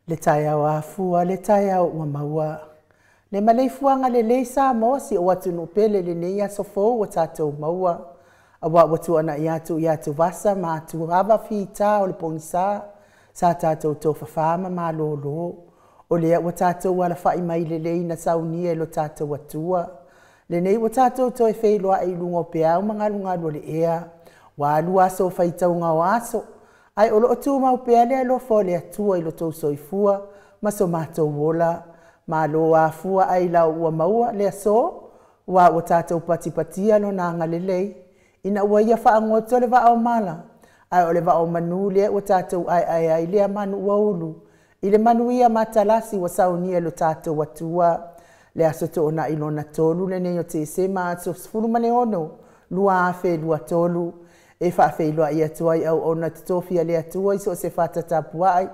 Le taeao afua, le taeao ua maua. Le maleifuaga lelei Samoa si ou atunuu pele i lenei aso fou ua tatou maua. Aua ua tuanai atu i atuvasa ma atuava fita o le pogisa sa tatou tofafa ma malolo. O lea ua tatou alafai mai lelei na saunia e lo tatou Atua. Lenei ua tatou toe feiloai i luga o peau ma galugalu o le ea. Ua alu aso o faitauga o aso, ae o lo o tumau pea le alofa o le Atua i lo outou soifua ma so matou ola. Malo afua ailao ua maua le aso, aua ua tatou patipatia Lona agalelei ina ua Ia faagoto le vaa o mala, ae o le vaa o manu lea ua tatou aeae ai lea manu ua ulu i le manuia matalasi ua saunia e lo tatou Atua. Le aso toonai lona 3 lenei o Tesema aso 16 2023, e faafeiloai atu ai auauna totofi a le Atua i so o se fata tapuai.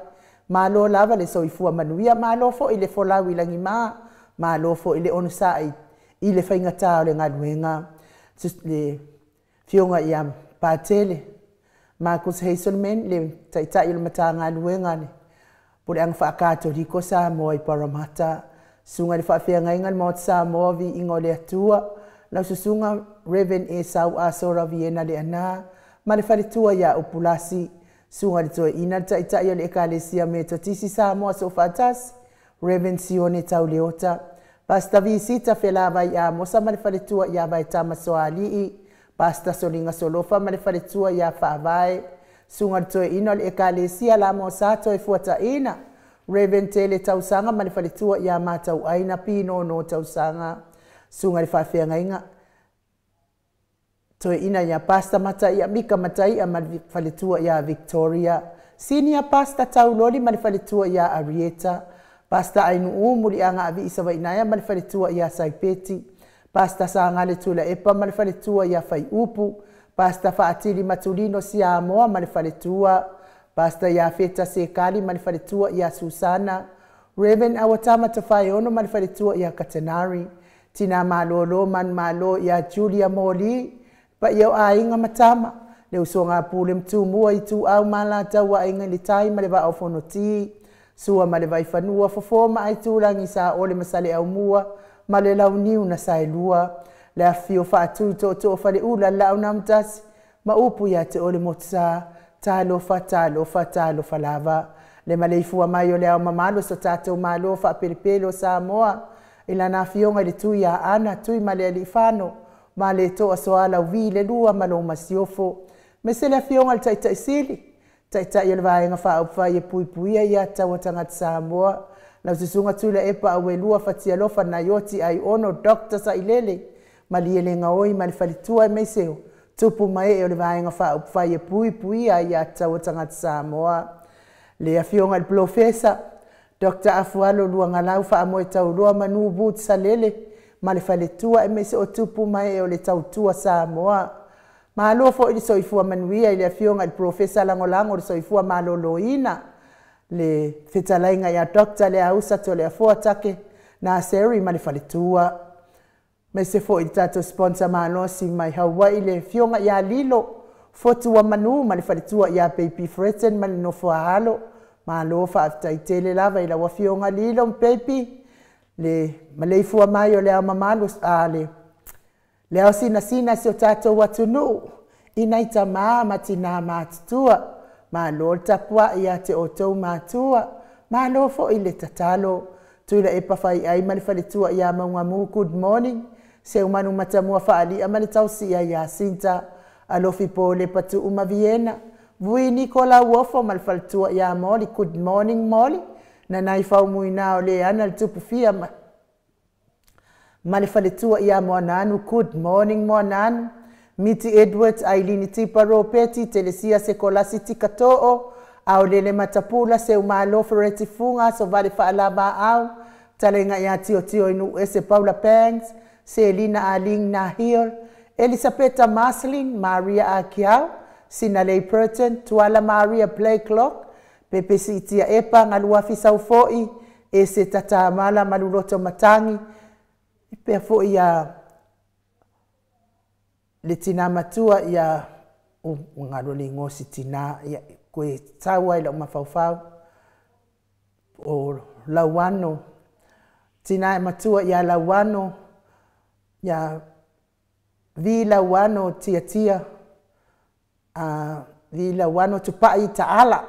Malo lava le soifua manuia, malo foi le folau i lagima, malo foi le onosai i le faigata o le galuega. Le Afioga ia Patele Marcus Hazelman, le Taitai o le Matagaluega le Puleaga Faakatoliko Samoa i Paramata, Susuga i le Faafeagaiga i le Maota Samoa, Viiga o le Atua, lau Susuga Reverend Esau Asora Viena Leana ma le faletua ia Upulasi, Susuga i le Toeaina le Taitai o le Ekalesia Metotisi Samoa Soofaatasi, Reverend Sione Tauleota, Pastor Visita Felavai Amosa ma le faletua ia Vaetama Soalii, Pastor Soliga Solofa ma le faletua ia Faavae, Susuga i le Toeaina o le Ekalesia Lamosa Toefuataina, Reverend Tele Tausaga ma le faletua ia Matauaina Pinono Tausaga, Susuga i le Faafeagaiga Toeaina ia Pastor Mataia Mika Mataia ma le faletua ia Victoria, Senior Pastor Tauloli ma le faletua ia Arieta, Pastor Ainuu Muliaga Avii Savainaea ma le faletua ia Saipeti, Pastor Sagale Tuilaepa ma le faletua ia Faiupu, Pastor Faatili Matulino Siamoa ma le faletua, Pastor Iafeta Sekali ma le faletua ia Susana, Reverend Awatama Tofaeono ma le faletua ia Katenari, Tina Malolo Manumalo ia Julia Moli, paia o aiga ma tama, le usoga a Pule ma Tumua, Ituau ma Alataua, Aiga i le Tai ma le Vaa o Fonoti, Sua ma le Vaifanua, Fofo ma Aitulagi, Saole ma Saleaaumua ma le Launiu na Saelua, le afifio o Faatui, Tootoo o Faleula, le Laau na Amotasi ma upu ia te oe le Motusa. Talofa, talofa, talofa lava. Le maleifua mai o le Ao Mamalu o so tatou Malo faapelepele o Samoa i lana Afioga i le Tuiaana Tuimalealiifano Vaaletoa Sualauvi le Lua ma lou Masiofo, aemaise le Afioga i le Taitai Sili, Taitai o le Vaega Faaupufai e Puipuia Aia Tatau a Tagata Samoa, lau Susuga Tuilaepa Auelua Fatialofa Naioti Aiono Dr. Sailele Malielegaoi ma le faletua, aemaise o tupu ma ee o le Vaega Faaupufai e Puipuia Aia Tatau a Tagata Samoa. Le Afioga i le Polofesa Dr. Afualo Luagalau Faamoetauloa Manu Boots Salele ma le faletua, aemaise o tupu ma ee o le Tautua Samoa. Malo foi le soifua manuia i le Afioga i le Polofesa Lagolago o le Soifua Maloloina, le fetalaiga ia Dr. Leausa Toleafoa Take Naseri ma le faletua. Aemaise foi le tatou sponsor malosi mai Hawaii, le Afioga ia Lilo Fotuamanu ma le faletua ia Baby Fredson ma le nofo a alo. Malo faafetai tele lava i lau Afioga Lilo ma Baby. Le maleifua mai o le Ao Mamalu a le ao sinasina si o tatou atunuu i nai tamā ma tinā matutua. Malo le tapuai ia te outou matua, malo foi le tatalo. Tuilaepa Faiai ma le faletua ia Maugamu, good morning. Seumanu Matamua Faalia ma le tausia ia Sinta, Alofi Polepa Tuu ma Viena, Vui Niko Lauofo ma le faletua ia Moli, good morning Moli. Nanai Faumuina o le ana le tupufia ma le faletua ia Moananu, good morning Moananu. Miti Edwards, Ailini Tipa Ropeti, Telesia Sekolasi Tikato'o, Aolele Matapula, Seumalo Fereti Fuga, Sovale Faalava Au, Talenga ia Tio Tio Inu Ese Paula Banks, Selina Aling Nahil, Elisabetta Marcelin, Maria Akiau, Sinalei Purton, Tuala Maria Playclock, Pepe Sitia Epa, Galuafi Saufoi, Ese Tatamala Maluloto Matangi, pea foi ia le tina matua ia ua galo le igoa o si tina ia koe tau ai lau mafaufau. O Lauano, tina e matua ia Lauano, ia Vi Lauano Tiatia, Vi Lauano Tupai Taala,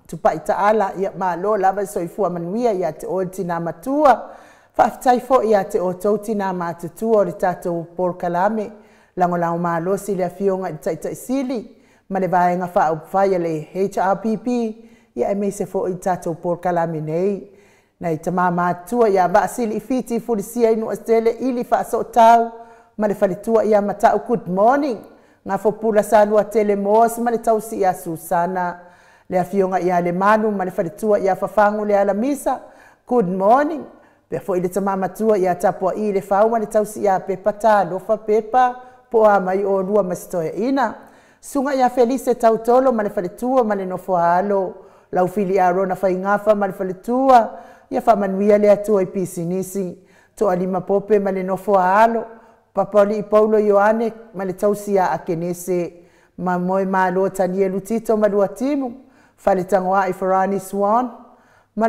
Tupai Taala, ia malo lava soifua manuia ia te oe tina matua. Faafetai foi ia te outou tina matutua o le tatou polokalame. Lagolago malosi le afioga i le Taitaisili ma le Vaega Faaupufai a le HRPP, ia aemaise foi le tatou polokalame nei. Nai tama matutua ia Vaasili Fiti Fulisia i Nuuatele ili Faasootau ma le faletua ia Matau, good morning. Gafopula Saluatele Moas ma le tausi ia Susana, le afioga ia Lemalu ma le faletua ia Fafagu le Alamisa, good morning. Pea foi le tama matua ia Tapuai le Fau ma le tausi ia Pepa Talofa Pepa, po a mai o lua ma sitoeaina. Suga ia Felise Tautolo ma le faletua ma le nofoaalo, Laufili Arona Faigafa ma le faletua, ia faamanuia le Atua i pisinisi. Toalima Pope ma le nofoaalo, Papalii Paulo Ioane ma le tausi ia Akenese, ma moe malo Tanielu Tito ma Luatimu, Faletagoai Farani Swan, ma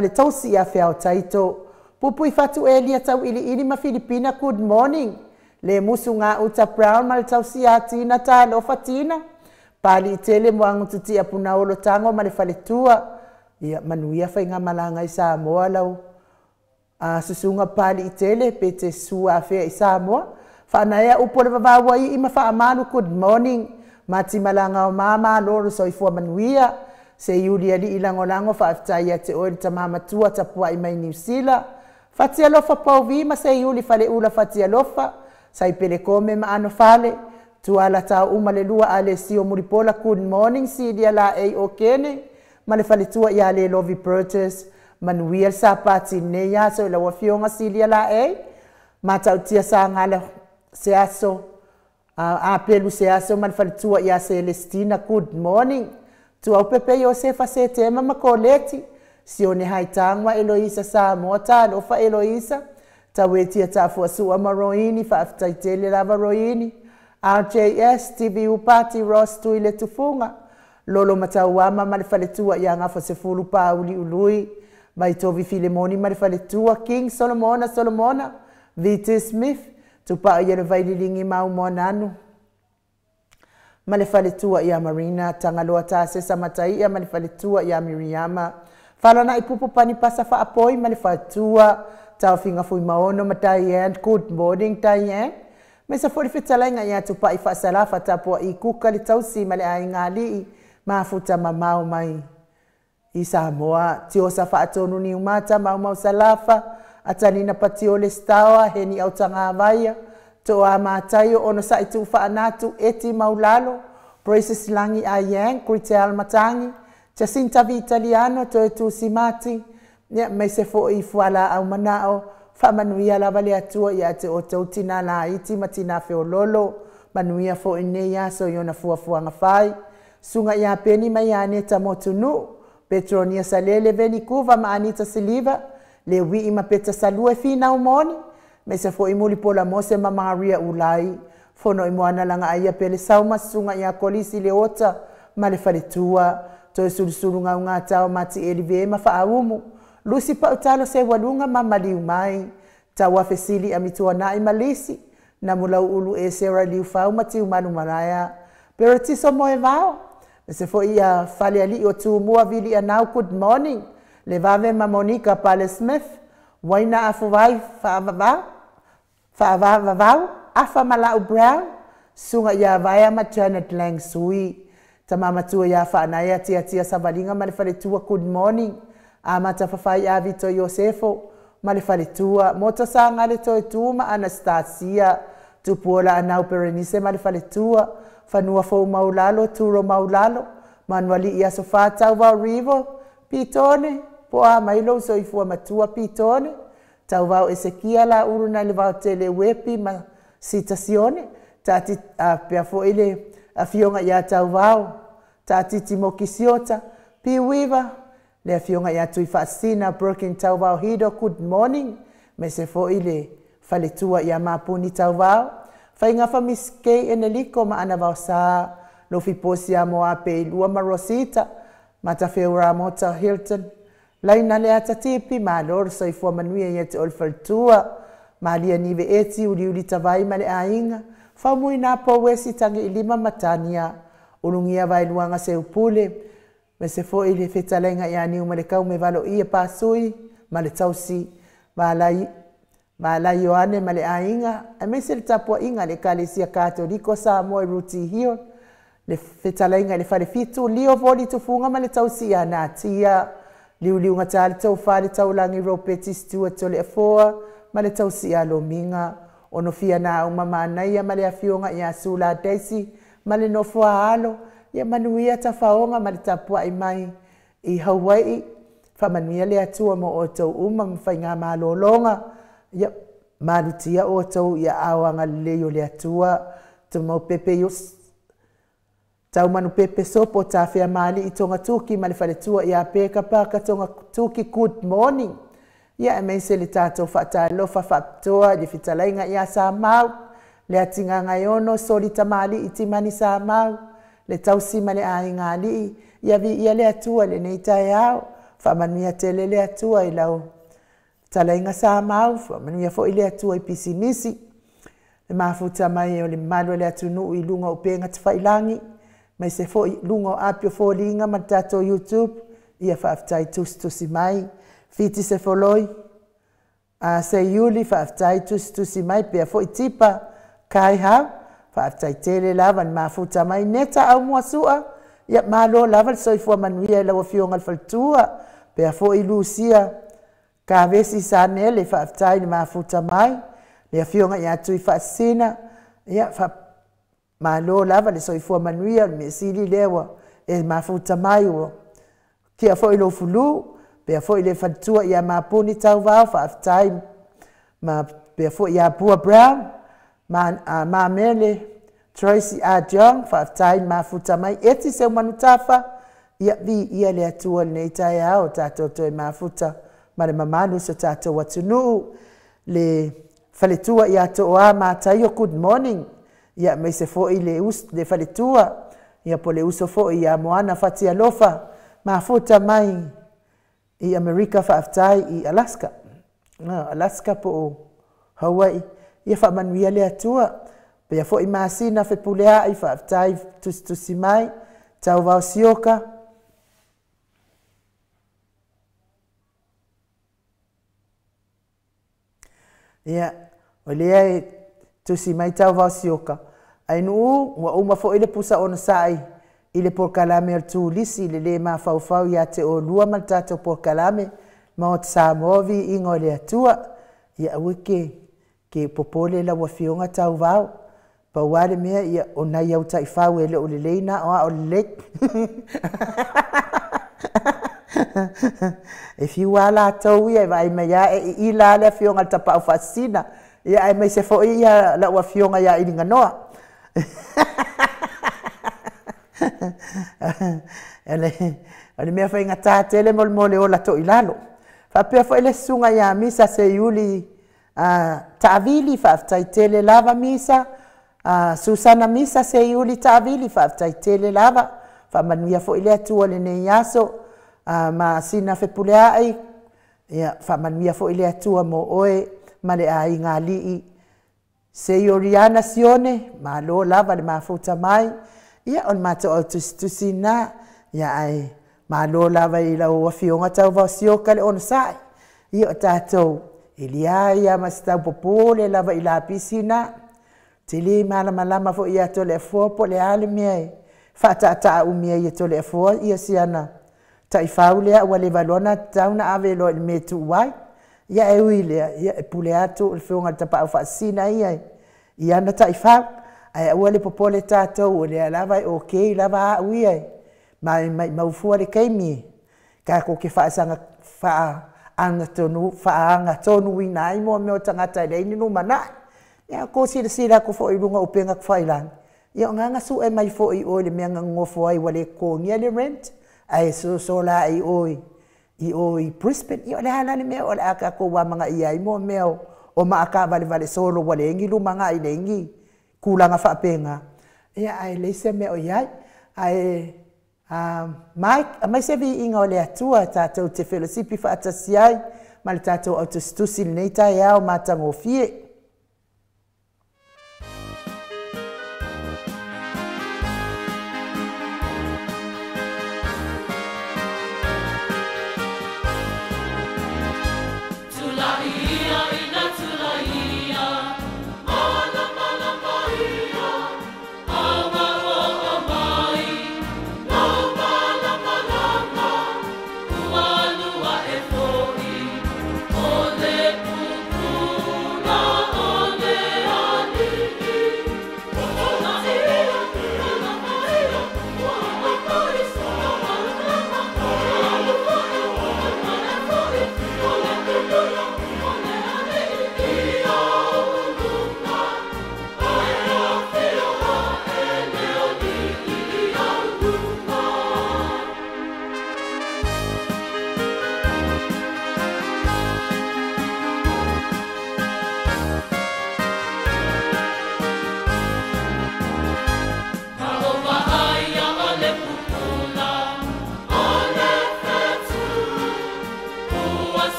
le tausi ia Feao Taito. Pupui Fatu Elia Tau Iliili ma Filipina, good morning. Le musu ngā Uta Brown ma le tausi ia Tina Talofa Tina. Pali tele moangu tutia puna olo tango ma le faletua. Ia manuia whainga malanga i Samoa lau. Susunga pali tele pe te sua afea i Samoa. Whaanaea upo le vavaua i ma whaamalu, good morning. Mati malanga o mama loro soifua manuia. Se iuli ali i langolango whaaftai ia te oe le tamamatua tapua i mai Niu Sila. Fatialofa pauvi ma se iuli fale ula fatialofa. Sai pelekome ma ano fale. Tuala tau uma le lua ale sio mulipola, good morning. Silia la ei o kene. Ma le faletua ia le Lovi Burgess. Manuia sapati nei aso i lau afioga Silia la ei. Matautia sa ngala se aso. Apelu se aso ma le faletua ia Celestina, good morning. Tuau pepe Josefa se tema ma Koleti. Sione haitangwa Eloisa Samoa talofa Eloisa. Tawetia tafua sua ma Roini, faafetaitele lava Roini. RJS, TV Upati, Ross Tui le Tufunga. Lolo Matauama ma le faletua ia Gafa Sefulu Pauli Ului. Maitovi Filemoni ma le faletua, King Solomona Solomona, VT Smith, Tupaa ia le Vaililingi mau moananu. Ma le faletua ia Marina, Tangaloa Tasesa Mataia ma le faletua ia Miriama. Falana i pupu pani pasa faapoi ma le faletua, Taufinga fui maono ma Diane, good morning Diane. Me sa fori fetalainga ia Tupai faasalafa tapua i kuka le tausi ma le aingalii, mafuta mamao mai i Samoa. Tiosa faatonu ni umata mau mau salafa, atanina patiole stawa, heni au tangavaia, toa mātaio ono saitu faanatu eti maulalo, Precious Langi Ayang, Kritel Matangi, Jacinta Vitaliano, Toe Tusimati, ia me se foi fuala au manao, faamanuia lava le Atua ia te o tau tina laiti ma tina feololo, manuia foi nei aso i ona fuafuaga fai. Suga ia Peni mai Aneta Motunu, Petronia Salele Venikuva ma Anita Siliva, le wii ma Peta Salua finau moni, me se foi mulipola Mose ma Maria Ulai, fono i moana langa aia pele sauma suga ia Kolisi le ota ma le faletua, toe sulusulu ngau ngā tau mati elive ma faaumu, Lusi pautalo se walunga ma maliu mai, tau afesili amituanai malisi, na mulau ulu e Sera Liufau ma tiu manu maraya, Peratiso moe vao, me se foi ia fale ali o Tumua vili anau, good morning, le vave ma Monica Pale Smith, waina afuwai faavavau, afa malau Brown, suga ia vaea ma Janet Lang Sui, tamamatua ia whaanaia tia tia savalinga ma le faletua, good morning, amata fafai a Vito Iosefo ma le faletua, moto sa ngale toe tuma Anastasia, tupuola anau Berenice ma le faletua, fanua fou maulalo, turo maulalo, manuali ia sofata tau rivo, pitone, poa mailo soifua matua pitone, tauvao Esekia la uruna le vao tele wepi ma sitasione, tati pea foi le afioga ia tauvao, tati Timokisiota, piwiva, le afioga ia Tui Faasina, Broken Tauvao Hido, good morning, me se foi le faletua ia Mapuni Tauvao, whainga whamiske eneliko ma ana vausa, lofi posia moa pe ilua ma Rosita, matawheura mota Hilton, Laina le ata tipi, malo le soifua manuia ia te oe le faletua. Malia Nive Eti, Uliuli Tavai ma le aiga. Faumuina Pouesi Tagiilima ma Tania. Ulugia Vaeluaga Seupule, ma se foi le fetalaiga ia Niumalekau me valoia Pasui ma le tausi Valai Valai Ioane ma le aiga, aemaise le tapuaiga a le Ekalesia Katoliko Samoa i Rooty Hill, le fetalaiga i le Falefitu Leo Voli Tufuga ma le tausi ia Natia, Liuliuga le Tofa le Taulagi Ropeti Stewart Toleafoa ma le tausi ia Lomiga, Onofia na uma manaia ma le afioga ia Sula Daisy ma le nofo a alo, ia manuia tafaoga ma le tapuai mai i Hawaii. Faamanuia le Atua mo outou uma ma faiga malologa, ia malutia outou ia aao agalelei o le Atua. Tumau pepe Taumanu pepe sopo tafea mali i Togatuki ma le faletua ia Peka Paka Togatuki, good morning. Ia aemaise le tatou faatalofa faapitoa i le fetalaiga ia Samau le Atigagaiono Soli Tamalii Timani Samau, le tausi ma le aiga alii, ia viia le Atua i lenei taeao. Faamanuia tele le Atua i lau fetalaiga Samau, faamanuia foi le Atua i pisinisi. Le mafuta mai o le mamalu o le atunuu i luga o upega tafailagi, aemaise foi luga o api o foliga ma le tatou YouTube, ia faafetai tusitusi mai. Fiti Sefoloi, Seiuli, faafetai tusitusi mai, pea foi Tipa, Kai Hau, faafetai tele lava le mafuta mai. Neta au muasua, ia malo lava le soifua manuia i lau afioga i le faletua, pea foi Lucia, Kavesi Sanele, faafetai le mafuta mai, le afioga ia Tui Faasisina, ia malo lava le soifua manuia, le mea sili lea ua e mafuta mai ua tia foi lou fulu, pea foi le faletua ia Mapuni Tauvao, faafetai, ma pea foi ia Pua Brown, Mamele, Tracy A. Jong, faafetai mafuta mai, Eti Seumanutafa, ia viia le Atua lenei taeao, tatou toe mafuta ma le mamalu so tatou atunuu. Le faletua ia Toa Mataio, good morning. Ia aemaise foi le faletua, ia po le uso foi ia Moana Fatialofa, mafuta mai i Amerika, faafetai i Alaska. Alaska po o Hawaii, ia faamanuia le Atua. Pea foi Masina Fepuleai, faafetai tusitusi mai, Tauvao Sioka. Ia, o lea e tusi mai Tauvao Sioka, ai nuu ua uma foi le pusa ona sai i le polokalame o le turisi le le mafaufau ia te olua ma le tatou polokalame Maota Samoa viiga o le Atua. Ia aua ke popole lau afioga Tauvao, pau lava le mea ia o nai au taifau e le o lelei na o ao lelei. E fiu lava latou ia e vaai mai lava e iila le afioga i le Tapaau Faasisina, ia aemaise foi ia lau afioga ia Iliganoa. O le mea faigata tele mo le ola toilalo. Faapea foi le susuga ia Misa Seiuli Taavili, faafetai tele lava Misa, Susana Misa Seiuli Taavili, faafetai tele lava. Faamanuia foi le Atua i lenei aso, ma Sina Fepuleai, ia faamanuia foi le Atua mo oe ma le aiga alii. Seioriana Sione, malo lava le mafuta mai, ia o le matou au tusitusi na, ia ae malo lava i lau afioga Tauvao Sioka le onosai. Ia o tatou, e leai lava ma se taupopole lava i lapisi na. Te le malamalama foi ia Toleafoa po o le a le mea e faataataa umi ai e Toleafoa ia siana taifau lea ua leva loa ona tatau ona ave loa i le mea e tuu ai. Ia e ui i lea, ia e pule atu le afioga i le Tapaau Faasisina ia i ana taifau. Ae aua le popole tatou, o lea lava e okay lava au ia e maumau fua le taimi tatou te faasaga faaagatonuina ai mo mea o tagata e leai ni lumanai. Ia tou silasila atu foi i luga o upega tafailagi, ia o na sue mai foi i o i le mea na nonofo ai ua le totogia le rent, ae sosola i o i Brisbane. Ia o le a la le mea o le a tatou amanaia ai mo mea o maatavalevale solo ua leai ni lumanai, leai ni tulaga faapena. Ia ae leai se mea o i ai. Ae Mike, aemaise viiga o le Atua tatou te felosipi faatasi ai ma le tatou autusitusi i lenei taeao matagofie.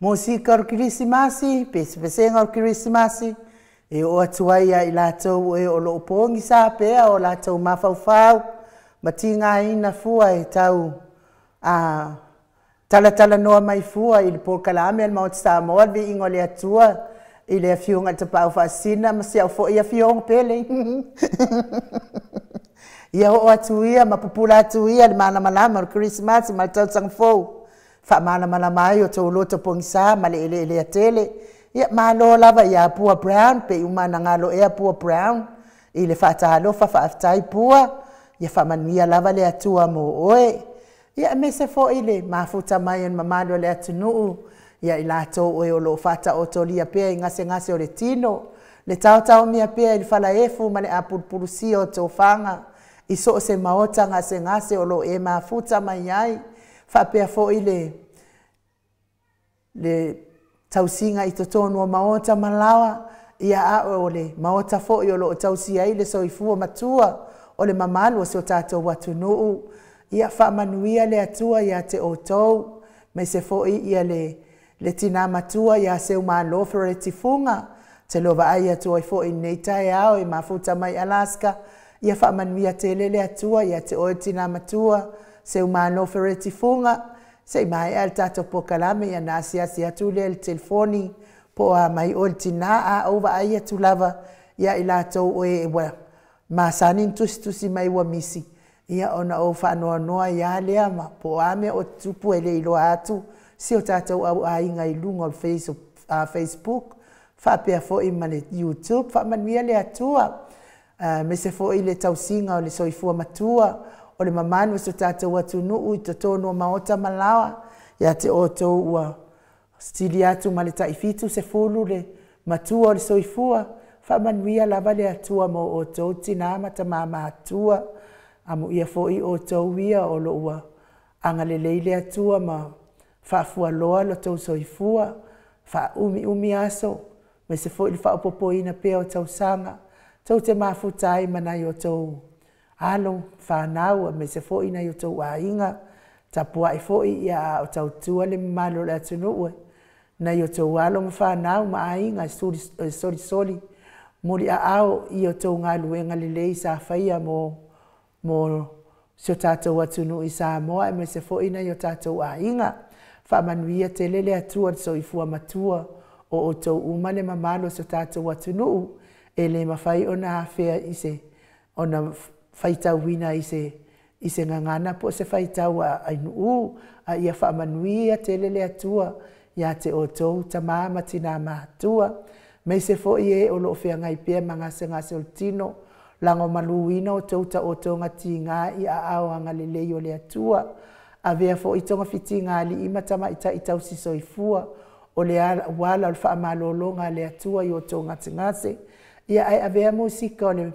Musika o le Kerisimasi, pesepesega o le Kerisimasi, e oo atu ai ia i latou e o loo pogisa pea o latou mafaufau ma tigaina fua e tau talatalanoa mai fua i le polokalame a le Maota Samoa le viiga o le Atua i le afioga i le Tapaau Faasisina ma si au foi afioga pele. Ia oo atu ia ma pupula atu ia le malamalama o le Kerisimasi ma le tausaga fou, faamalamalama ai o tou loto pogisa ma le eleelea tele. Ia malo lava ia Pua Brown, pe i uma na galo ea Pua Brown i le faatalofa, faafetai Pua, ia faamanuia lava le Atua mo oe. Ia aemaise foi le mafuta mai o le mamalu o le atunuu, ia i latou oe o loo faataotolia pea i gasegase o le tino, le taotaomia pea i le falaefu ma le apulupulusia o tofaga, i so o se maota gasegase o loo e mafuta mai ai, faapea foi le tausiga i totonu o maota ma laoa, ia a o le maota foi o loo tausia ai le soifua matua o le mamalu o si o tatou atunuu. Ia faamanuia le Atua ia te outou, aemaise foi ia le tinā matua ia Seumalo Fereti Fuga, te lo vaai atu ai foi i lenei taeao e mafuta mai Alaska. Ia faamanuia tele le Atua ia te oe tinā matua Seumalo Fereti Fuga. Se i maea le tatou polokalame ia na asiasi atu lea i le telefoni po o a mai oe le tinā, a ou vaai atu lava ia i latou o e ua masani ona tusitusi mai ua misi, ia ona ou faanoanoa ai lava lea ma po o a mea o tutupu e le iloa atu si o tatou au aiga i luga o le Facebook faapea foi ma le YouTube. Faamanuia le Atua, aemaise foi le tausiga o le soifua matua o le mamalu o si o tatou atunuu i totonu o maota ma laoa, ia te outou ua sili atu ma le tai 70 le matua o le soifua. Faamanuia lava le Atua mo outou tina ma tama matutua. Amuia foi outou ia o lo o ua agalelei le Atua ma faafualoa lo outou soifua, faaumiumi aso, aemaise foi le faaopoopoina pea o tausaga tou te mafuta ai ma nai o outou alo ma fanau, aemaise foi nai o outou aiga. Tapuai foi a o tautua le mamalu o le atunuu, nai o outou alo ma fanau ma aiga e solisoli muliaao i a outou galuega lelei sa faia mo si o tatou atunuu i Samoa, aemaise foi nai o tatou aiga. Faamanuia tele le Atua i le soifua matua o outou uma le mamalu o si o tatou atunuu, e le mafai ona afea i se ona faitauina i se gagana po o se faitau a ainuu, a ia faamanuia tele le Atua ia te outou tama ma tina matutua, aemaise foi e o lo o feagai pea ma gasegase o le tino, lagomaluina outou taotoga tiga i aao agalelei o le Atua. Avea foi togafitiga a alii ma tamaitai tausi soifua o le auala o le faamalologa a le Atua i outou gasegase. Ia ae avea musika o le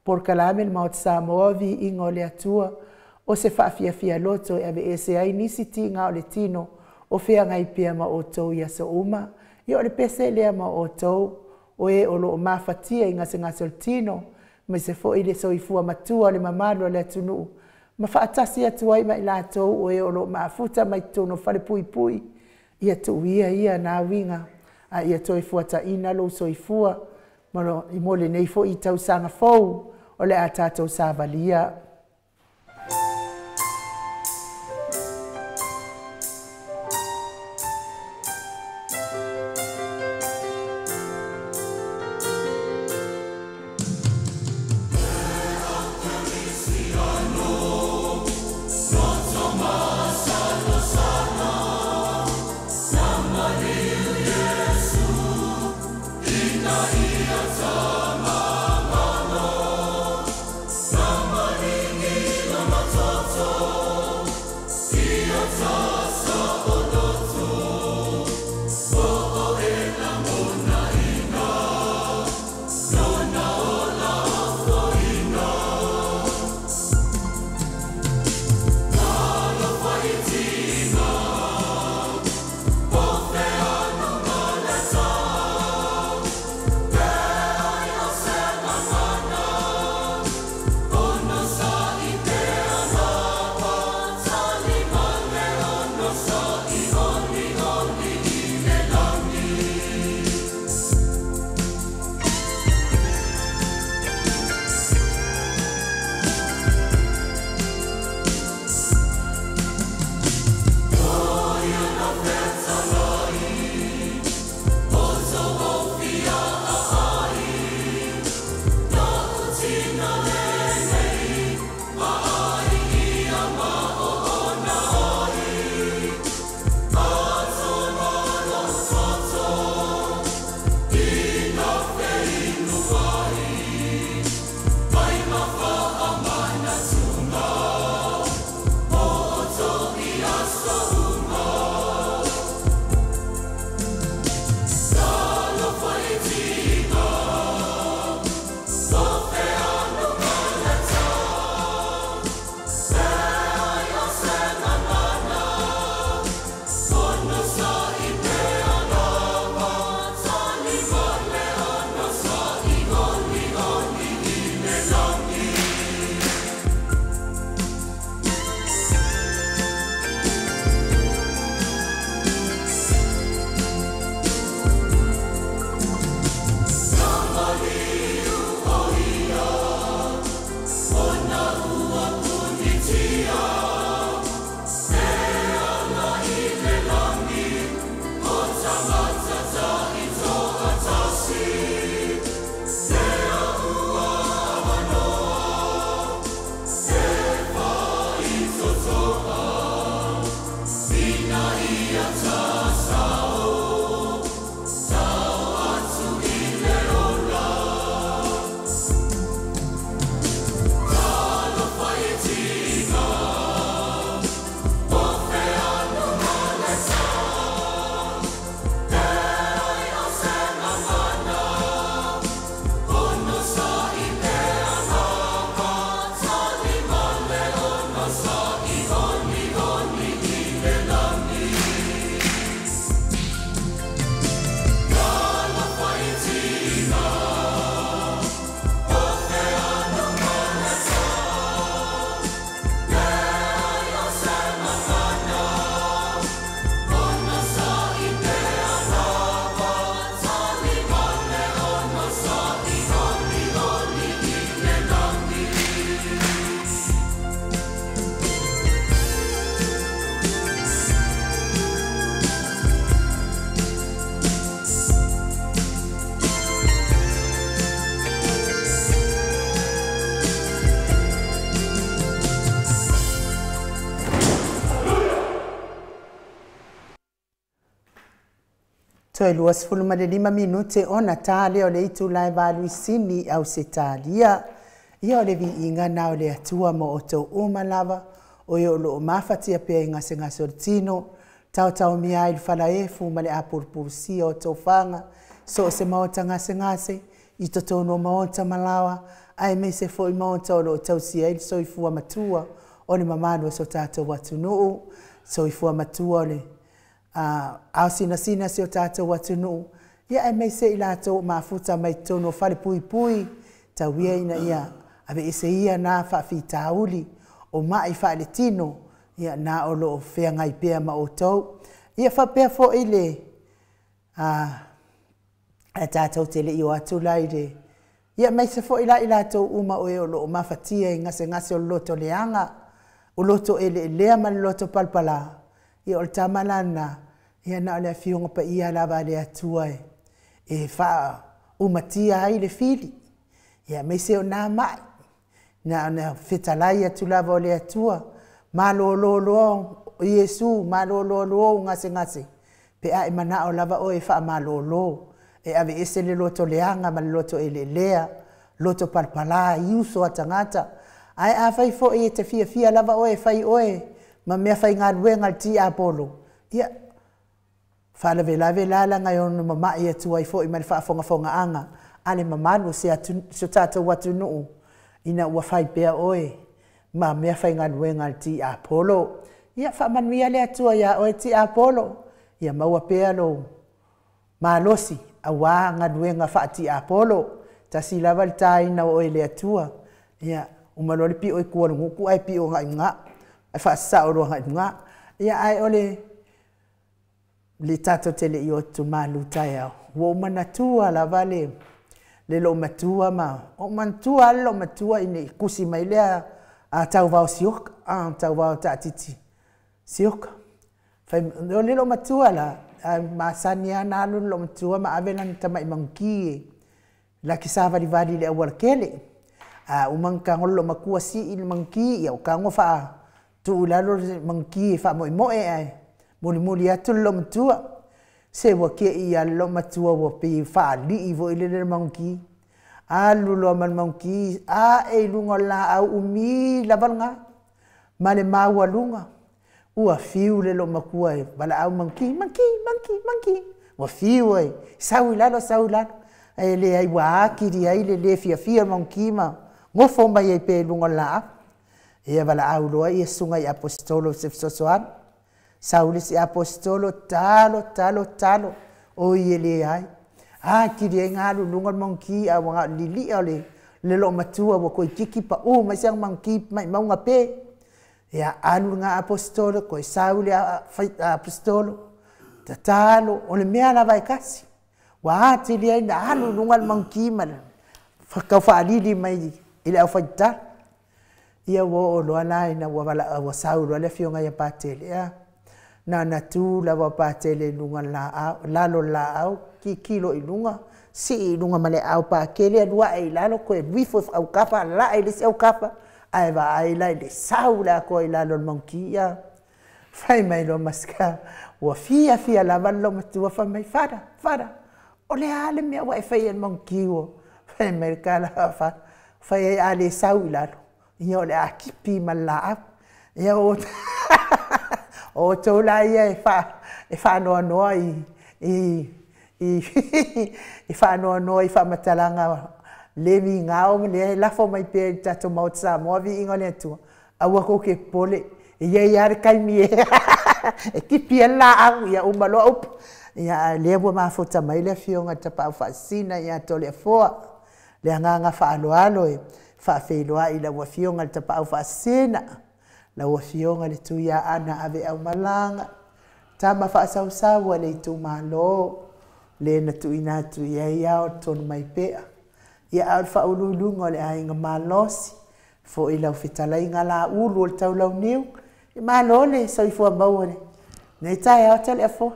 polokalame a le Maota Samoa, Viiga o le Atua, o se faafiafia loto e aveese ai nisi tiga o le tino o feagai pea ma outou i aso uma. Ia o le pese lea ma outou o e o lo o mafatia i gasegase o le tino, aemaise foi le soifua matua o le mamalu o le atunuu, ma faatasi atu ai ma i latou o e o lo o mafuta mai totonu o falepuipui. Ia tuu ia ia na uiga, a ia toe fuataina lou soifua mo lenei foi tausaga fou o le a tatou savalia. Toe 25 minute ona ta lea o le itula e 8 i Sini, Ausetalia. Ia o le viiga na o le Atua mo outou uma lava, o e o loo mafatia pea i gasegase o le tino, taotaomia ai le falaefu ma le apulupurusia o tofaga, so o se maota gasegase, i totonu o maota ma laoa, aemaise foi maota o loo tausia ai le soifua matua o le mamalu o so tatou atunuu, soifua matua o le ao sinasina si o tatou atunuu, ia aemaise i latou o mafuta mai totonu o fale puipui, tau ia ina ia aveese ia na faafitauli o mai faaletino, ia na o loo feagai pea ma outou. Ia faapea foi le ae tatou te le i o atu la i le ia aemaise foi la i latou uma o e o loo mafatia i gasegase o le loto leaga, o loto eleelea ma le loto palapala, ia o le tama la lena, ia na o le Afioga Paia lava a le Atua e faaumatia ai le fili, ia aemaise o na mai, na ona fetalai atu lava o le Atua, malolo loa Iesu, malolo loa ou gasegase, pe a e manao lava oe e faamalolo, e aveese le loto leaga ma le loto eleelea, loto palapala i uso a tagata. Ae afai foi e te fiafia lava oe e fai oe ma mea faigaluega a le tiapolo, ia faalavelave la laga e ono mamai atu ai foi ma le faafogafogaaga a le mamalu o si o tatou atunuu, ina ua fai pea oe ma mea faigaluega a le tiapolo. Ia faamanuia le Atua ia oe tiapolo, ia maua pea lou malosi aua galuega faatiapolo. Tasi lava le taina o oe e le Atua, ia uma loa le pio i tua o le gutu ae pio agai i luga, ae faasasao loa agai i luga. Ia ae o le tatou te le i o atu malu taeao, ua ou manatua lava le loomatua ma ou manatua le loomatua ina i tusi mai lea a tauvao sioka, a tauvao taatiti sioka. Fai o le loomatua la, masani lava ona alu le loomatua ma ave lana tamai manuki e laki savalivali i le aualatele. A uma ona tago le loomatua sii le manuki, ia o tago faatuu i lalo le manuki e faamoemoe ae mulimuli atu le loomatua. Se ua tei lava le loomatua ua pei e faalii foi lele le manuki. Alu loa ma le manuki, ae i luga o le laau umi lava lena, ma le maualuga. Ua fiu le loomatua e valaau manuki, manuki, manuki, manuki. Ua fiu ai, sau i lalo, sau i lalo. Ae leai ua atili ai le le fiafia o le manuki ma gofo mai ai pea i luga o le laau. Ia valaau loa ia susuga i aposetolo se fesoasoani. Sau le isi aposetolo, talo, talo, talo, oi e leai. Atili ai ona alu i luga le manuki, a ua na o le lilia o le loomatua ua toeitiiti pau mai si ana manuki maumauga pe. Ia alu lena aposetolo, toe sau le aposetolo, tatalo, o le mea lava e tasi. Ua atili ai na alu i luga le manuki ma le tau faalili mai i le aufaitatalo. Ia ua oo loa la ina ua valaau, ua sau loa le afioga ia Patele. Ia na ona tu lava o Patele i luga o le laau, lalo o le laau, tilotilo i luga, sii i luga ma le aao o Patele, alu ae i lalo, toe alu ifo i autafa, laa i le isi autafa, ae vaai la i le sau le atoa i lalo o le manuki. Ia fai mai loa masika, ua fiafia lava le loomatua, fai mai, fada, fada, o le a le mea ua e faia i le manuki ua? Fai mai le tala a fada, fai ai a le sau i lalo, ia o le a tipi ma le laau. Ia o outou la ia e faanoanoa i faanoanoa i faamatalaga le migao ma lea e lafo mai pea i le tatou Maota Samoa, viiga o le Atua, aua tou te popole, e i ai lava le taimi e tipi ai le laau, ia uma loa upu. Ia a lea ua mafuta mai le afioga i le Tapaau Faasisina ia Toleafoa, le agaga faaaloalo e faafeiloai i lau afioga i le Tapaau Faasisina, lau afioga i le Tuiaana Aveaumalaga, tama faasausau a le itumalo, le na tuuina atu i ai ao tonu mai pea. Ia a o le faauluuluga o le aiga malosi, foi lau fetalaiga Laulu o le Taulauniu, malo le soifua maua lenei taeao Toleafoa.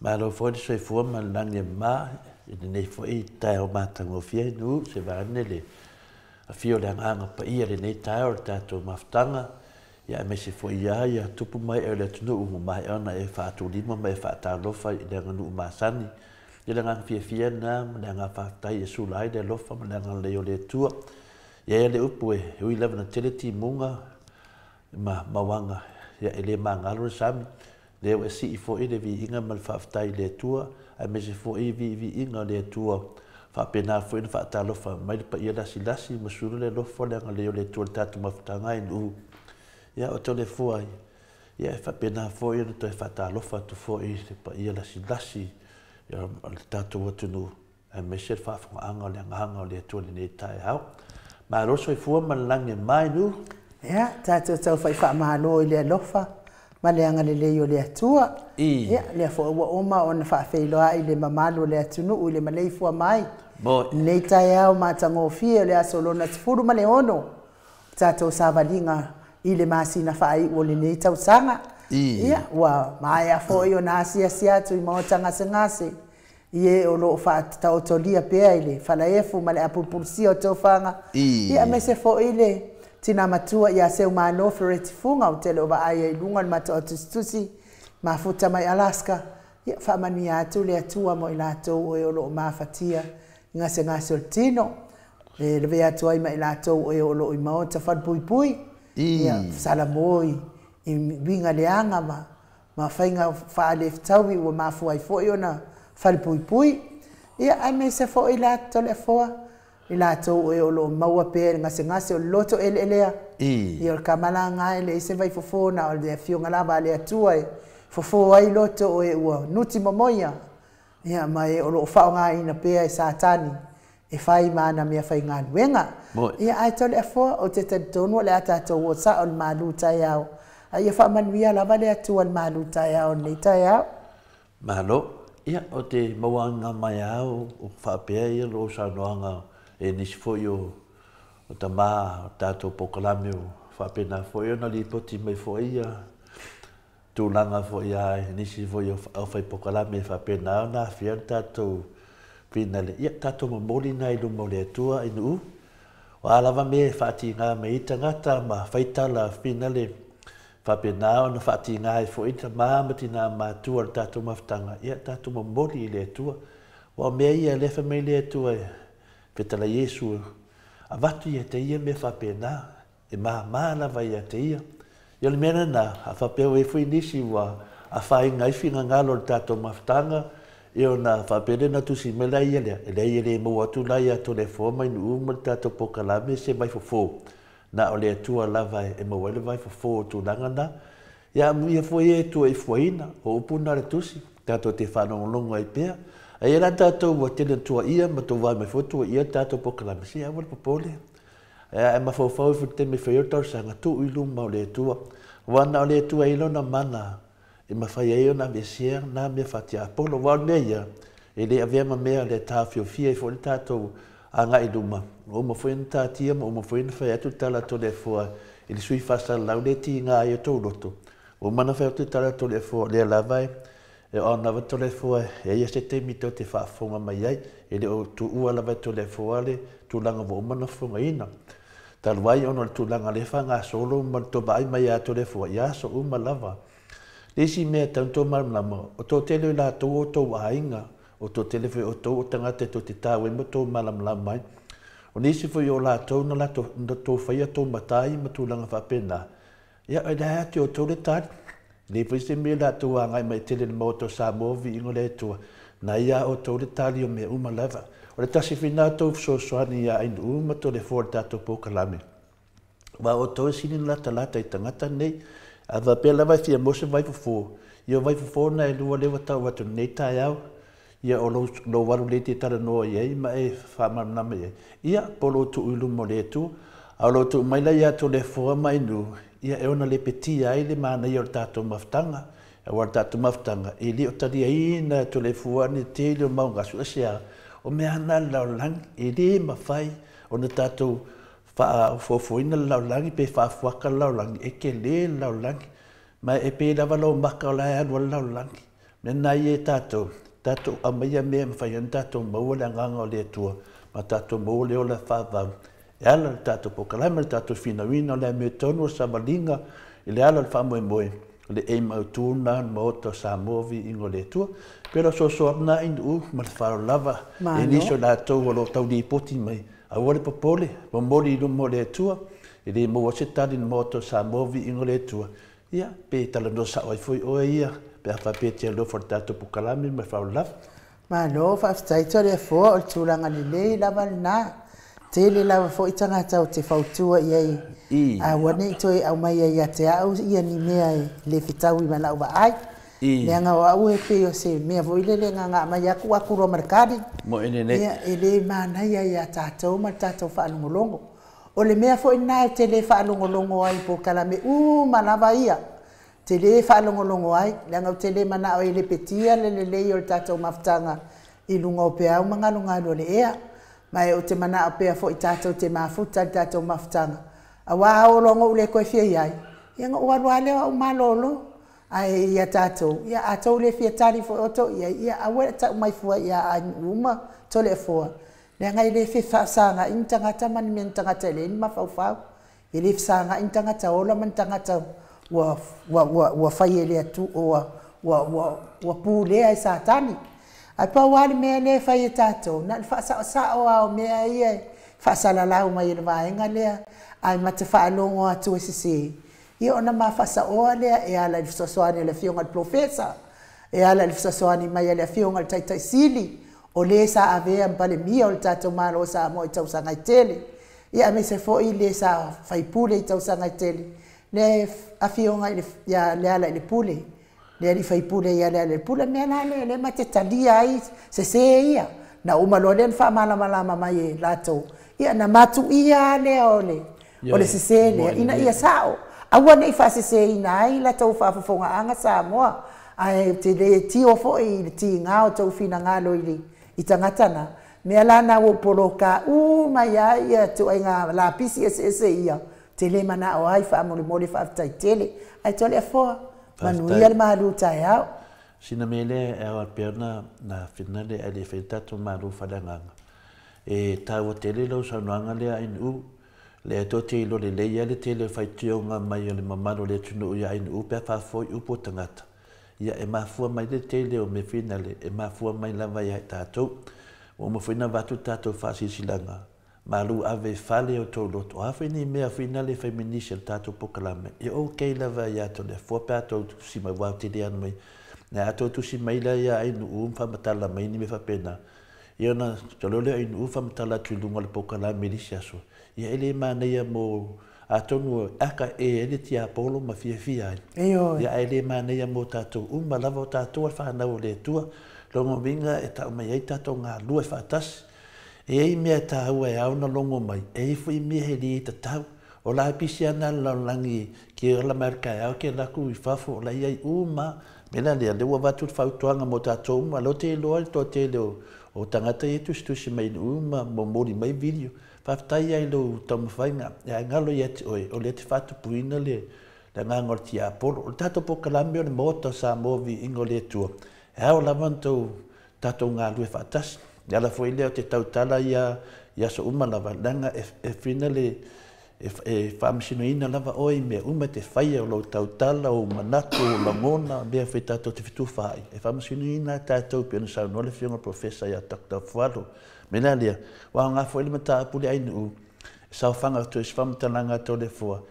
Malo foi le soifua ma le lagi e mama i lenei foi taeao matagofie nu se vaane le afio o le agaga paia lenei taeao o le tatou mafutaga. Ia aemaise foi lava ia tupu ma ee o le atunuu ua maea ona e faatulima ma e faatalofa i le aganuu masani. Ia le agaga fiafia lena ma le agaga faafetai e sula ai le alofa ma le agalelei o le Atua. E i ai lava le upu e ui lava ina tele timuga ma mauaga, ia e le magalo le sami, lea ua e sii foi le viiga ma le faafetai i le Atua, aemaise foi viiviiga o le Atua. Faapena foi ona faatalofa mai le paia lasilasi ma sulu le alofa le agalelei o le Atua i le tatou mafutaga i Nu'u. Ia o Toleafoa, ia e faapena foi ona toe faatalofa atu foi i le paia lasilasi o le tatou atunuu, aemaise le faafofogaaga o le agaga o le Atua i lenei taeao. Malo le soifua ma le lagi e mama i Nu'u. Ia, tatou tau fai faamalo i le alofa ma le agalelei o le Atua. Ia, lea foi ua uma ona faafeiloai le mamalu o le atunuu i le maleifua mai. Lenei taeao matagofie o le aso lona 16, tatou savaliga i le masina faaiu o lenei tausaga. Ia, ua maea foi ona asiasi atu i maota gasegase, i e o loo faataotolia pea i le falaefu ma le apulupulusia o tofaga. Ia, aemaise foi le tina matua ia Seumalo Fereti Fuga o tele o vaai ai luga o le matou tusitusi mafuta mai Alaska. Ia, faamanuia atu le Atua mo i latou o e o loo mafatia i gasegase o le tino. E lavea atu ai ma i latou o e o loo i maota falepuipui. Ia, salamo i uiga leaga ma faiga faalefetaui ua mafua ai foi ona falepuipui. Ia, aemaise foi la Toleafoa i latou o e o loo maua pea i le gasegase o le loto eleelea. Ia, o le kamalaga e leai se vaifofo na o le afioga lava a le Atua e fofo ai loto o e ua nuti momoia. Ia, ma e o loo faaaogaina pea e Satani e fai ma ana mea faigaluega. Ia, ae Toleafoa, ou te talitonu o le a tatou o sao i le malu taeao. A ia faamanuia lava le Atua i le malu taeao lenei taeao. Malo. Ia, o te mauaga mai au o faapea ia lou saunoaga e nisi foi o tamā o tatou polokalame o faapena foi ona lipoti mai foi ia tulaga foi a nisi foi o aufai polokalame e faapena ona aafia le tatou finale. Ia, tatou momoli na i luma o le Atua i Nu'u. O a lava mea e faatiga mai ai tagata ma faitala finale faapena ona faatiga ai foi tamā ma tinā matua o le tatou mafutaga, ia tatou momoli i le Atua. Aua o mea ia lea fai mai le Atua e fetalai Iesu, avatu ia te ia mea faapena, e māmā lava ia te ia. Ia o le mea lena, a faapea ua i ai foi nisi ua afaina ai finagalo o le tatou mafutaga, ia ona faapea lea ona tusi mai la ia lea, e leai e le maua atu la ia Toleafoa mai Nu'u ma le tatou polokalame se vaifofo. Na o le Atua lava e maua ai le vaifofo o tulaga na. Ia amuia foi e Atua i fuaina, o upu na o le tusi, tatou te faalogologo ai pea. Ae ia la tatou ua tele na tuuaia ma tou vaai mai foi tuuaia le tatou polokalame, se aua le popole. Ae a e mafaufau ifo i le taimi e fai ai le talosaga, tuu i luma o le Atua. Aua na o le Atua e i ai lona mana e mafai ai ona aveesea na mea faatiapolo. Aua o le mea ia, e le avea ma mea le taofiofia ai foi le tatou agai i luma. Ua uma foi ona tatia ma uma foi ona fai atu le tala a Toleafoa i le sui faasalalau lea e tiga ai o tou loto. Ua uma ona fai atu le tala a Toleafoa, o lea lava e oana lava Toleafoa e i ai se taimi tou te faafofoga mai ai. E le o tuua lava e Toleafoa le tulaga ua uma ona fofogaina. Talu ai ona o le tulaga lea e faagasolo ma le tou vaai mai ia Toleafoa i aso uma lava. Le isi mea e tatau ona outou malamalama, o toatele o i latou o outou aiga, o toatele foi o outou o tagata e tou te taua ai ma outou malamalama ai. O nisi foi o latou na latou na tou faia tou matai ma tulaga faapena, ia e leai atu i outou le tali. E leai foi se mea latou agai mai tele i le Maota o Samoa, viiga o le Atua, na ia outou le tali o mea uma lava. O le tasi foi lena o tou fesoasoani ia Ainuu ma Toleafoa i le tatou polokalame. Aua o outou e sili ona latalata i tagata nei. A faapea lava e fia maua se vaifofo, ia o vaifofo na e lua lea ua tau atu i lenei taeao, ia o lou, lou alu lea e te talanoa i ai ma e faamalamalama i ai, ia po o lou tuu i luma o le Atua. A o lou tuu mai la ia Toleafoa ma Ainuu, ia e ono lepetia ai le manaia o le tatou mafutaga. Aua o le tatou mafutaga, e le o taliaina e Toleafoa ni tele o mau gasegase, o mea lava na a le lalolagi, e le mafai ona tatou faaofofoina le lalolagi pe faafuaka le lalolagi, e tele le lalolagi. Ma e pei lava lou maka o la e alu ai le lalolagi. O le mea lena ia i tatou, tatou aumaia mea e mafai ai ona tatou maua le agaga o le Atua, ma tatou maua le ola faavavau e ala i le tatou polokalame, le tatou finauina o le amiotonu, o le savaliga I le ala o le faamoemoe, o le aim autu lena o le Maota o Samoa Viiga o le Atua. E pei o lau soasoa atu lena Ainuu ma le faaaloalo lava i nisi o latou o lo o tau lipoti mai, aua le popole, momoli i luma o le Atua, e le maua se tali i le Maota o Samoa Viiga o le Atua. Ia, pe talanoa sao ai foi oe ia, pe a faapea e te alofa i le tatou polokalame ma le faaaloalo lava. Malo faafetai Toleafoa, o le tulaga lelei lava lena. Tele lava foi tagata ou te fautua i ai, aua ne i toe aumaia ia te au ia ni mea e le fetaui ma lau vaai. Leaga o au e pei o se mea foi lele na ona aumai atu atu loa ma le tali. Ia, e le manaia ia tatou ma le tatou faalogologo. O le mea foi lena ou te le faalogologo ai i polokalame uma lava ia. Ou te le faalogologo ai, leaga ou te le manao e lepetia le lelei o le tatou mafutaga i luga o peau ma galugalu o le ea. Ma ou te manao pea foi tatou te mafuta i le tatou mafutaga, aua a oo loa ina ou le toe fia i ai, ia ona ou alu lava lea o au malolo. Ae ia tatou, ia a outou le fia tali foi outou i ai, ia aua le tau mai fua ia Ainuu ma Toleafoa, leaga e le fefasagai ni tagata ma ni mea ni tagata e leai ni mafaufau. E le fesagai ni tagata ola ma ni tagata ua ua ua ua fai e le Atua, ua pulea e Satani. Ae pau lava le mea lea e fai e tatou, na o le faasaosao lava o mea ia e faasalalau mai e le vaega lea, ae mata faalogo atu e sese, ia ona ma faasaoa lea e ala i le fesoasoani a le Afioga i le Polofesa, e ala i le fesoasoani mai a le Afioga i le Taitai Sili, o le sa avea ma Palemia o le tatou Malo o Samoa i tausaga e tele, ia aemaise foi le sa faipule i tausaga e tele, le Afioga ia Lealailepule, le alii faipule ia Lealailepule. O le mea la lea o lea ma te talia ai sese ia. Na uma loa lea ona faamalamalama mai e latou, ia ona matuia lava lea o le o le sese lea ina ia sao. Aua ne i faaseseina ai la tou faafofogaaga Samoa, ae ou te le tio foi i le tiga o tou finagalo i tagata na. Mea la na ua ou poloka uma ai lava ia ituaiga lapisi eseese ia, ou te le manao ai faamolemole faafetai tele. Ae Toleafoa, manuia le malu taeao. Sina mea lea e ao pea ona finale ae le i faia le tatou malu faaleagaga. E taua tele lau saunoaga lea Ainuu, lea tou te iloa lelei lava le tele o faitioga mai o le mamalu o le atunuu ia Ainuu pe a faafoi upu o tagata. Ia e mafua mai le tele o mea finale, e mafua mai lava ia i tatou. Ua uma foi ona avatu le tatou faasilasilaga, malu ave i fale o tou loto. O a foi ni mea finale e fai ma nisi o le tatou polokalame, e okay lava ia Toleafoa pe a tou tusi mai, aua ou te le ano mai. A tou tusi mai la ia Ainuu ma faamatala mai ni mea faapena, ia ona tolo lea o Ainuu faamatala atu i luga o le polokalame i le isi aso, ia e le manaia mo, atonu e aka e ai le tiapolo ma fiafia ai. Ia ae le manaia mo tatou uma lava o tatou o le fanau a le Atua. Lona uiga e tau mai ai tatou galue faatasi. E i ai mea e taua e ao ona logo mai, e i ai foi mea e le tatau. O la e pisi ana le lalolagi ke ola mai le taeao ke alu atu i fafo, o la e i ai uma. O le mea la lea, lea ua avatu le fautuaga mo tatou uma. O lea ou te iloa le toatele o tagata ia e tusitusi mai uma ma momoli mai video. Faafetai lava i lou taumafaiga, ae galo ia te oe, o lea e te faatupuina le agaga o le tiapolo. O le tatou polokalame o le Maota o Samoa Viiga o le Atua, e ao lava ona tou tatou galue faatasi. O le ala foi lea ou te tautala ia i aso uma lava, leaga e finale e faamasinoina lava oe i mea uma e te faia, o lou tautala, ou manatu, ou lagona, mea foi tatou te fetufaai, e faamasinoina lava tatou pei ona saunoa le Afioga i le Polofesa ia Dr. Fualo. O le mea la lea, ua aoga foi le mataupu lea Ainuu, e saofaga atu ai se faamatalaga a Toleafoa,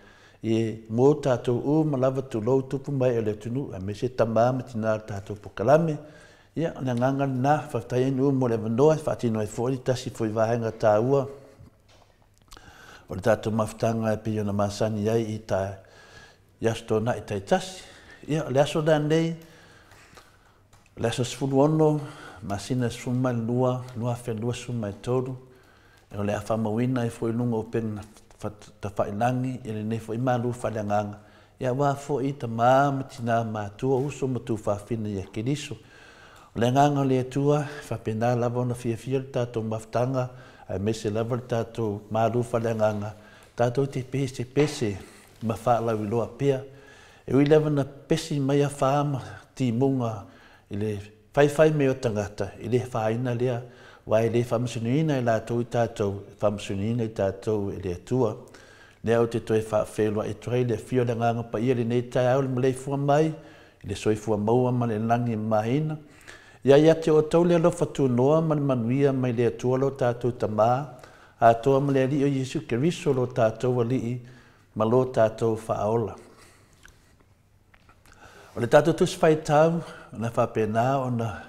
e mo tatou uma lava, tulou tupu ma ee o le atunuu, aemaise tama ma tina o le tatou polokalame. Ia, o le agaga lena, faafetai Ainuu mo le avanoa e faatino ai foi le tasi foi vaega taua o le tatou mafutaga e pei ona masani ai i ta i Aso Toonai taitasi. Ia, o le aso lenei, o le aso 16, masina 12, 2023, o le a faamauina ai foi i luga o upega tafailagi i lenei foi malu faaleagaga, ia aua foi tama ma tina matua, uso ma tuafafine ia Keriso. O le agaga o le Atua, e faapena lava ona fiafia le tatou mafutaga, aemaise lava le tatou malu faaleagaga, tatou te pesepese ma faalauiloa pea. E ui lava na pesi mai afa ma timuga i le faifai mai o tagata, e le afaina lea, aua e le faamasinoina e latou i tatou, e faamasinoina i tatou e le Atua. Lea ou te toe faafeiloai atu ai i le afio o le Agaga Paia i lenei taeao i le maleifua mai i le soifua maua ma le lagi e mamaina. Ia ia te outou le alofa tunoa ma le manuia mai le Atua lo tatou Tama, atoa ma le Alii o Iesu Keriso lo tatou Alii ma lo tatou Faaola. O le tatou Tusi Faitau na faapena ona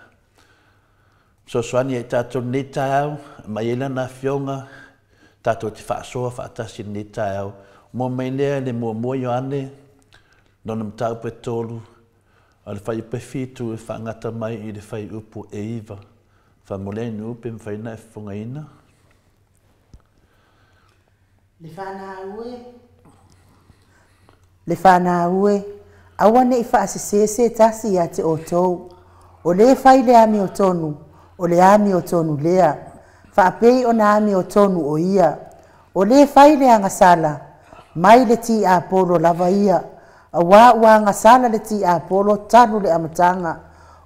fesoasoani ia i tatou i lenei taeao, aumai ai Lana Afioga tatou te faasoa faatasi i lenei taeao. Mua mai lea i le muamua Ioane, lona mataupu e 3, o le fuaiupu e 7 e faagata mai i le fuaiupu e 9. Faamanuia i nuu pe mafai ona e fofogaina. Le fanau e, le fanau e, aua ne i faasese se tasi ia te outou. O le fai le amiotonu, o le amiotonu lea. Faapei ona amiotonu o ia. O le fai le agasala, mai le tiapolo lava ia. Auā ua agasala le tiapolo talu le amataga.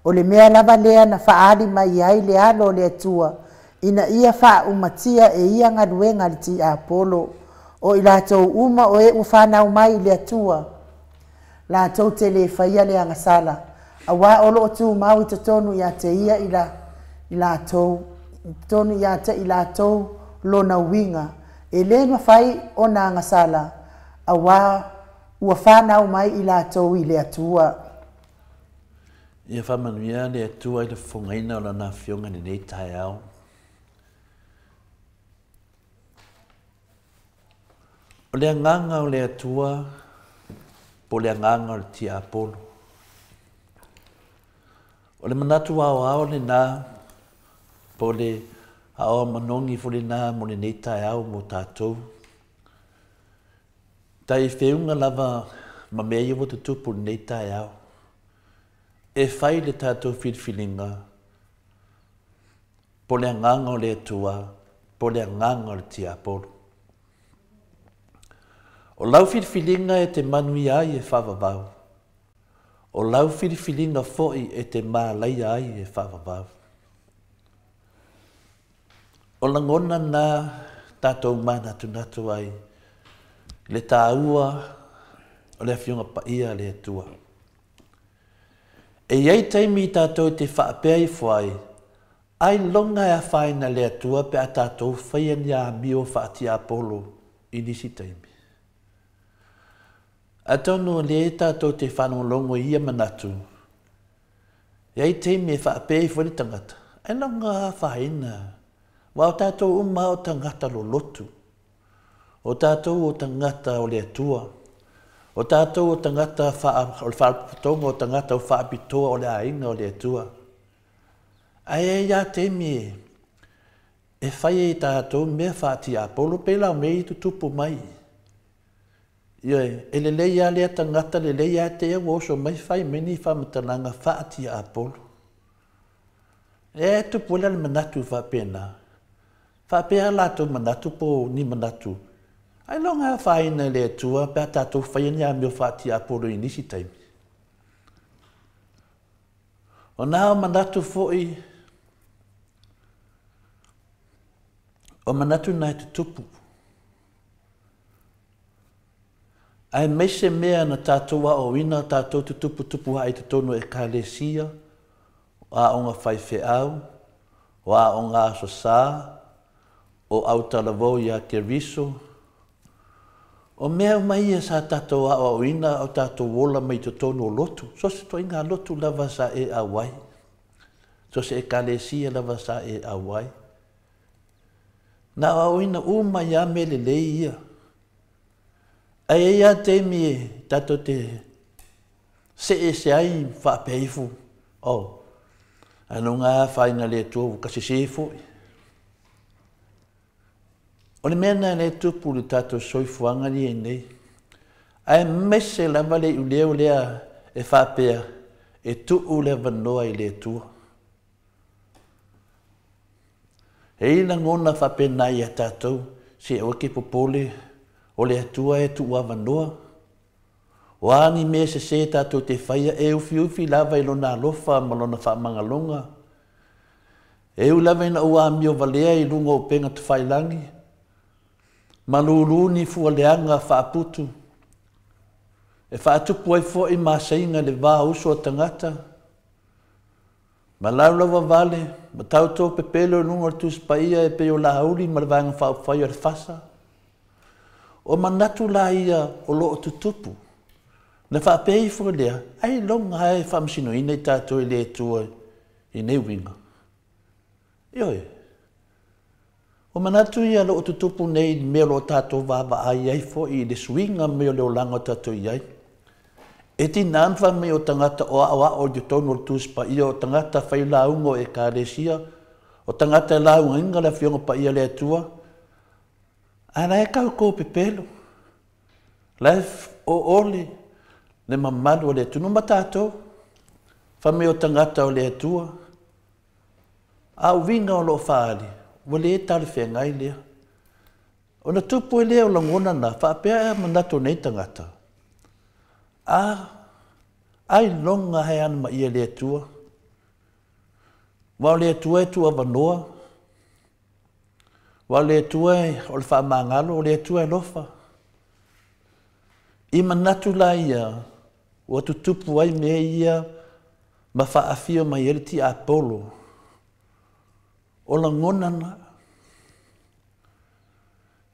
O le mea lava lea na faaali mai ai le Alo o le Atua, ina ia faaumatia e ia galuega a le tiapolo. O i latou uma o e ua fanau mai i le Atua, latou te le faia le agasala, auā o lo o tumau i totonu ia te ia i la i latou, i totonu ia te i latou lona uiga, e le mafai ona agasala, auā ua fanau mai i latou i le Atua. Ia faamanuia le Atua i le fofogaina o Lana Afioga i lenei taeao. O le agaga o le Atua po o le agaga o le tiapolo. O le manatu aoao lena po o le aoao manogi foi lena mo lenei taeao mo tatou. Tai feuga lava ma mea ia ua tutupu i lenei taeao. E fai le tatou filifiliga po o le agaga o le Atua, po o le agaga o le tiapolo. O lau filifiliga e te manuia ai e faavavau, o lau filifiliga foi e te malaia ai e faavavau. O lagona na tatou manatunatu ai i le taua o le Afioga Paia a le Atua. E i ai taimi tatou te faapea ifo ai, ailoga e afaina le Atua pe a tatou faia ni amio faatiapolo i nisi taimi. Atonu o lea tatou te faalogologo i ia manatu, e ai taimi e faapea ifo ai le tagata, ailoga afaina, aua o tatou uma o tagata lolotu. O tatou o tagata o le Atua. O tatou o tagata o le faalapotopotoga o tagata o faapitoa o le aiga o le Atua. Ae ai lava taimi e fai ai e tatou mea faatiapolo pei la o mea ia tutupu mai. Ioe, e lelei lava lea tagata, lelei lava te ia ua oso mai fai mai ni faamatalaga faatiapolo. E tupu ai la le manatu faapena. Faapea a latou manatu po o ni manatu, ailoga e afaina i le Atua pe a tatou faia ni amio faatiapolo i nisi taimi. O nā o manatu foi, o manatu na e tutupu. Aemaise mea na tatou aoaoina, tatou tutuputupu ae i totonu o Ekalesia, o aoga faifeau, o aoga aso Sa, o autalavou iā Keriso. O mea uma ia sa tatou aoaoina a o tatou ola mai totonu o lotu, so o se ituaiga lotu lava sa e auai, so o se Ekalesia lava sa e auai. Na aoaoina uma ai lava mea lelei ia. Ae i ai lava taimi e tatou te see ese ai faapea ifo, oh, ailoga lava afaina le Atua ua ka sese foi. O le mea lena lea e tupu i le tatou soifuaga lea i nei. Aemaise lava le iuleo lea e faapea e tuu le avanoa i le Atua. E i ai lagona faapena ia tatou, se aua ke popole, o le Atua e tuu avanoa. O a ni mea sese tatou te faia, e ufiufi lava i Lona alofa ma Lona faamagaloga. E ui lava ina ou amio valea i luga o upega tafailagi, Ma lulu ni fua leaga faaputu e faatupu ai foʻi masaiga i le va o uso a tagata ma laulauavale ma tautō pepelo i luga o le Tusi Paia e pei o Laauli ma le Vaega Faaupufai o le Fasa. O manatu la ia o lo o tutupu, na faapea ifo lea, ailoga lava e faamasinoina i tatou e le Atua i nei uiga. Ioe. O manatu ia o lo o tutupu nei i le mea o lo o tatou vaavaai ai foi i le suiga mai o le olaga o tatou i ai. E tiga ona fai mai o tagata o aoao i totonu o le Tusi Paia, o tagata failauga o Ekalesia, o tagata e laugaina le Afioga Paia a le Atua, ae la e tautō pepelo, la e oole le mamalu o le atunuu ma tatou, fai mai o tagata o le Atua. A o uiga o lo o faaali, ua le talafeagai lea. Ona tupu ai lea o lagona na, faapea e manatu o nei tagata, a, ailoga e anamaia i le Atua. Aua o le Atua e tuuavanoa, aua o le Atua o le faamagalo, o le Atua e alofa. I manatu la ia, ua tutupu ai mea ia ma faafio mai ai le tiapolo o lagona na.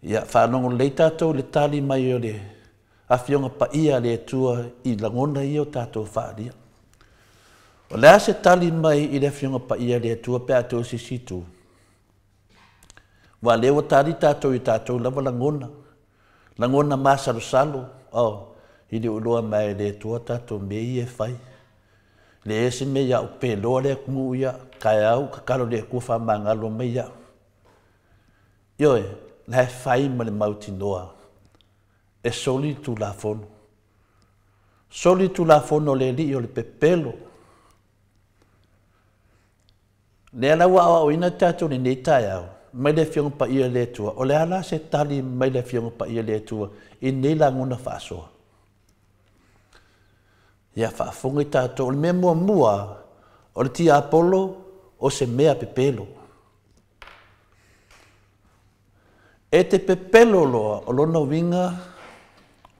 Ia, faalogo lelei tatou i le tali mai o le Afioga Paia a le Atua i lagona ia o tatou faaalia. O le a se tali mai i le Afioga Paia a le Atua pe a toe o se isi itu? Aua o lea ua tali tatou i tatou lava lagona, lagona masalosalo, oh, i le iloa mai e le Atua tatou mea ia e fai. Leai se mea ia au peloa le atunuu ia, taeao tatalo i le Atua faamagalo mai au. Ioe, la e fai ma le mautinoa e soli le Tulafono. Soli le Tulafono o le Alii o le pepelo. Lea la ua aoaoina tatou i lenei taeao mai le Afioga Paia a le Atua. O le a la se tali mai le Afioga Paia a le Atua i lenei lagona faasoa? Ia faafofoga i tatou, o le mea muamua, o le tiapolo o se mea pepelo. E te pepelo loa, o lona uiga,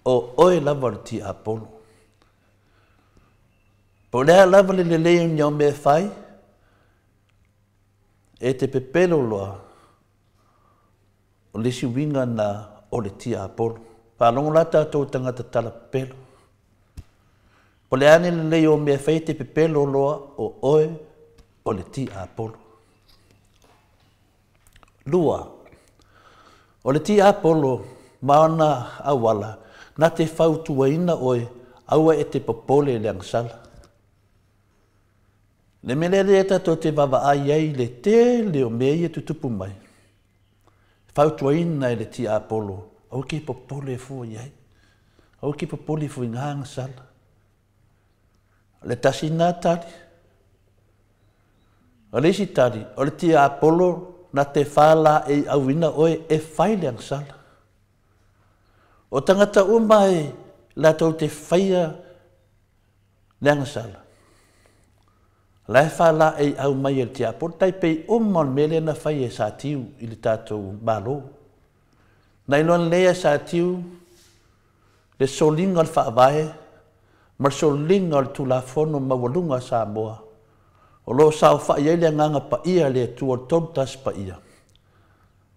o oe lava o le tiapolo. Po o le a lava le lelei o ni au mea e fai, e te pepelo loa, o le isi uiga na o le tiapolo. Faalogo la tatou i tagata tala pepelo. Po o le a le lelei o mea e fai, e te pepelo loa, o oe o le tiapolo. 2, o le tiapolo ma ona auala na te fautuaina oe aua e te popole i le agasala. Le mea lea lea tatou te vaavaai ai i le tele o mea ia tutupu mai, fautuaina e le tiapolo, aua ke popole fua i ai, aua ke popole fua i ngā agasala. O le tasi lena tali. O le isi tali, o le tiapolo na te whālaeiauina oe e fai le agasala. O tagata uma e latou te faia le agasala, la e whālaeiau mai e le tiapolo, tai pei uma o le mea lea na fai e Satiu i le tatou Malo. Na iloa lelei e Satiu le soliga o le faavae ma le soliga o le Tulafono maualuga a Samoa, o lo o saofai ai le Agaga Paia a le Atua o le Tolu Tasi Paia,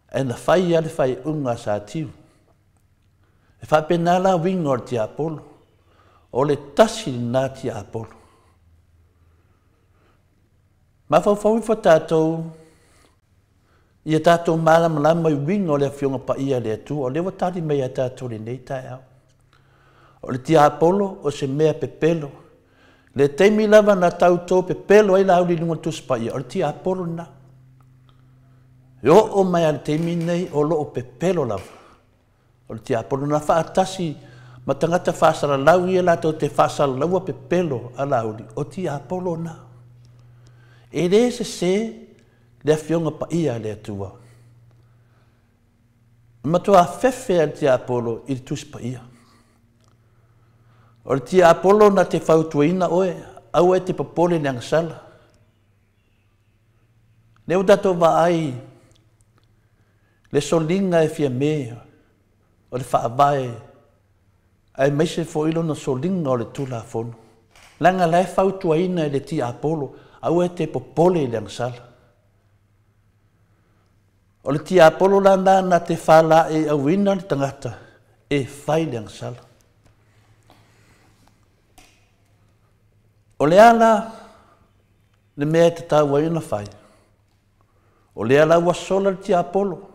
ae na fai lava le faaiuga a Satiu. E faapena la uiga o le tiapolo, o le tasi lena tiapolo. Mafaufau ifo tatou ia tatou malamalama i uiga o le Afioga Paia a le Atua, o lea ua tali mai ia tatou i lenei taeao. O le tiapolo o se mea pepelo. Le taimi lava na tautō pepelo ai Laauli i luga o le Tusi Paia, o le tiapolo lena. E oo mai lava i le taimi lenei o lo o pepelo lava. O le tiapolo na faatasi ma tagata faasalalau ia latou te faasalalaua pepelo a Laauli, o tiapolo na. E le sesē le Afioga Paia a le Atua. E matua fefe a le tiapolo i le Tusi Paia. O le tiapolo na te fautuaina oe, aua e te popole i le agasala. Lea ua tatou vaai le soliga e fia me. o le Faavae aemaise foi lona soliga o le Tulafono. Leaga la e fautuaina e le tiapolo, aua e te popole i le agasala. O le tiapolo la lena na te falaeiauina le tagata e fai le agasala. O le a la le mea e tatau ai ona fai? O lea la ua sola le tiapolo,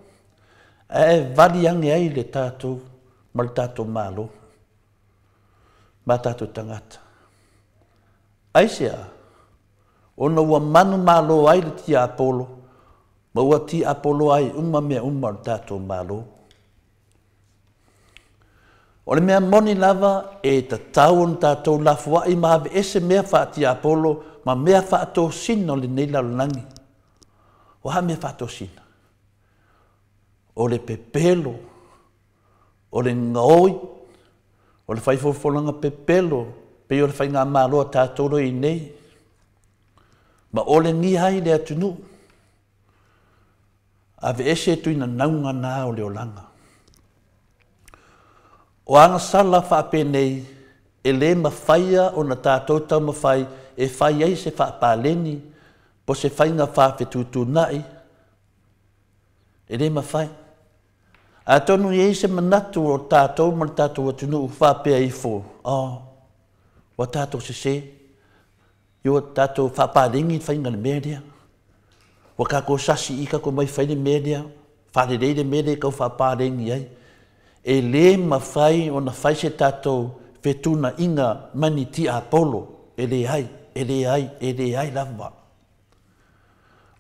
ae vali ane ai le tatou ma le tatou Malo ma tatou tagata. Aisea? Ona ua manumalo ai le tiapolo, ma ua tiapolo ai uma mea uma o le tatou Malo. O le mea moni lava e tatau ona tatou lafoai ma aveese mea faatiapolo ma mea faatosina o lenei lalolagi. O a mea faatosina? O le pepelo, o le gaoi, o le faifolofolaga pepelo, pei o le faigamalo a tatou lo i nei, ma olegia ai le atunuu, aveese tuinanauga na o le olaga. O agasala faapenei, e lē mafaia ona tatou taumafai e fai ai se faapaleni po se faiga faafetutuna'i, e lē mafai. Atonu e i ai se manatu o tatou ma le tatou atunuu faapea ifo, oh, ua tatou sesē, ia ua tatou faapaleni le faiga o le mea lea. Ua tatou sasi i tatou mai fai le mea lea, faalelei le mea lea e tau faapaleni ai. E lē mafai ona fai se tatou fetuunaiga ma ni tiapolo, e leai, e leai, e leai lava.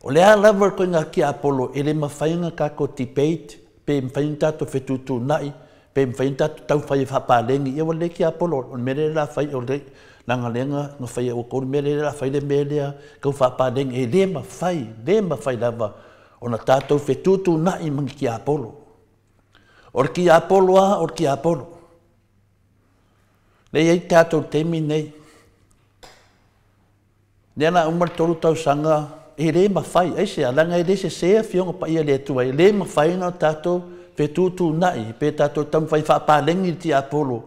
O le a lava le ituaiga tiapolo, e le mafai ona tatou debate, pe mafai ona tatou fetuutuunai, pe mafai ona tatou taumafai e faapaleni, ia ua lelei tiapolo, o le mea lea o le a fai, o le leaga lea na faia e outou le mea lea o le a fai le mea lea, tau faapaleni, e lē mafai, lē mafai lava ona tatou fetuutuunai ma ni tiapolo. O le tiapolo lava, o le tiapolo. Lea e i ai tatou i le taimi lenei. Lea o le a uma le 3 tausaga, e lē mafai, aisea, leaga e le sesē Afioga Paia a le Atua, e lē mafai ona tatou fetuutuunai pe tatou taumafai e faapaleni le tiapolo.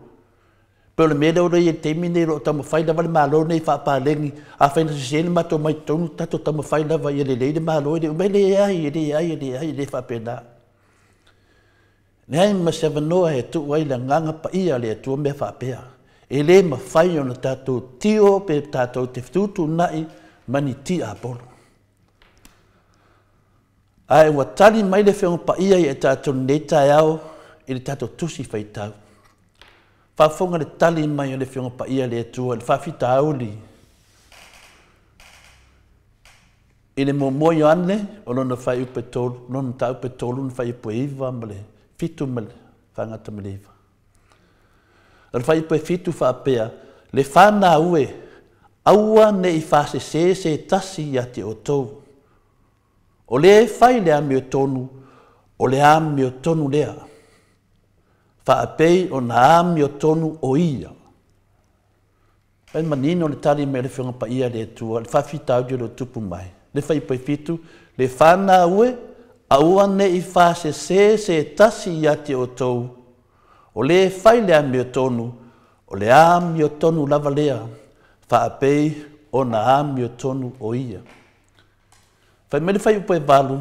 Pe o le mea lea o lo o i ai i le taimi lenei, o lo o taumafai lava le Malo lenei e faapaleni, afai na sesē le matou mai totonu, tatou taumafai lava ia lelei le Malo, e le uma, e leai, e leai, e leai, e le faapena. Leai ma se avanoa e tuu ai le agaga paia a le Atua mea faapea. E lē mafai ona tatou tio pe tatou te fetuutuunai ma ni tiapolo. Ae ua tali mai le Afioga Paia ia i tatou lenei taeao i le tatou tusi faitau. Faafofoga le tali mai o le Afioga Paia a le Atua i le faafitauli i le 1 Ioane o lona fuaiupu e 3, lona mataupu e 3, lona fuaiupu e 9 ma le 7 ma le faagata ma le 9. O le fuaiupu e 7 faapea, le fanau e, aua ne i faasesē se tasi ia te outou. O le fai le amiotonu, o le amiotonu lea. Faapei ona amiotonu o ia. Pai manino le tali mai le Afioga Paia a le Atua, le faafitauli o lo tupu mai. Le fuaiupu e 7, le fanau e, aua ne i faasesē se tasi ia te outou. O le fai le amiotonu, o le amiotonu lava lea. Faapei ona amiotonu o ia. Fai mai le fuaiupu e 8,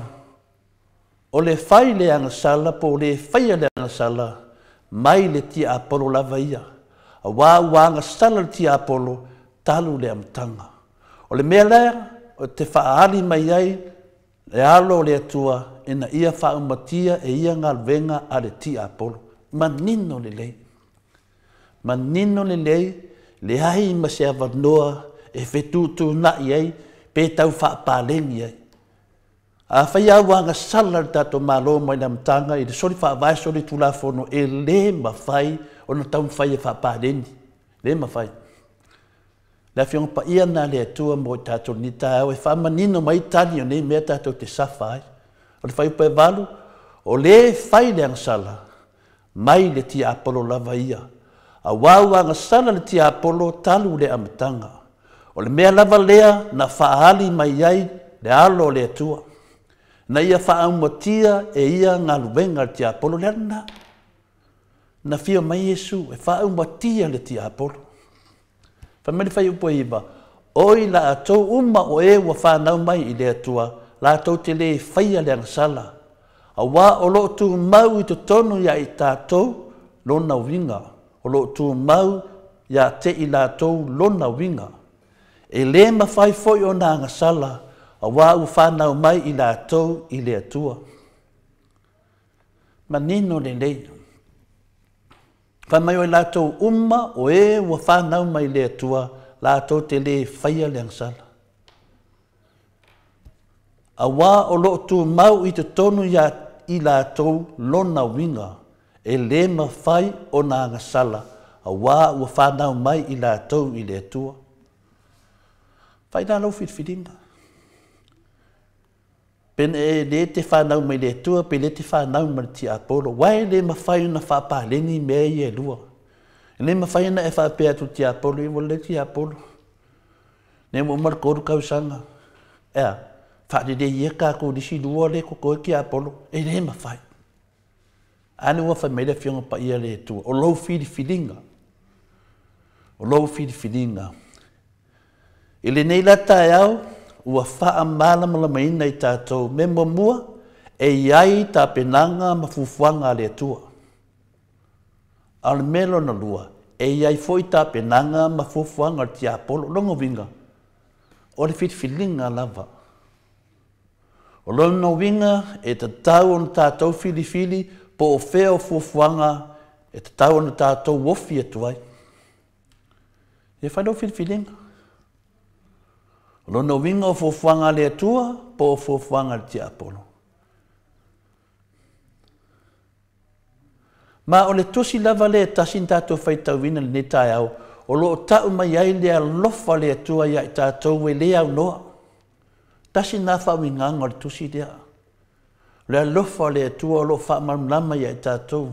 o le fai le agasala po o le faia le agasala, mai le tiapolo lava ia. Auā ua agasala le tiapolo, talu le amataga. O le mea lea, o te faaali mai ai le alo o le Atua ina ia faaumatia e ia galuega a le tiapolo. Manino lelei. Manino lelei, leai ma se avanoa e fetuutuunai ai pe tau faapaleni ai. Afai lava ua agasala le tatou Malo mai le amataga i le soli faavae soli Tulafono, e lē mafai ona taumafai e faapaleni. Lē mafai. Le Afioga Paia lena a le Atua mo i tatou lenei taeao e faamanino mai tali o nei mea tatou te safa ai. O le fuaiupu e 8, o le fai le agasala, mai le tiapolo lava ia. Auā ua agasala le tiapolo talu le amataga. O le mea lava lea na faaali mai ai le alo o le Atua, na ia faaumatia e ia galuega a le tiapolo. Le ala lena. Na afio mai Iesu e faaumatia le tiapolo. Fai mai le fuaiupu 9, O i latou uma o e ua fanau mai i le Atua, latou te lē faia le agasala, auā o lo o tumau i totonu iā i tatou lona uiga, o lo o tumau iā te i latou lona uiga. E lē mafai foi ona agasala, auā ua fanau mai i latou i le Atua. Manino lelei. Fai mai o i latou uma o e ua fanau mai le Atua, latou te lē faia le agasala. Auā o lo o tumau i totonu iā i latou lona uiga, e lē mafai ona agasala, auā ua fanau mai i latou i le Atua. Fai la lau filifiliga. Pe na e lē te fanau mai le Atua, pe lē te fanau ma le tiapolo, aua e le mafai ona faapaleni mea ia e lua. E le mafai ona e faapea atu i le tiapolo, ia ua lelei le tiapolo, lea ua uma le 3 tausaga, e a, faalelei ia tatou i le isi 2 lea e totoe tiapolo. E le mafai. A lea ua fai mai le Afioga Paia a le Atua, o lou filifiliga, o lou filifiliga. I lenei la taeao, ua faamalamalamaina i tatou mea muamua, e i ai tapenaga ma fuafuaga a le Atua. A o le mea lona lua, e i ai foi tapenaga ma fuafuaga a le tiapolo. Lona uiga, o le filifiliga lava. O lona uiga, e tatau ona tatou filifili po o fea o fuafuaga e tatau ona tatou ofi atu ai. Ia fai lau filifiliga. O lona uiga o fuafuaga a le Atua po o fuafuaga a le tiapolo. Ma o le tusi lava lea e tasi na tatou faitauina i lenei taeao, o lo o tau mai ai le alofa o le Atua ia i tatou e le aunoa. Tasi lena faauigaga o le tusi lea. O le alofa o le Atua o lo o faamalamalama ia i tatou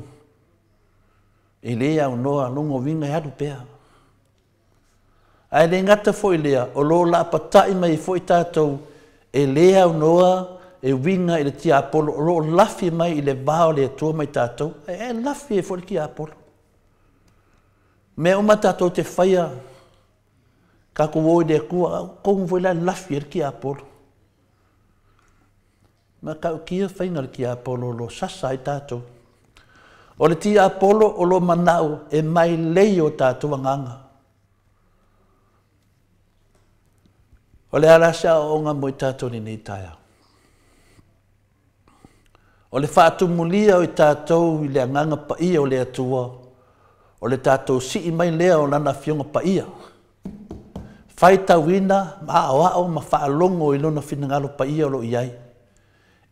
e le aunoa, lona uiga e alu pea. Ae le gata foi lea, o lo o lapatai mai ai foi tatou e le aunoa e uiga i le tiapolo o lo o lafi mai i le va o le Atua ma i tatou, e lafi ai foi le tiapolo. Mea uma tatou te faia, tatou o i le Atua, tonu foi la e lafi ai le tiapolo. Matautia faiga o le tiapolo o lo o sasa ai tatou. O le tiapolo o lo o manao e mailei o tatou agaga. O le a la se aoaoga mo i tatou i lenei taeao? O le faatumulia o i tatou i le agaga paia o le Atua, o le tatou sii mai lea o Lana Afioga Paia, faitauina ma aoao ma faalogo i Lona finagalo paia o lo o i ai,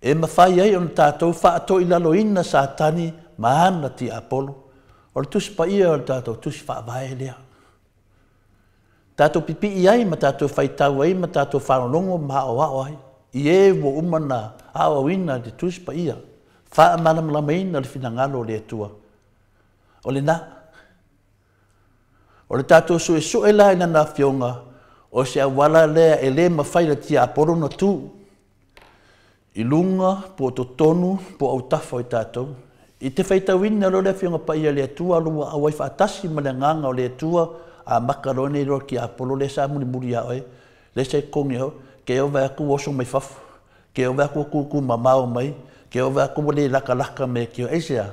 e mafai ai ona tatou faatoilaloina Satani ma ana tiapolo. O le Tusi Paia o le tatou Tusi Faavae lea. Tatou pipii ai ma tatou faitau ai ma tatou faalogologo ma aoao ai i e ua uma ona aoaoina le Tusi Paia, faamalamalamaina le finagalo o le Atua. O lena. O le tatou suesue la i Lana Afioga, o se auala lea e le mafai e le tiapolo ona tu i luga po o totonu po o autafa o i tatou. I te faitauina loa le Afioga Paia a le Atua ua auai faatasi ma le agaga o le Atua, amata loa nei loa le tiapolo lea sa mulimuli ia oe, lea sa i totonu ia oe, te ova atu ua oso mai fafo, te ova atu ua tutu mamao mai, te ova atu ua le latalata mai e aisea,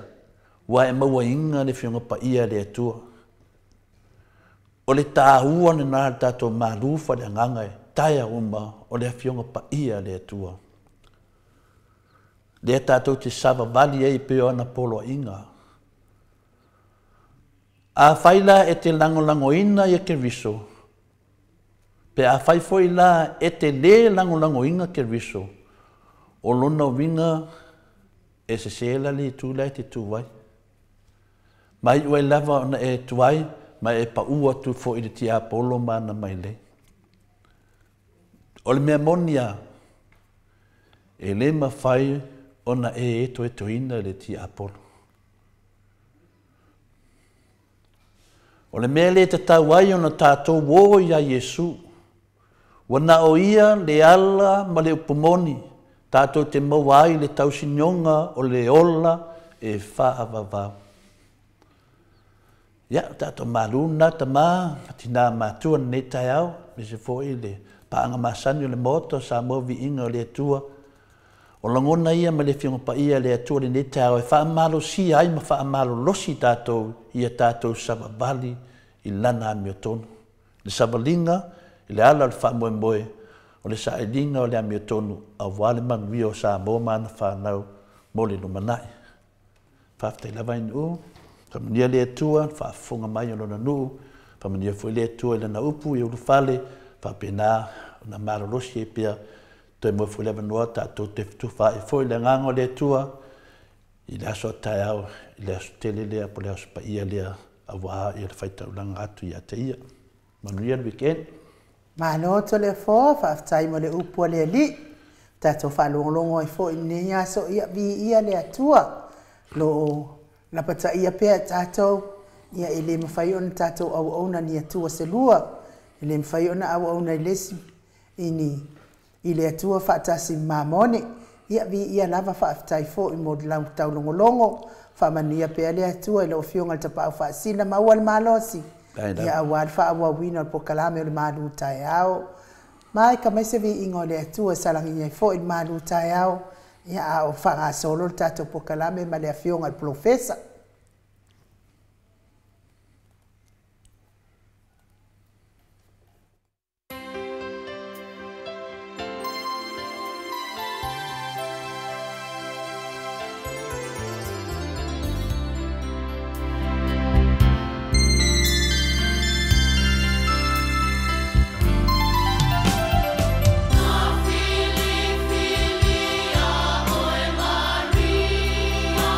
ua e mauaina le Afioga Paia a le Atua. O le tāua lena le tatou malu faaleagaga e taea uma o le Afioga Paia a le Atua. Lea tatou te savavali ai pei o ana poloaiga. Afai la e te lagolagoina ia Keriso, pe afai foi la e te lē lagolagoina Keriso, o lona uiga e sesē la le itu la e te tu ai. Ma iu ai lava ona e tuai ma e paʻu atu foi i le tiapolo ma ana mailei. O le mea moni lava, e le mafai ona e etoetoina le tiapolo. O le mea lea e tatau ai ona tatou o iā Iesu, ua na o Ia le ala ma le upu moni tatou te maua ai le tausinioga o le ola e faavavau. Ia, o tatou malu lena tama ma tina matua i lenei taeao, aemaise foi le paaga masani o le Maota o Samoa Viiga o le Atua. O lagona ia ma le Afioga Paia a le Atua i lenei taeao e faamalosia ai ma faamalolosi tatou ia tatou savavali i Lana amiotonu. Le savaliga i le ala o le faamoemoe o le sailiga o le amiotonu aua le manuia o Samoa ma ana fanau mo le lumanai. Faafetai lava i nuu, faamanuia le Atua, le faafofoga mai o Lona nuu, faamanuia foi le Atua i Lana upu i ulufale, faapena ona malolosi ai pea, toe maua foi le avanoa tatou te fetufaai foi i le agaga o le Atua i le aso a taeao, i le aso tele lea po o le aso paia lea aua le faitaulaga atu ia te Ia. Manuia le weekend. Malo Toleafoa, faafetai mo le upu a le Alii. Tatou faalogologo ai foi i lenei aso, ia viia le Atua. Lo o lapataia pea e tatou, ia e le mafai ona tatou auauna ni Atua se lua, e le mafai ona auauna i le isi i ni i le Atua faatasi ma Mamone. Ia viia lava, faafetai foi mo le lau taulogologo. Faamanuia pea le Atua i lau Afioga i le Tapaau Faasina, maua le malosi ia aua le faaauauina o le polokalame o le malu taeao. Ma e ka mai se viiga o le Atua e salagi ai foi le malu taeao, ia a o faagasolo le tatou polokalame ma le Afioga i le Polofesa. Filifilia oe Maria.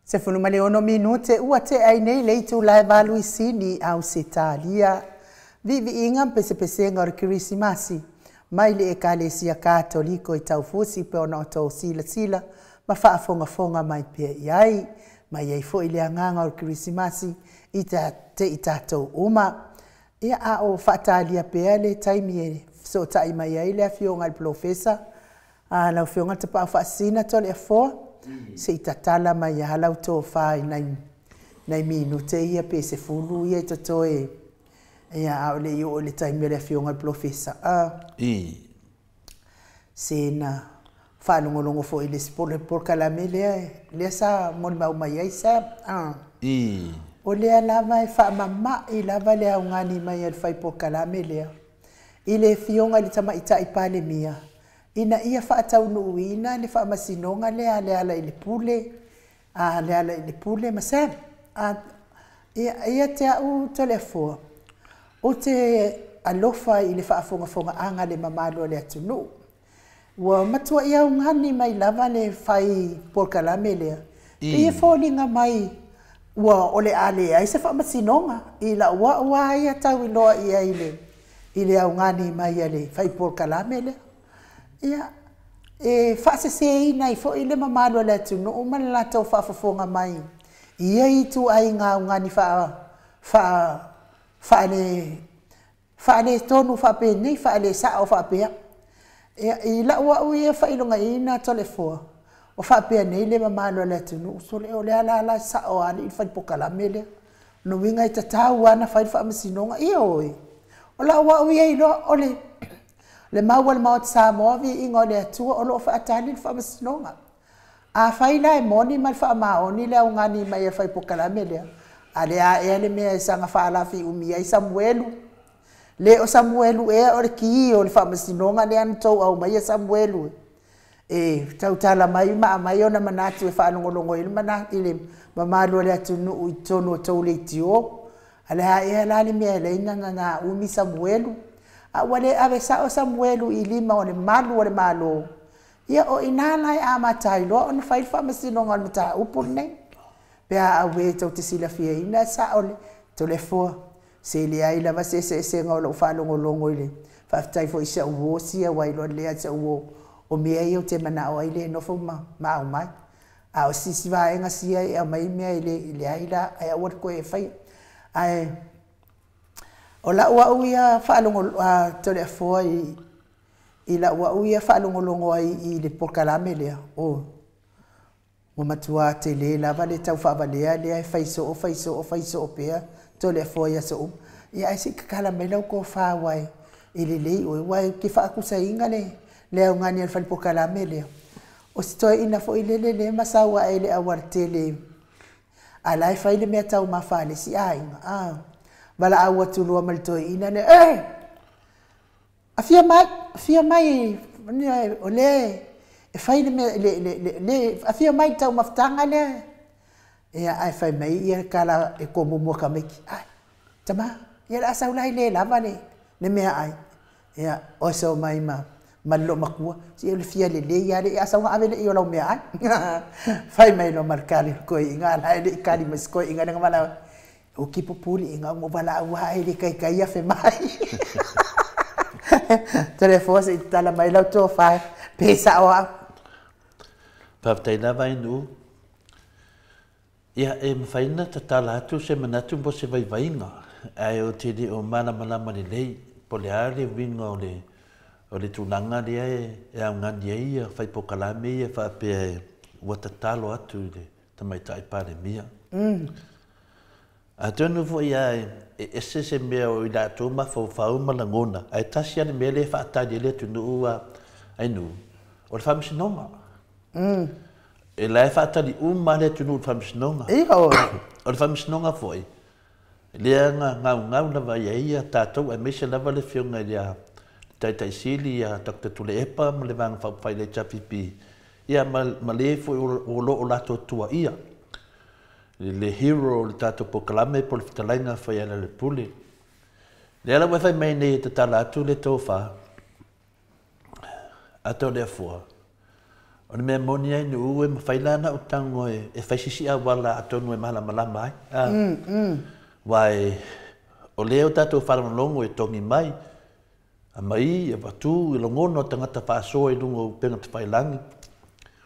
16 minute ua tea ai nei le itulā e 8 i Sini, Ausetalia. Viiviiga ma pesepesega o le Kerisimasi mai le Ekalesia Katoliko i Taufusi pe ona o tou silasila ma faafogafoga mai pea i ai. Mai ai foi le agaga o le Kerisimasi i te i tatou uma. Ia a o faatalia pea le taimi e fesootai mai ai le afioga i le Polofesa, a lau afioga le Tapaau Faasisina Toleafoa, se i tatala mai lava lau tofa i nai minute ia pe 10 ia i totoe, ia a o le i oo i le taimi o le afioga i le Polofesa. Se na faalogologo foi i le isi polokalame lea sa molimau mai ai Sam. O lea lava e faamama'i lava le augani mai a le fai polokalame lea i le afioga i le Tamaitai Palemia ina ia faataunuuina le faamasinoga lea a Lealailepule, a Lealailepule ma Sam. Ia te au Toleafoa, ou te alofa i le faafogafogaaga a le mamalu o le atunuu. Ua matuai augani mai lava le fai polokalame lea. Pei e foliga mai ua o le a leai se faamasinoga i lau au a ia tauiloa i ai i le augani mai a le fai polokalame lea. Ia, e faaseseina ai foi le mamalu o le atunuu ma le latou faafofoga mai i ia ituaiga augani faale faaletonu faapenei, faalesao faapea. Ia, i lau au ia faailogaina Toleafoa, o faapea nei le mamalu o le atunuu, sole o le ala la sao a alii le fai polokalame lea. O le uiga e tatau lava ona fai le faamasinoga. Ia oi, o lau au ia iloa, o le mau a le Maota Samoa, viiga o le Atua o lo o faatali le faamasinoga. Afai la e moni ma le faamaoni le augani mai a le fai polokalame lea, a le a ea le mea e saga faalafi umi ai Samuelu. Le o Samuelu ea o le ki o le faamasinoga lea na tou aumaia Samuelu e tautala mai ma aumai ona manatu e faalogologo ai i le mamalu o le atunuu i totonu o tou leitio. A le a ea la le mea e leai na umi Samuelu. A ua le ave sao Samuelu i lima o le malu o le Malo, ia o ina la e amata ai loa ona fai le faamasinoga o le mataupu lenei. Pe a auē tou te silafiaina sao le Toleafoa, se leai lava se eseesega o lou faalogologo i le faafetai foi i si au uo sia ua iloa lelei lava si au uo o mea ia ou te manao ai le nofo ma aumai. A o sisi vaega sia e aumai mea e leai la, ae aua le toe faia. Ae o lau au ia faalogo Toleafoa i lau au ia faalogologo ai i le polokalame lea, o ua matua tele lava le tau faavalea lea e fai soo, fai soo, fai soo pea Toleafoa i aso uma. Ia ae se i tatala mai lau tofa aua e lelei oe, aua ou te faatusaina le augani a le fale polokalame lea. O si toeaina foi lele lea ma sau ae i le aualatele a la e fai le mea taumafa a le isi aiga. Valaau atu loa ma le toeaina lea, e afia mai, afia mai, o lea e fai le mea, le afia mai i le taumafataga lea. Ia, ae fai mai ia tala e tomumu a tamaiti, ai, tama, ia le a sau la e le lava le mea ai. Ia, oe so mai ma le loomatua, si o le fia lelei lava le a sau na ave lea i o lau mea ai. Fai mai loa ma le kali o le toeaina, ala e le i kali mai se toeaina lea na valaau. O ki pupuli inga mo valaau ai le kai kai afe mai. Toleafoa se i tatala mai lau tofa pe sa'o a'u. Faafetai lava Ainuu. Ia, e mafai ona tatala atu se manatu mo se vaivaiga, ae ou te le o malamalama lelei po o le a le uiga o le o le tulaga lea e augani ai ia fai polokalame ia faapea ua tatalo atu i le Tamaitai Palemia. Atonu foi lava e ese se mea o i latou mafaufau ma lagona, ae tasi lava le mea lea e faatali ai le atunuu a Ainuu, o le Faamasinoga. E la e faatali uma lava le atunuu i le Faamasinoga. O le Faamasinoga foi, lea na gaugau lava i ai tatou, aemaise lava le Afioga i le Taitai Sili ia Dr. Tuilaepa ma le Vaega Faaupufai a le HRPP, ia ma le foi o lo o latou tuuaia le hero o le tatou polokalame po o le fetalaiga Faialealepule. Lea la ua e fai mai nei e tatala atu le tofa a Toleafoa, o le mea moni ai Nu'u e mafai la ona ou tago e fai se isi auala atonu e malamalama ai. Aua o lea o tatou faalogologo e togi mai, aumai, avatu i lagona o tagata faasoa i luga o upega tafailagi.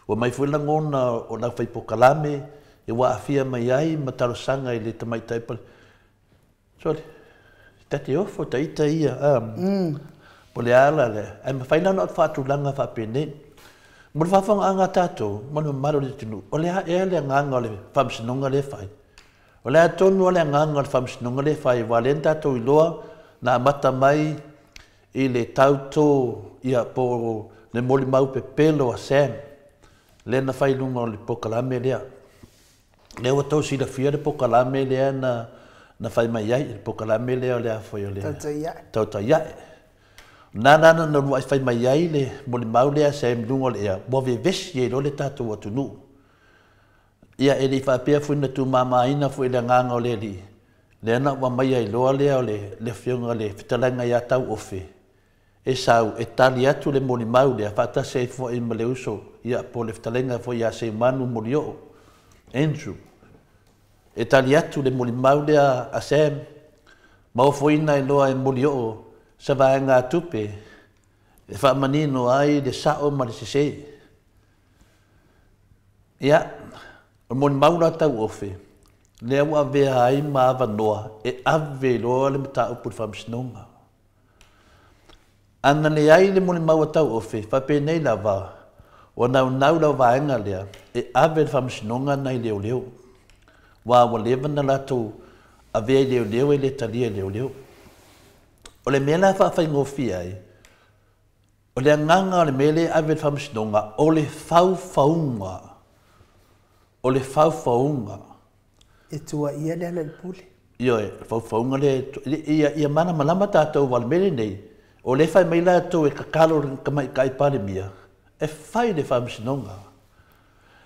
Ua aumai foi lagona o le aufai polokalame ua aafia mai ai ma talosaga i le tamaitai Sole, ta te ofo ta ita ia, a, po o le a la lea, ae mafai la ona faatulaga faapenei. Mo le faafofogaaga a tatou ma le mamalu o le atunuu, o le a ea le agaga o le Faamasinoga lea e fai? O le a tonu lava le agaga o le Faamasinoga lea e fai, aua o lea na tatou iloa na amata mai i le tauto ia po o le molimau pepelo a Sam lea na fai i luga o le polokalame lea. Lea ua tou silafia le polokalame lea na na fai mai ai, le polokalame lea o le a foi o le Tautai Ae. Tautai Ae. Na la na uluai fai mai ai le molimau lea a Sam i luga o le ea, ua vevesi ai loa le tatou atunuu. Ia e le i faapea foi na tuumamaina foi i le agaga o le Alii, lea na ou aumaia ai loa lea o le le afioga i le fetalaiga ia Tauofe, e sau e tali atu le molimau lea faatasi ai foi ma le uso ia po o le fetalaiga foi ia Seumanu Molioo, Andrew, e tali atu le molimau lea a Sam ma ofoina ai loa e Molioo se vaegatupe e faamanino ai le sao ma le sese. Ia, o le molimau la Tauofe, lea ua avea ai ma avanoa e ave loa le mataupu i le Faamasinoga. A na leai le molimau a Tauofe, faapenei lava, ua naunau lau vaega lea e ave le Faamasinoga nai leoleo, aua ua leva na latou avea i leoleo e le talia e leoleo. O le mea la e faafaigofie ai, o le agaga o le mea lea e ave i le Faamasinoga, o le faufauga, o le faufauga. E tuuaia le Alaalipule. Ioe, o le faufauga lea, ia malamalama tatou aua o le mea lenei, o lea e fai mai latou e tatalo i le Tamaitai Palemia e fai le Faamasinoga.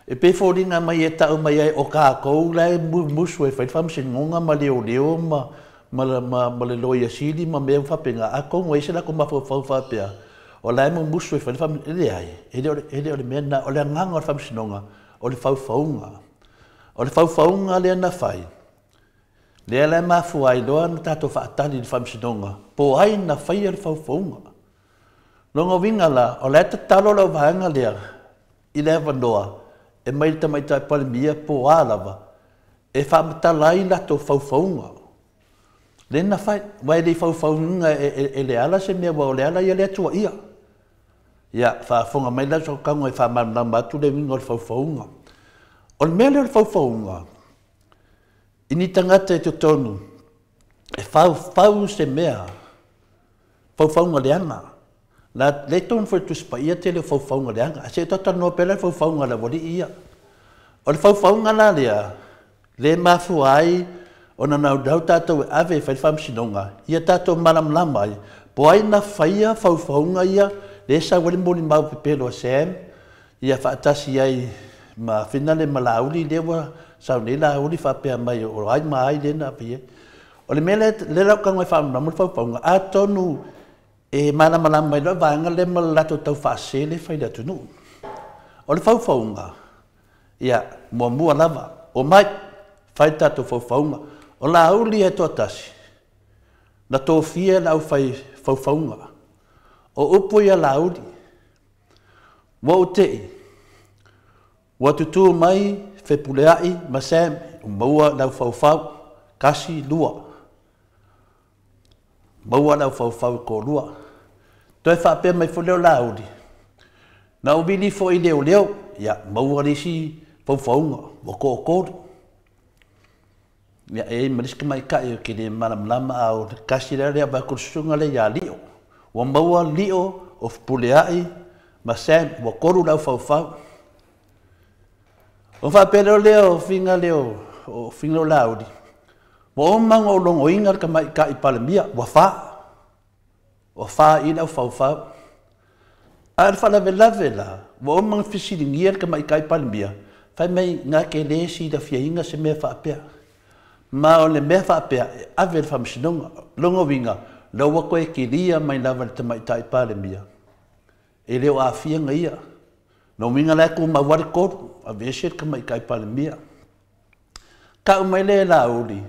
E pei e foliga mai e tau mai ai o tatou la e musumusu e fai le Faamasinoga ma leoleo ma ma le Loia Sili ma mea faapena, atonu e i ai se latou mafaufau faapea o la e mumusu e fai le Faamasinoga. E leai, e le o le mea lena. O le agaga o le Faamasinoga, o le faufauga. O le faufauga lea na fai, lea la e mafua ai loa ona tatou faatali i le Faamasinoga po o ai na faia le faufauga. Lona uiga la, o la e tatalo lau vaega lea i le avanoa e mai le Tamaitai Palemia po o a lava e faamatala ai latou faufauga. Lea na fai, aua e le i faufauina e Leala se mea, aua o Leala ia lea e tuuaia. Ia, faafofoga mai la Sotaga e faamalamalama atu le uiga o le faufauga. O le mea lea o le faufauga, i ni tagata i totonu e faufau se mea, faufauga leaga. La, lea e tonu foi i le Tusi Paia tele o faufauga leaga. Ae se i talatalanoa pea la i le faufauga a le aualii ia. O le faufauga la lea, lea e mafua ai ona naunau tatou e ave e fai le faamasinoga, ia tatou malamalama ai, po o ai na faia faufauga ia, lea e sau ai le molimau pepelo a Sam, ia faatasi ai ma Finale ma Laauli, lea ua sau nei Laauli faapea mai o ai ma ai lea na ave i ai. O le mea lea, lea la ou tago ai e faamalamalama le faufauga, atonu e malamalama ai loa vaega lea ma le latou taufaasese lea e fai i le atunuu. O le faufauga, Ia, muamua lava, omai, fai le tatou faufauga. O Laauli e toatasi, na tofia e le aufai faufauga. O upu ia Laauli, ua ou te'i, ua tutū mai Fepuleai ma Sam, ua maua le aufaufau, 1, 2. Maua le aufaufau e toalua. Toe faapea mai foi lea o Laauli, na ou vili foi i leoleo, ia, maua le isi faufauga, ua toatolu. Ia, e i ai ma le isi tamaitai ou te le malamalama, a o le tasi la lea vaai atu i le susuga lea ia Lio. Ua maua Lio o Fepuleai ma Sam, ua 3 le aufaufau. Ona faapea loa lea o Figa lea o Figa o Laauli, ua uma ona ou logoina le tamaitai Palemia, ua 4. Ua 4 i le aufaufau. A o le faalavelave la, ua uma ona fesiligia le tamaitai Palemia, fai mai na te le silafiaina se mea faapea. Ma o le mea faapea e ave i le faamasinoga. Lona uiga, la ua toe kilia mai lava le tamaitai Palemia, e le o aafia na ia. Lona uiga la e tumau lava le 3, aveese le tamaitai Palemia. Tau mai lea e Laauli,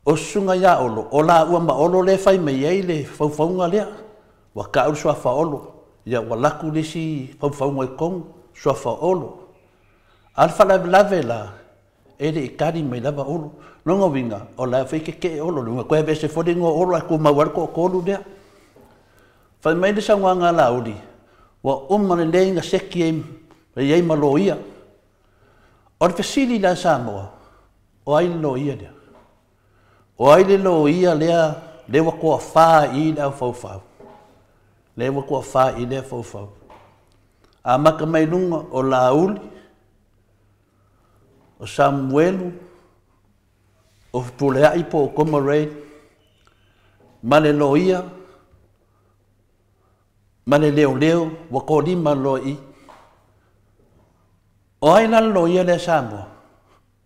o susuga ia Olo, o laua ma Olo lea e fai mai ai le faufauga lea. Ua tau le suafa Olo, ia ua laku le isi faufauga i totonu, suafa Olo. A o le faalavelave la, e le i tali mai lava Olo. Lona uiga, o la e foi tetee Olo, lona uiga toe aveese foi le igoa o Olo ae tumau lava le toatolu lea. Fai mai le saunoaga a Laauli, ua uma lelei ona seki ai ai ma loia. O le fesili la Samoa, o ai le loia lea? O ai le loia lea lea ua toafa i le aufaufau? Lea ua toafa i le aufaufau. Amata mai luga o Laauli, o Samuelu, o Fepuleai po o Comrade, ma le loia, ma le leoleo, ua toalima loa i. O ai la le loia lea Samoa?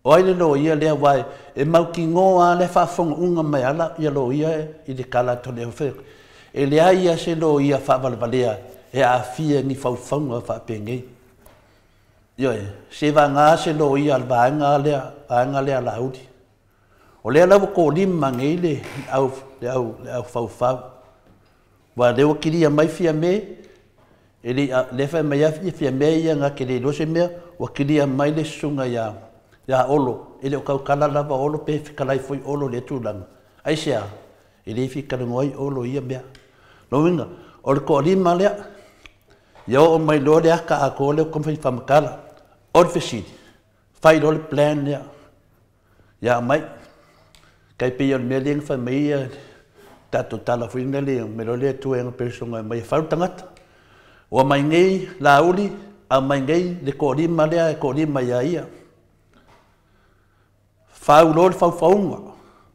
O ai le loia lea aua e mautinoa lava le faafofogauga mai ala ia loia i le tala atu a le aufai. E leai lava se loia faavalevalea e aafia i ni faufauga faapenei. Ioe, se vagā se loia a le vaega lea, vaega lea a Laauli. O lea la ua tolima nei le au, le au, le aufaufau. Aua o lea ua kilia mai Fiame, e le i, lea e fai mai lava Fiame ia na te le iloa se mea, ua kilia mai le susuga ia, ia Olo, e le o tautala lava Olo pe fetalai foi Olo i lea tulaga. Aisea? E le fia talanoa ai Olo i ia mea. Lona uiga, o le toalima lea, ia oo mai loa le ata atoa lea o taumafai e faamatala. O le fesili, fai loa le plan lea, ia aumai. Tai pei o le mea lea na fai mai ia tatou tala foi lea, mai loa le Atua e ana peresoga e aumai e fau le tagata. Ua aumai nei Laauli, aumai nei le toalima lea e toalima ia ia. Fau loa le faufauga.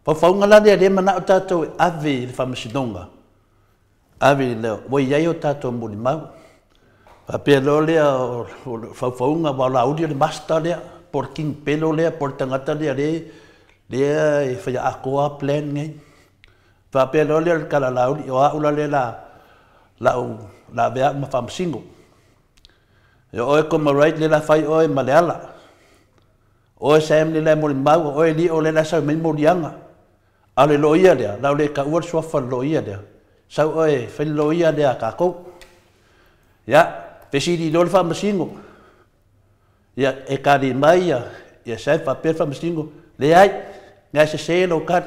Faufauga la lea lea manao tatou e ave i le faamasinoga. Ave i le, ua i ai o tatou molimau. Faapea loa lea o le faufauga, aua o Laauli o le master lea, po o le king pelo lea, po o le tagata lea lea e faia atoa plan nei. Faapea loa lea o le tala a Laauli, o au la lea la, la ou, la avea au ma faamasino. E o oe Comrade lea la fai oe ma Leala. Oe Sam lea la e molimau, o oe Lio lea la e sau mai moliaga. A o le loia lea, la o le taua le suafa o le loia lea. Sau oe fai le loia lea a tatou. Ia, fesili loa le faamasino. Ia, e tali mai ia, ia Sam faapea le faamasino, leai, na e sese lou tali.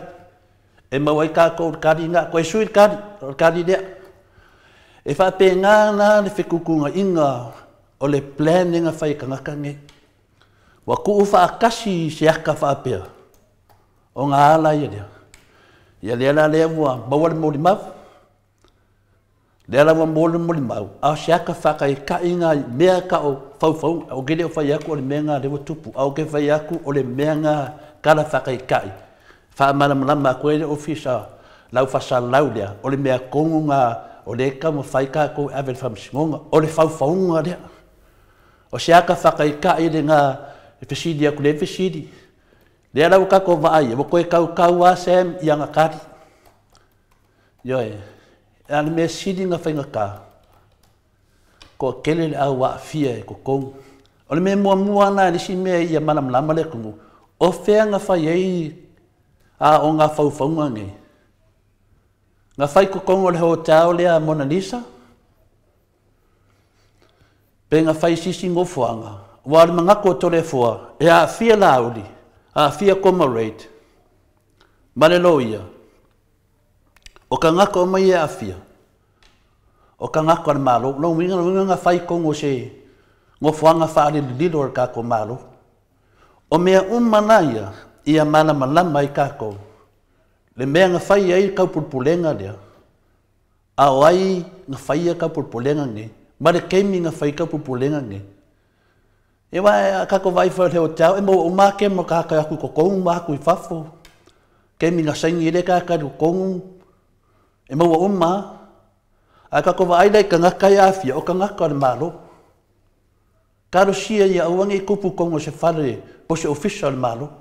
E maua ai tatou i le tali lena, toe sui le tali, o le tali lea. E faapena la le fetuutuunaiga o le plan lea na fai e tagata nei. Ua tuu faatasi i se ata faapea, ona ala ia lea. Ia lea la lea ua maua le molimau. Lea la ua maua le molimau, a o se ata faataitai na mea tau faufauga. Ou te le o fai atu o le mea na lea ua tupu, a ou te fai atu o le mea na tala faataitai. Faamalamalama atu ai le ofisa lau faasalalau lea, o le mea tonu na o lea e taumafai tatou e ave i le faamasinoga, o le faufauga lea. O se ata faataitai lena e fesili atu lea fesili. Lea la ua tatou vaai, ua toe tautau lava Sam i ana tali. Ioe, a le mea sili na faigata, toatele le au aafia e totonu. O le mea muamua lena le isi mea ia malamalama le atunuu, o fea na fai ai aoga faufauga nei? Na fai totonu o le hotel lea Mona Lisa? Pe na fai sisi gofoaga, ua o le manatu o Toleafoa e aafia Laauli, aafia comrade ma le loia, o tagata uma ia e aafia, o tagata o le Malo. Lona uiga, lona uiga na fai i totonu o se nofoaga faalilolilo a le tatou Malo. O mea uma la ia, ia malamalama ai tatou le mea na fai ai le taupulepulega lea, a o ai na faia taupulepulega nei, ma le taimi na fai taupulepulega nei. Ia aua a tatou vaai foi i le hotel, e maua uma lava kema o tagata e o atu i totonu ma o atu i fafo, taimi na saini ai le tagata i totonu, e maua uma lava. A tatou vaai la i tagata ia e aafia, o tagata o le Malo. Talosia ia aua ne i tupu i totonu o se fale po o se ofisa o le Malo. O le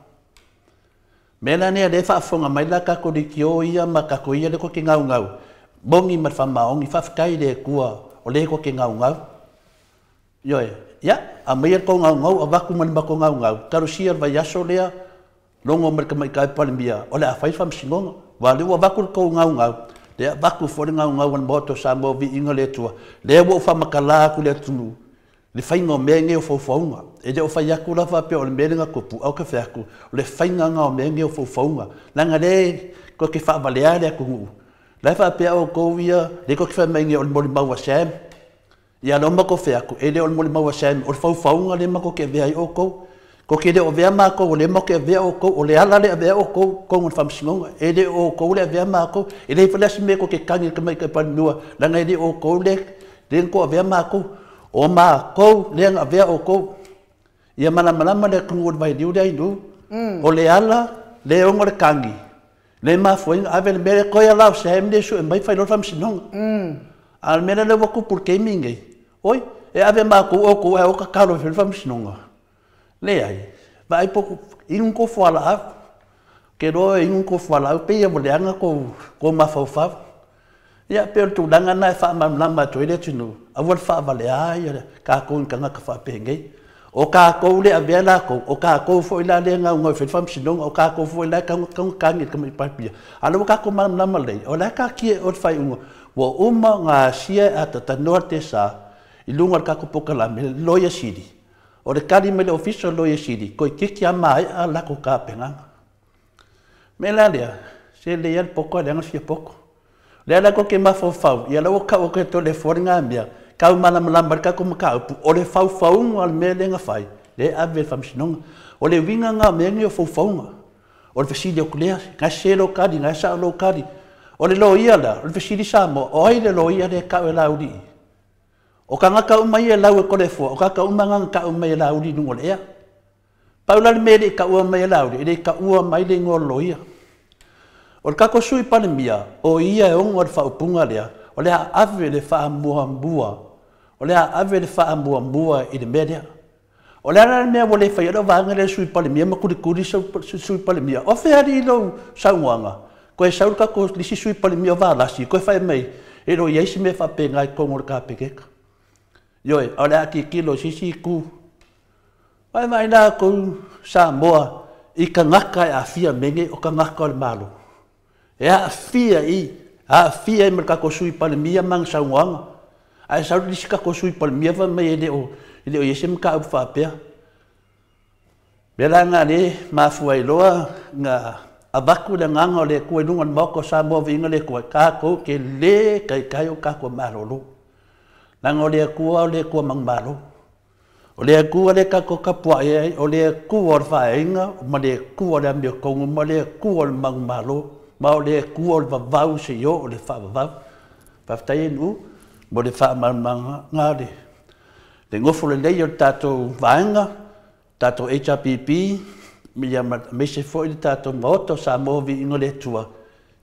mea la lenei o lea e faafofoga mai la tatou leitio ia ma tatou ia lea tatou te gaugau, moni ma le faamaoni, faafetai i le Atua o lea tatou te gaugau. Ioe, ia, aumaia le tou gaugau avatu ma le matou gaugau, talosia le vaiaso lea, logo mai le Tamaitai Palemia o le a fai le faamasinoga. Aua o lea ua avatu le tou gaugau, lea e avatu foi le gaugau a le Maota o Samoa, viiga o le Atua, lea ua ou faamatala atu i le atunuu le faiga o mea nei o faufauga. E le o fai atu la faapea o le mea lea na tupu, ae ou te fai atu, o le faiga lena o mea nei o faufauga, leaga o lea tou te faavalea le atunuu. O la e faapea outou ia, lea tou te fai mai nei o le molimau a Sam, Ia lea ua matou fai atu, e le o le molimau a Sam, o le faufauga lea matou te avea ai outou. Tou te le o avea matou o lea matou te avea outou, o le ala lea e avea ai outou i totonu o le faamasinoga. E le o outou lea e avea matou, e leai foi la se mea tou te tagi i le Tamaitai Palemia, leaga e le o outou lea na tou avea matou. O matou lea na avea outou. Ia malamalama le atunuu o le vailiu lea inu, o le ala lea e ono le tagi, lea e mafua ai ona ave le mea lea, toe ala o Sam lea e sue mai fai loa le faamasinoga. A o le mea la lea ua tupu i le taimi lenei, oi, e ave matou outou ae o tatalo e fai le faamasinoga. Leai, vaai po o inu ni tou fualaau. Ou te iloa e inu ni tou fualaau, pei lava ua leaga tou mafaufau. Ia, pei o le tulaga lena e faamalamalama atu ai le atunuu, aua le faavalea ia tatou i tagata faapenei. O tatou lea e avea latou, o tatou foi la lea e gaugau e fai le faamasinoga, o tatou foi la e tatau ona tagi i le Tamaitai Palemia. A o lea ua tatou malamalama lelei, o la e taatia i o le faaiuga, ua uma ona asia e atatanoa le tesa i luga o le tatou polokalame, le Loia Sili. O le tali mai le Ofisa o le Loia Sili, toeitiiti lava maea a latou tapenaga. O le mea la lea, se lelei lava le poto ae leaga le fia poto. O lea la tou te mafaufau, ia o lea ua tau atu e Toleafoa lena mea, tau malamalama ai le tatou mataupu, o le faufauga o le mea lea na fai, lea e ave i le faamasinoga. O le uiga lena o mea nei o faufauga. O le fesili atu lea, na e sese lou tali, na e sao lou tali. O le loia la, o le fesili Samoa, o ai le loia lea e tau e Laauli i i? O tagata uma ia e lau e Toleafoa, o tagata uma na na tau mai e Laauli i luga o le ea. Pau la le mea e le i taua mai e Laauli, e le i taua mai le igoa o le loia. O le tatou Sui Palemia, o ia e ono le faaupuga lea, o le a ave le faamuamua, o le a ave le faamuamua i le mea lea. O le a la le mea ua le faia lau vaega lea le Sui Palemia ma tulituli Sui Palemia? O fea alii lou saunoaga? Toe sau le tatou isi Sui Palemia o Valasi, toe fai mai, e le o i ai se mea faapena i totonu o le Kapeneta. Ioe, a o le a tilotilo i se isi itu. Vaevae la outou Samoa i tagata e aafia mea nei, o tagata o le Malo. E aafia i, aafia ai ma le tatou Sui Palemia ma ana saunoaga. Ae sau le isi tatou Sui Palemia fai mai e le o, e le o i ai se mataupu faapea. O le mea la lena lea e mafua ai loa na avatu le agaga o le Atua i luga o le Maota o Samoa, viiga le Atua, tatou te le taitai o tatou malolo. Leaga o le Atua o le Atua manumalo. O le Atua lea tatou tapuai ai, o le Atua o le faeaiga ma le Atua o le amiotonu ma le Atua o le manumalo, ma o le Atua o le vavau seia oo i le faavavau. Faafetai e Nu'u mo le faamalamalamaga o le nofo lelei o le tatou vaega, tatou HRPP, ia aemaise foi le tatou Maota o Samoa, viiga o le Atua.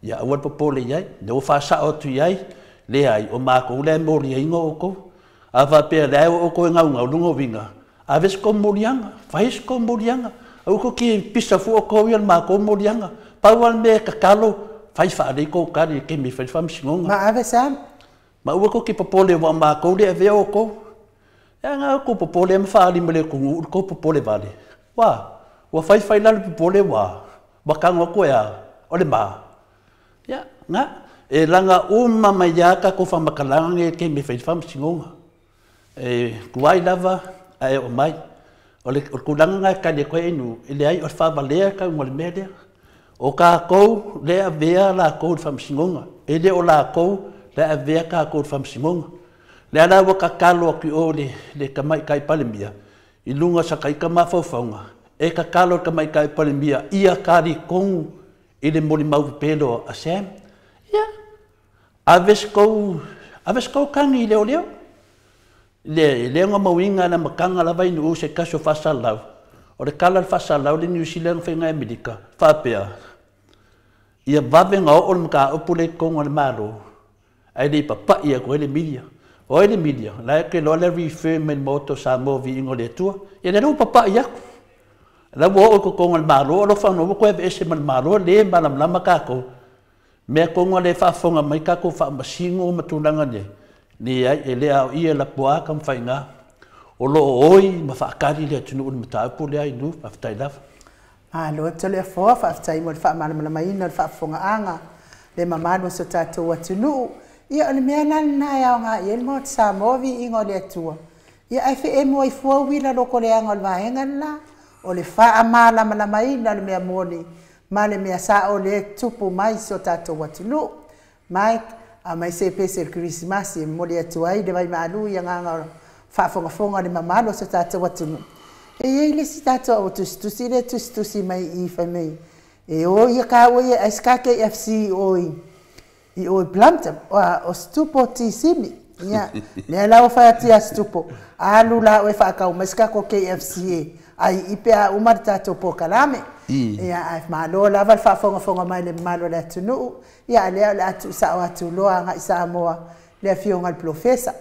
Ia aua le popole i ai, lea ua faasao atu i ai, leai, o matou la e moliaina outou. A faapea o la e outou e gaugau, lona uiga, ave se tou moliaga, fai se tou moliaga. Aua tou te pisa fua outou ia i le matou moliaga. Pau lava le mea e tatalo, fai faalelei tou tali i le taimi e fai ai le faamasinoga. Ma ave Sam. Ma aua tou te popole aua o matou lea e avea outou. E a na outou popole ma faaali mai le atunuu le tou popole vale. Ua, ua fai fai la le popole ua, ua tago atu e a, o le ma. Ia, na, e laga uma mai lava tatou faamatalaga nei i le taimi e fai ai le faamasinoga. E tuai lava ae oo mai. O le tulaga lena e tali atu ai Ainuu, e leai o le faavalea le tauga o le mea lea. O tatou lea e avea latou i le faamasinoga, e le o latou la e avea tatou i le faamasinoga. O lea la ua tatalo atu i o i le Tamaitai Palemia i luga o sata ita mafaufauga, e tatalo i le Tamaitai Palemia ia talitonu i le molimau pepelo a Sam. Ia, ave se tou tagi i leoleo. Le lea na mauina i le amataga lava Ainuu se tasi o faasalalau, o le tala a le faasalalau le Niu Sila na fai i Amerika, faapea, ia vave ona oo le mataupu lea i totonu o le Malo, ae le i papai atu ai le media. O ai le media? O la e te iloa le refer mai i le Maota o Samoa o Viiga o le Atua. Ia lea la ua papai atu. O la ua oo i totonu o le Malo, alofa ona ua toe aveese ma le Malo, le malamalama tatou. Mea tonu lava lea e faafofoga mai tatou faamasino ma tulaga nei, leai, e le aoaia e Lapuaa Tamafaiga. O lo o oi ma faatali le atunuu i le mataupu lea Ainuu, faafetai lava. Malo Toleafoa, faafetai mo le faamalamalamaina o le faafofogaaga le mamalu o so tatou atunuu. Ia o le mea la lena e aoga i ai le Maota Samoa, viiga o le Atua. Ia ae feemu ai fua uila lotoleaga o le vaega le la. O le faamalamalamaina o le mea moni ma le mea sao lea e tupu mai i so tatou atunuu. Mike, aumai se pese o le Kerisimasi e momoli atu ai le vaimalu i agaga o faafogafoga le mamalu o so tatou atunuu. E i ai le isi tatou au tusitusi lea e tusitusi mai i fai mai e o ia taua ia ai se ta KFC i o i Plumpton, o Situpo Tisimi. Ia, lea la ua fai atu ia Situpo, alu la oe faatau mai se tatou KFC e ai i pe a uma le tatou polokalame. Ia, ae malo lava le faafogafoga mai le mamalu o le atunuu. Ia, lea o le a tuusao atu loa agai Samoa le afioga i le Polofesa.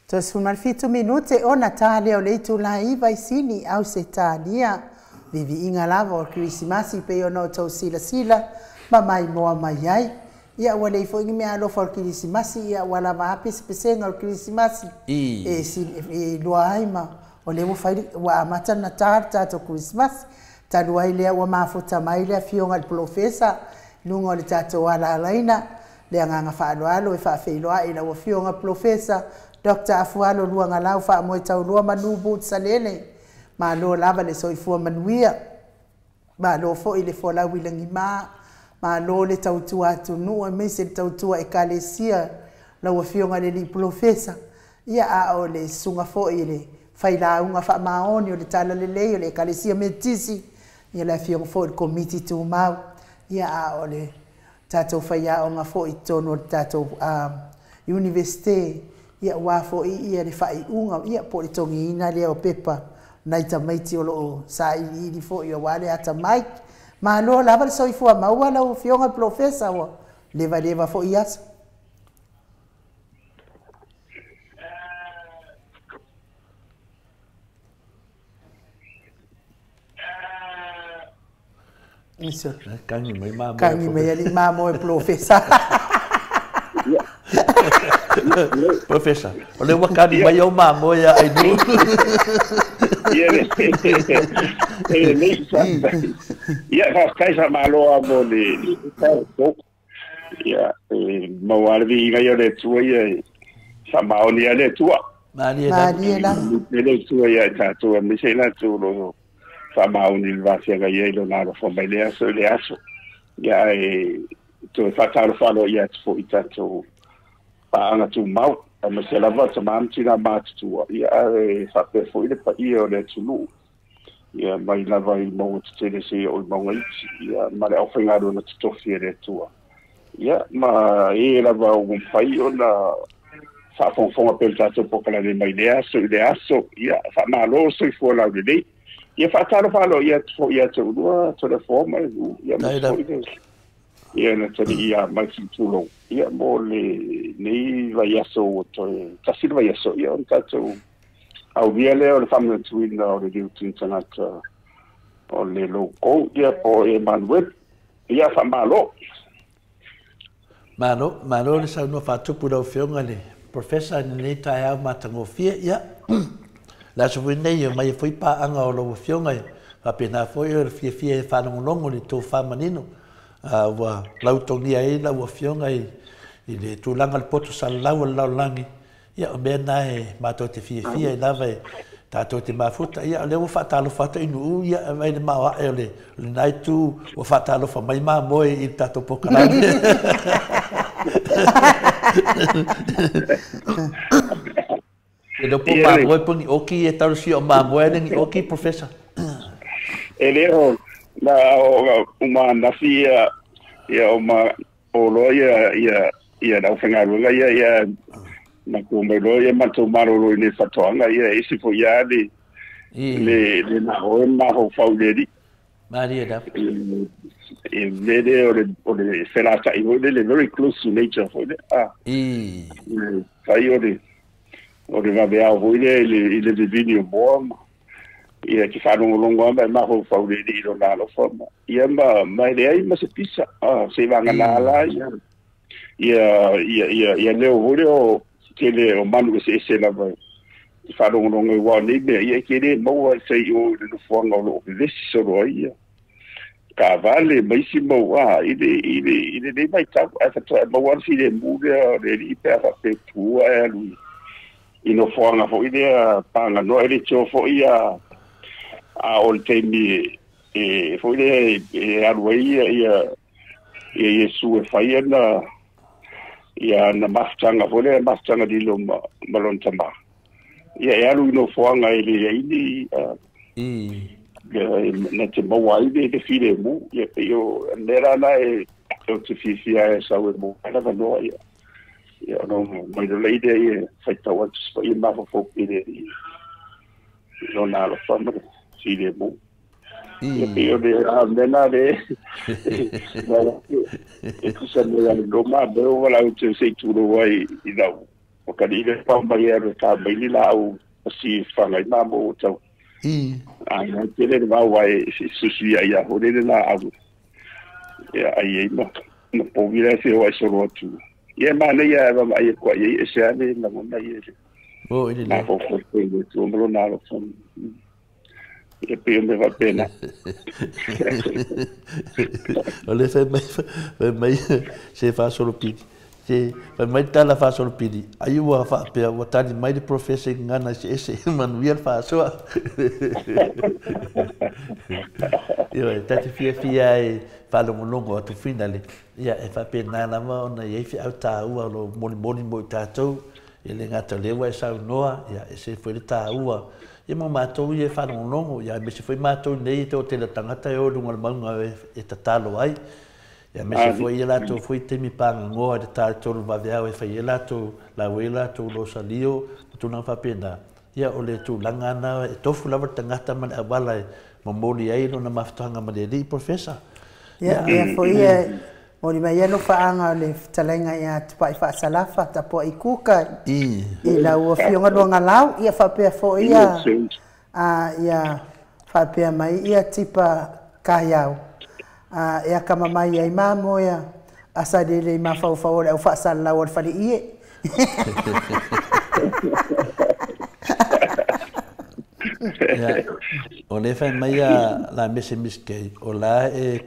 Toe 17 minute ona tā lea o le itulā 9 i Sini, Ausetalia. Viviiga lava o le Kerisimasi pei ona outou silasila ma maimoa mai ai. Ia ua leai foi ni mea alofa o le Kerisimasi, ia ua lava a pesepesega o le Kerisimasi e iloa ai ma o lea ua fai ua amata ona tā le tatou Kerisimasi. Talu ai lea ua mafuta mai le afioga i le Polofesa i luga o le tatou alaalaina, le agaga faaaloalo e faafeiloai i lau afioga Polofesa Dr. Afualo Luagalau Faamoetaulua Manu Butsalele. Malo lava le soifua manuia, malo foi le folau i lagima, malo le tautua atunuu aemaise le tautua ekalesia lau afioga i le alii Polofesa. Ia a o le susuga foi i le failauga faamaoni o le talalelei o le ekalesia Metisi, ia le afioga foi i le komiti tumau, ia a o le tatou faiaoga foi i totonu o le tatou Universite, ia ua foi ia le faaiuga, ia po o le togiina lea o pepa nai tamaiti o loo sailiili foi aua le atamai. Malo lava le soifua maua lau afioga Polofesa, ua leva foi aso. Isso. Kangi mai mamoe. Kangi mai ali mamoe Polofesa. Profesa, o le ua kani mai au mamoe ia ainu. Ia le nei sa. Ia faafetai faamalo mo le ia maua le viiga ia o le Atua ia faamaoni ia le Atua. Malie la. Le Atua ia i tatou aemaise i latou o lo faamaoni i le vafeaga ia i lona alofa mai le aso i le aso. Ia e toe faatalofa aloaia atu foi i tatou paaga tumau aemaise lava tamā ma tinā matutua, ia ae faapea foi le paia o le atunuu, ia mai lava i mauga tetele seia oo i mauga iti, ia ma le aufaigaluega totofi e le Atua. Ia ma e lava ua mafai ona faafogafoga pea le tatou pokalame mai le aso i le aso, ia faamalo soifua laulelei. Ia faatalofa aloaia atu foi ia te oulua Toleafoa ma le ia ma foi le ia na tali ia mai tulou ia mo le nei vaiaso ua toe tasi le vaiaso ia ona tatou aulia lea o le faamanatuina o le liutina tagata o le loukou ia po o Emanuele. Ia faamalo. Malo, malo le saunoa faatupu lau afioga i le Professor i lenei taeao matagofie. Ia, le aso foi lenei e mai ai foi paaga o lau afioga e faapena foi o le fiafia e faalogologo i le tofa manino. Ua lautogia ai lau afioga i le tulaga o le poto salalau o le lalolagi. Ia, o mea na e matou te fiafia ai lava e tatou te mafuta. Ia, o lea ua faatalofa atu i nuu, ia, vai le maoae o le lena itu ua faatalofa mai mamoe i le tatou pokalame. E le po mamoe po ni oki e talusia o mamoe le ni oki, Professor. E le o na o uma nafi ia ia o ma o loa ia ia ia lau whangaruanga ia ia na ko mai loa ia matou malolo i nei whatoanga ia isi fo ia le le le na hoe ma ho fau le ri. Maria da. E le o le whelata i hoi le very close to nature hoi le. Ah. I. Kai o le vaveao hoi le i le vivini o moa ma. Ia ki whanongolongo ama e maho fau le ri i lo nā alofa ma. Ia ma le ai ma se pisa. Ah, se vanga nā la ia. Ia ia ia ia leo hoi le o tele o manu e se ese lava. I whanongolongo i wā nei mea. Ia ke le maua sei o i le nufuanga o lo o vevesi solo ai ia. Ka vale maisi mau a i le nei mai tau. Ai whatoa e maua anfi le mū lea o le li pe a whape pua e alu. I nofoaga foʻi lea paganoa e le tio foʻi ia a o le taimi e foʻi lea e alu ai ia ia ia Iesu e fai ana ia na mafutaga foʻi lea mafutaga lilo ma lona tamā ia e alu i nofoaga e leai ni na te maua ai le filemu ia pei o mea lana e o te fiafia e sau e mo lava noa ia ia ona mai lola i lea ia faitau atu se paia mafaufau pele i lona alofa ma le filemu ia pei o le mea na le e tusa mea le loma mea o lau te se i tulou ai i lau o ka le pau mai e alu e tā mai ni laau si whangai mā mo tau. Ai na tele le vau ai susu ia ia hore le la au. Ia ai ai ma na povi la se o ai solo atu. Ia ma nei ia va mai ko ia e se ane la mo mai e. O ile le. Po ko ko le tu mo na lo fon. Ia pe me va pena. O le fai mai se fa solo pili. Se fai mai tala fa solo pili. Ai ua fa pe ua tali mai le professor ngana se ese manuia fa soa. Ia tati fia fia e faalogologo atu finale ia e faapena lava ona iai feʻau tāua o lo molimoli mo i tatou e le gata o lea ua e saunoa ia e se foi le tāua ia mo matou ia e faalogologo ia aemaise foi matou nei e toatele tagata e o luga o le mauga e tatalo ai ia aemaise foi ia latou foi taimi pagagoa i le 3 vaveao e fai ai latou lauai latou losalio ma tulaga faapena ia o le tulaga ana e tofu lava le tagata ma le auala e momoli ai lona mafutaga ma le alii professor. Ia ia foi e moli mai ia alofaaga o le fetalaiga ia tupaʻi faasalafa tapuaʻi kuka i lau afioga luagalau ia faapea foʻi ia a ia faapea mai ia tipa kaiau a e akamamai ai mamo ia asalele i mafaufau o le au faasalalau o le faleie. Ia o le fai mai ia la mese miskei o la e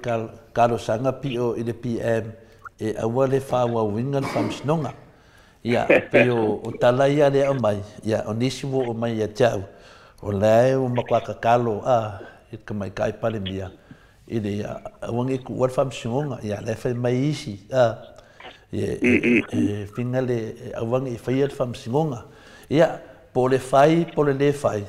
kalosaga piʻo i le PM e aua le faaauauina le faamasinoga ia pei o tala ia lea aumai ia o nisi ua oo mai ia te au o la e ua matua kakalo a i le tamaitaʻi Palemia i le aua nei tuua le faamasinoga ia la e fai mai isi a e figa le aua nei faia le faamasinoga ia po le fai po le lē fai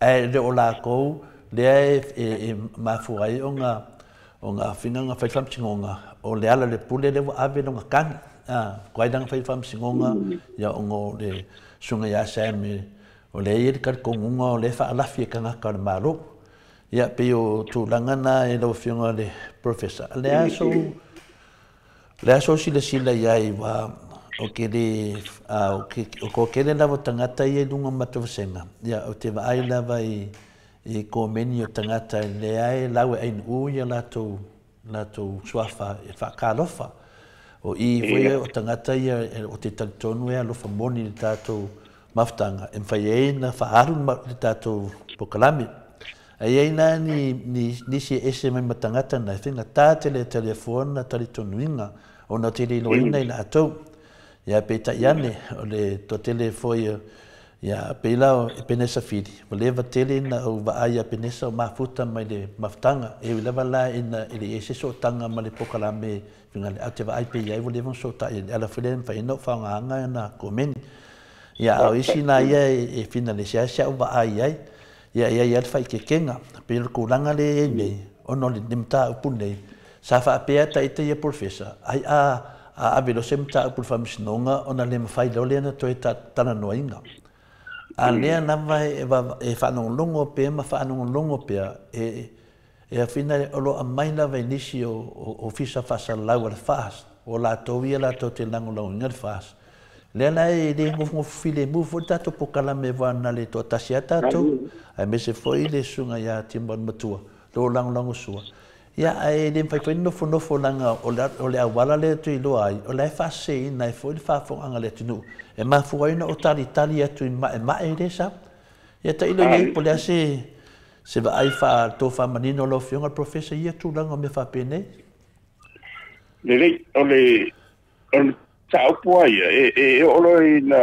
ae le o lakou lea e mafua ai ona figa na fai faamasinoga o le ala le pule lea ua ave lona tagi a koai lana fai faamasinoga ia ona o le susuga iā Sam o lea ia le talitonuga o lea faalafi e tagata o le Malo ia pei o tulaga na e lau afioga le professor le aso silasila iai ua o ke le o ke o ko kele lava tagata ia i luga matavasega ia o te vaai lava i komeni o tagata lea e lau e ainuu ia latou suafa e faakalofa o i foi o tagata ia o te talitonu e alofa moni le tatou mafutaga e mafai ai na faaalu le tatou pokalame ai ai la ni nisi e ese mai ma tagata na e faigata tele telefona na talitonuina ona te le iloaina i latou ia peitai ane o le toatele foi ia pei la e Penesa Fili ua leva tele na ou vaai ia Penesa o mafuta mai le mafutaga e ui lava la ina e le se sootaga ma le pokalame figale a te vaai pe iai ua leva ona sootaʻi le ala foi lea mafai ona ou faaaogāga na komeni ia a o isi na ia e fina le seasea ou vaai ai ia ia ia le faikekega pei o le tulaga lea iai nei ona o le mataupu nei sa faapea taita ia professor ai a ave lo se mataupu le faamasinoga ona le mafai loa lea na toe talanoaina a lea lava e faalogologo pea ma faalogologo pea e afina o lo aumai lava i nisi o ofisa faasalalau a le FAST o latou ia latou te lagolagoina le FAST lea la e le gofogofo filemu foi le tatou pokalame ua na le toatasi a tatou aemaise foi le susuga iā Timalu lo lagolago sua ia ae le mafai foi nofonofo laga o le auala lea toe iloa ai o la e faaseseina ai foi le faafofogaga a le atunuu e mafua ai ona o talitali atu i maemae lea sa ia tailo i ai po le a se vaai faatofamanino lau afioga le professor ia tulaga o mea faapenei. Lelei o le mataupu a ia e oo loa ina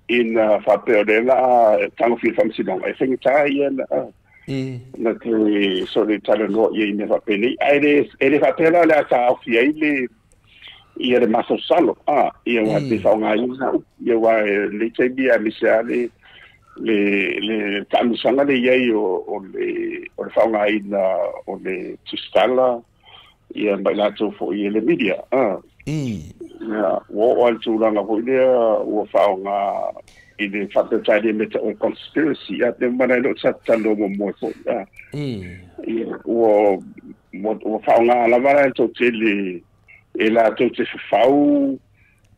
Ina faapea o lea la tagofia faamasinoga e faigata ia na na te so le talanoa ia i mea faapenei ae le e le faapea la o le a taofi ai le ia le masalosalo a ia ua pe faaaogaina ia ua le taimi aemaise a le taamilosaga le i ai o le faaaogaina o le tusitala ia ma i latou foi e le media a ia ua oo lava i le tulaga foi lea ua faaaoga i le faatautaia mea tau o conspiracy a pe mana e le o sa talanoa muamua foi a ia ua faaaoga lava la toatele e latou te fafau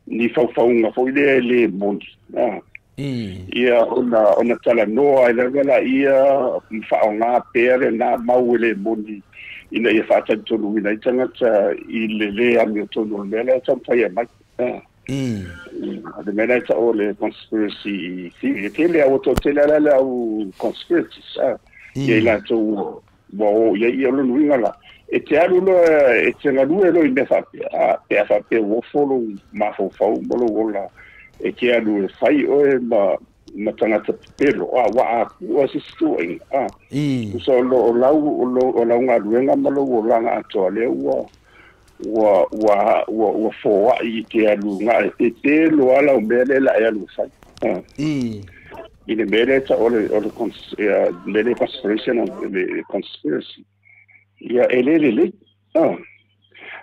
ni faufauga foi lea e le moni a ia ona talanoa ai lava laia ma faaaoga pea lena mau e le moni ina ia faatalitoluina ai tagata i le lē amiotonu o le mea lea e taumafai e aumai le mea lea e ta'u o le conspiracy theory. E tele ua toatele a le au conspiracies a ia i latou ua o i ai ia o lona uiga la e te alu loa e te galue loa i mea faapea a pe a faapea ua ofo lou mafaufau ma lou ola e te alu e fai oe ma tagata pepelo a ua akua se isi tuuaiga a tusa o lau galuega ma lou olaga atoa lea ua ua ua ua ua foai i te alu gae pepelo a lau mea lea la e alu e fai i le mea lea ta'u o le mea lea conspiration le conspiracy ia e le lelei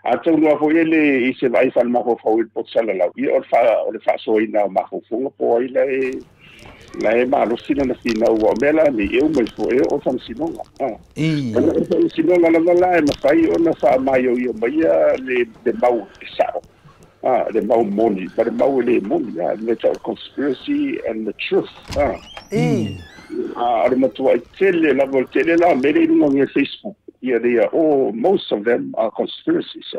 a taunua foi e le i se vaai faale-mafaufau i le poto salalau ia o le faasoaina o mafaufauga po ai la e malosi lana finau ua o mea la nei e uma ifo e oo faamasinoga ona o le faamasinoga lava la e mafai ona faamaioio maia le mau e sa'o le mau moni ma le mau e lē moni le mea ta'u conspiracy and the truth a o le matua'i tele lava o le tele la o mea lea i luga o Facebook ia they all most of them are conspiracies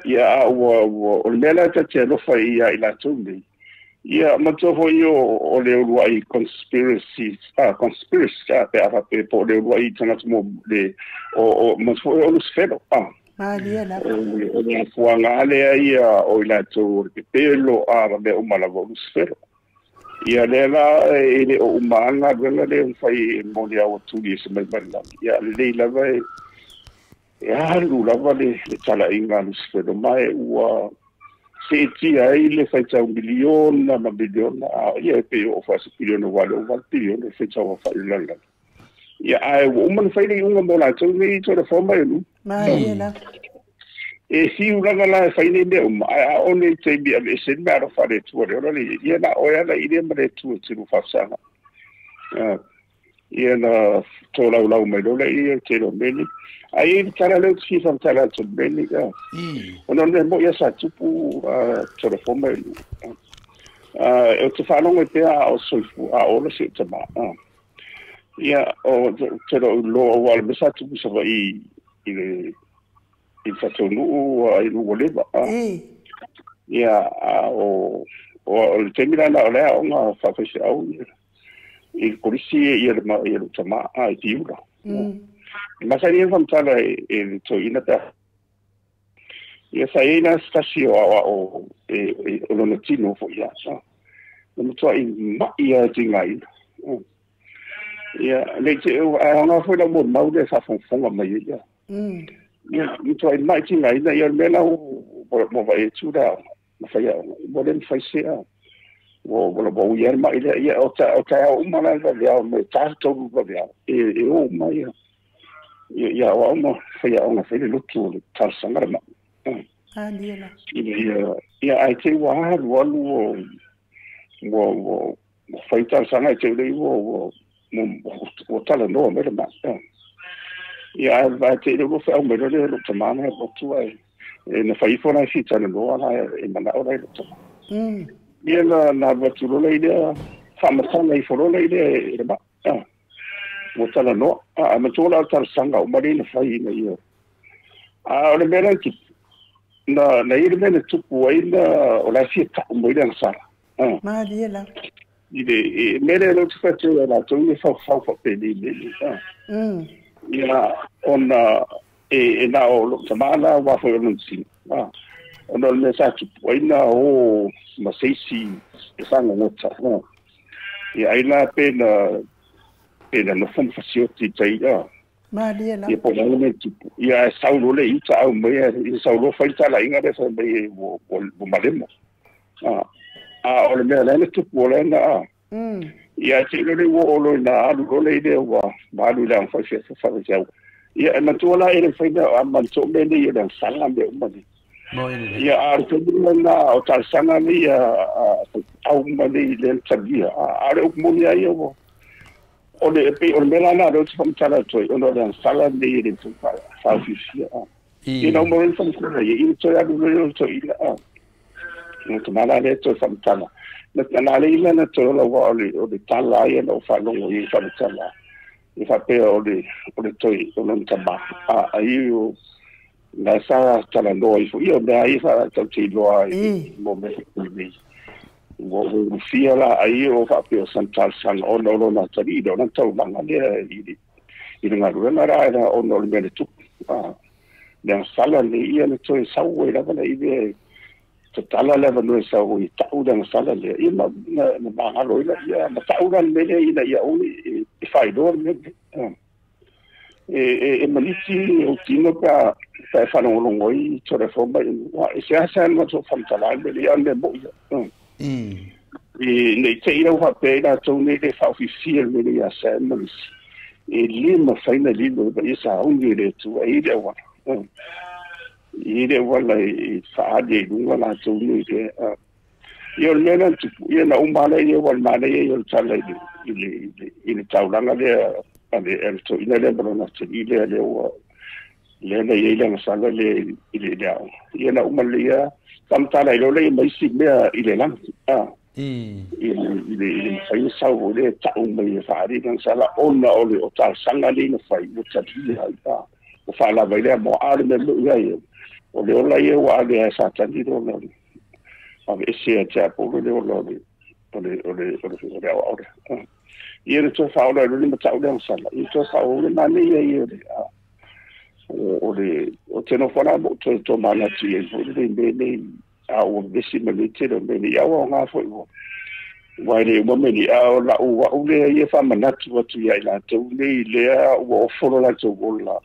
ia a ua o le mea la ta te alofa ia i latou nei ia matua foi o le uluai conspiracy conspiracy pe a faapea po o le uluai tagata mo le o matua foi o Lusifelo Malie lava. O le afuaga lea ia o i latou o le pepelo a ma mea uma lava o Lusifelo. Ia lea la e le o uma a galuega lea mafai e moni au atuli e se mai mai le lagi. Ia lelei lava e alu lava le talaiga a Lusifelo ma e ua seetia ai le faitau miliona ma miliona a ia e pei oo faase piliona ua le o 8 piliona le faitau afa'i i le lalolagi. Ia ae ua uma ona fai le iuga mo latou nei toe mai o luma. Malie lava. E fiu lava la e fai nei mea uma ae a o nei taimi aveese le mea alofa a le Atua le ola le ia na oe ala i lea ma le Atua e te lu faasaga. Ia na tolaulau mai loa lea ia tele o mea nei. Ae i ai le tala lea ou te fia faamatala atu i le mea nei. Ona o le mea mo'i a sa tupu tolofo mai o ou te faalogo ai pea a o soifua a ola si ou tamā. Ia o te lou iloa ua o le mea sa tupu Savaii i le faataunuu i ua leva. Ia a o le taimi lena o le aoga faafaifeau i le kolisi ia lou tamā i Piula. E masani ai ona faamatala e le toeaina pe a ia sa i ai la se tasi o aoao o lona tino foi ia. Na matuai ma'i lava e tigaina. Ia le te ae aoga foi lau molimau lea e faafogafoga mai ai ia. Ia matuai ma'i tigaina ia o le mea la ua vaai atu le aoga ma fai aoga ua le mafai se a ua ui lava le ma'i lea ia o taeao uma la le vaveao mai 4-3 vaveao e o uma ia ia aoao ma fai aoga fai le lotu o le talosaga le ma'i. Ina ia ae te ua alu alu ua fai talosaga e te lei ua talanoa mai le ma'i. Ia ae te ua feau mai loa le lou tamā na lotu ae na fai ifo la e fia talanoa la e manao la i lou tamā. Ia na alu atu loa lea i lea faamatala ifo loa lea i lea e le ma'i. Ua talanoa ae matua la o le talosaga uma lea na fai ina ia. A o le mea la e tupu na i le mea na tupu ai na o la e fia ta'u mai le agasala. Malie lava. I le mea lea lea ou te fai atu ai ia latou e faufau faapenei mea nei. Ia ona e na o lou tamā la ua foi o lona tino. Ona o le mea sa tupu ai na o ma se isi e fagogota. Ia ai la pe na nofo ma fasioti i tai a. Malie la. Ia po o le a le mea tupu. Ia ae sau loa le iuta au mai ia sau loa fai le talaiga lea fai mai ua malemo. A o le mea lea na tupu o lea na a. Ia ae te i loa le ua oo loa ina alu loa le lea ua alu i le aga faifeau. Ia e matua la e le mafai ona manatua mea nei o le agasala mea uma nei. Ia a o le taimi lena o talosaga nei a au uma nei lea na talia. A o le upu moni lava ia ua o le pei o le mea la lena lea ou te faamatala atu ai ona o le agasala lenei e le mafai faaofiofia. Ia na uma loa le faamatalaga ia, ia toe alu loa le toeaina. O le tama la lea toe faamatala. Na le ila na toe ola aua o le tala lava ia na ou faalogo i ai faamatala. E faapea o le o le toe o lona tama a ai o na sa talanoa ifo ia o mea ia fa tau te iloa i mo mea nei. Ua ulufia la ai o faapea o sana talosaga ona o lona atalii le ona taulaga lea i le galuega la era ona o le mea na tupu. Le agasala lenei ia na toe sau ai lava le i tatala le avanoa e sau ai tau le agasala lea ia ma na magalo ai la ia ma tau la le mea lea ina ia aua ne i faailoa le mea lea. E malisi ou tino pe a e faalogologo ai telefone mai ua e seasea ona matou faamatala ai le mea lea, a o le mea moi ia. Ne i te i lau faapea ai latou nei le faaofiofia le mea lea ia Sam ma nisi, e le mafai ona lilo ai ia sauni e le Atua e i ai le auala. E i ai le auala e faaali ai i luga latou nei lea. Ia o le mea lea na tupu, ia na uma lava lea ua le manaia ia o le tala i le taulaga lea a le toeaina lea ma lona atalii lea lea ua lea na i ai le agasala lea i le aoga. Ia na uma lelei lava faamatala ai loa lea ma isi mea i le lagi. I le mafai ona sau foi lea e tau mai e faaali le agasala ona o le talosaga lea na fai ua talia ai. Ua faalava ai le amoa. A o le mea moi lava ia, o le ola ia ua ave lava e Satani le ola o le aveese ia Tiapolo le ola o le o le o le o le aoao lea. Ia na toe faaola ai loa le matau le agasala. Ia toe faaola le manaia ia o le o le o te nofo la mo toe tomanatu i ai foi le mea nei a ua vevesi ma le tele o mea nei a ua aoga foi ua aua e le uma mea nei a o lau au lea ia faamanatu atu ia i latou nei lea ua ofo lo latou ola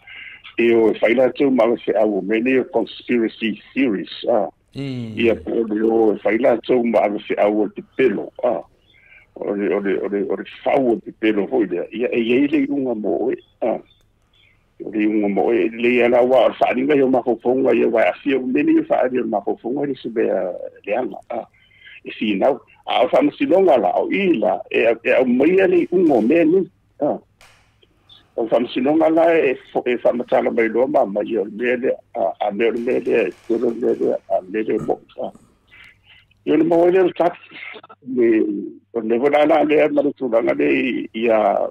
e o e fai latou ma avefeau o mea nei o conspiracy theories a ia po o le o e fai latou ma avefeau o le pepelo a o le o le o le o le fau o le pepelo foi lea ia e i ai le iuga mo oe a o le iuga mo oe e lelei lava aua o le faaaliga ia o mafaufauga ia aua e aafia uma mea nei o faaali o le mafaufauga e le o se mea leaga a e finau. A o le faamasinoga la, o i la e aumaia le iuga o mea nei. A o le faamasinoga la e faamatala mai loa ma aumai o le mea lea, a mea o le mea lea, e tele o le mea lea, a mea lea mo'i. Ia ona maua ai lea o le tali. O le mea foi la lea ma le tulaga lea ia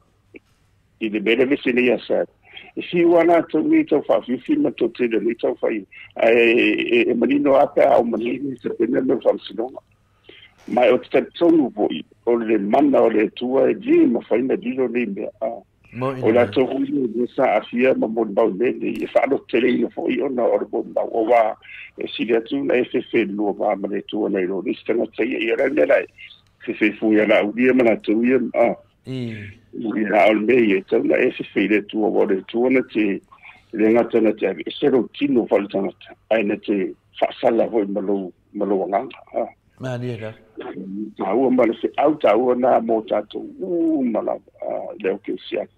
i le mea lea vese nei ia Sam. E fiu lava latou nei tau faafifi ma le toatele o nei tau fai, ae e manino lava pe a o manino i tapena le mea o le faamasinoga. Ma ou te talitonu foi, o le mana o le Atua e le mafai ona lilo nei mea. O latou foi nei sa aafia ma molimau i mea nei, e faalototeleina foi ona o le molimau, aua e sili atu ona e fefelua va ma le Atua nai lo le isi tagata ia. Ia o le a le mea la e fefefui ia Laauli ma latou ia, Ia, a o le mea ia, e tatau ona e fefe i le Atua, aua o le Atua na te, e le gata na te aveese lou tino faaletagata, ae na te faasala foi ma lou, ma lou agaga. Malie lava. Taua ma le feau taua na mo tatou uma lava, i le ao kerisiano.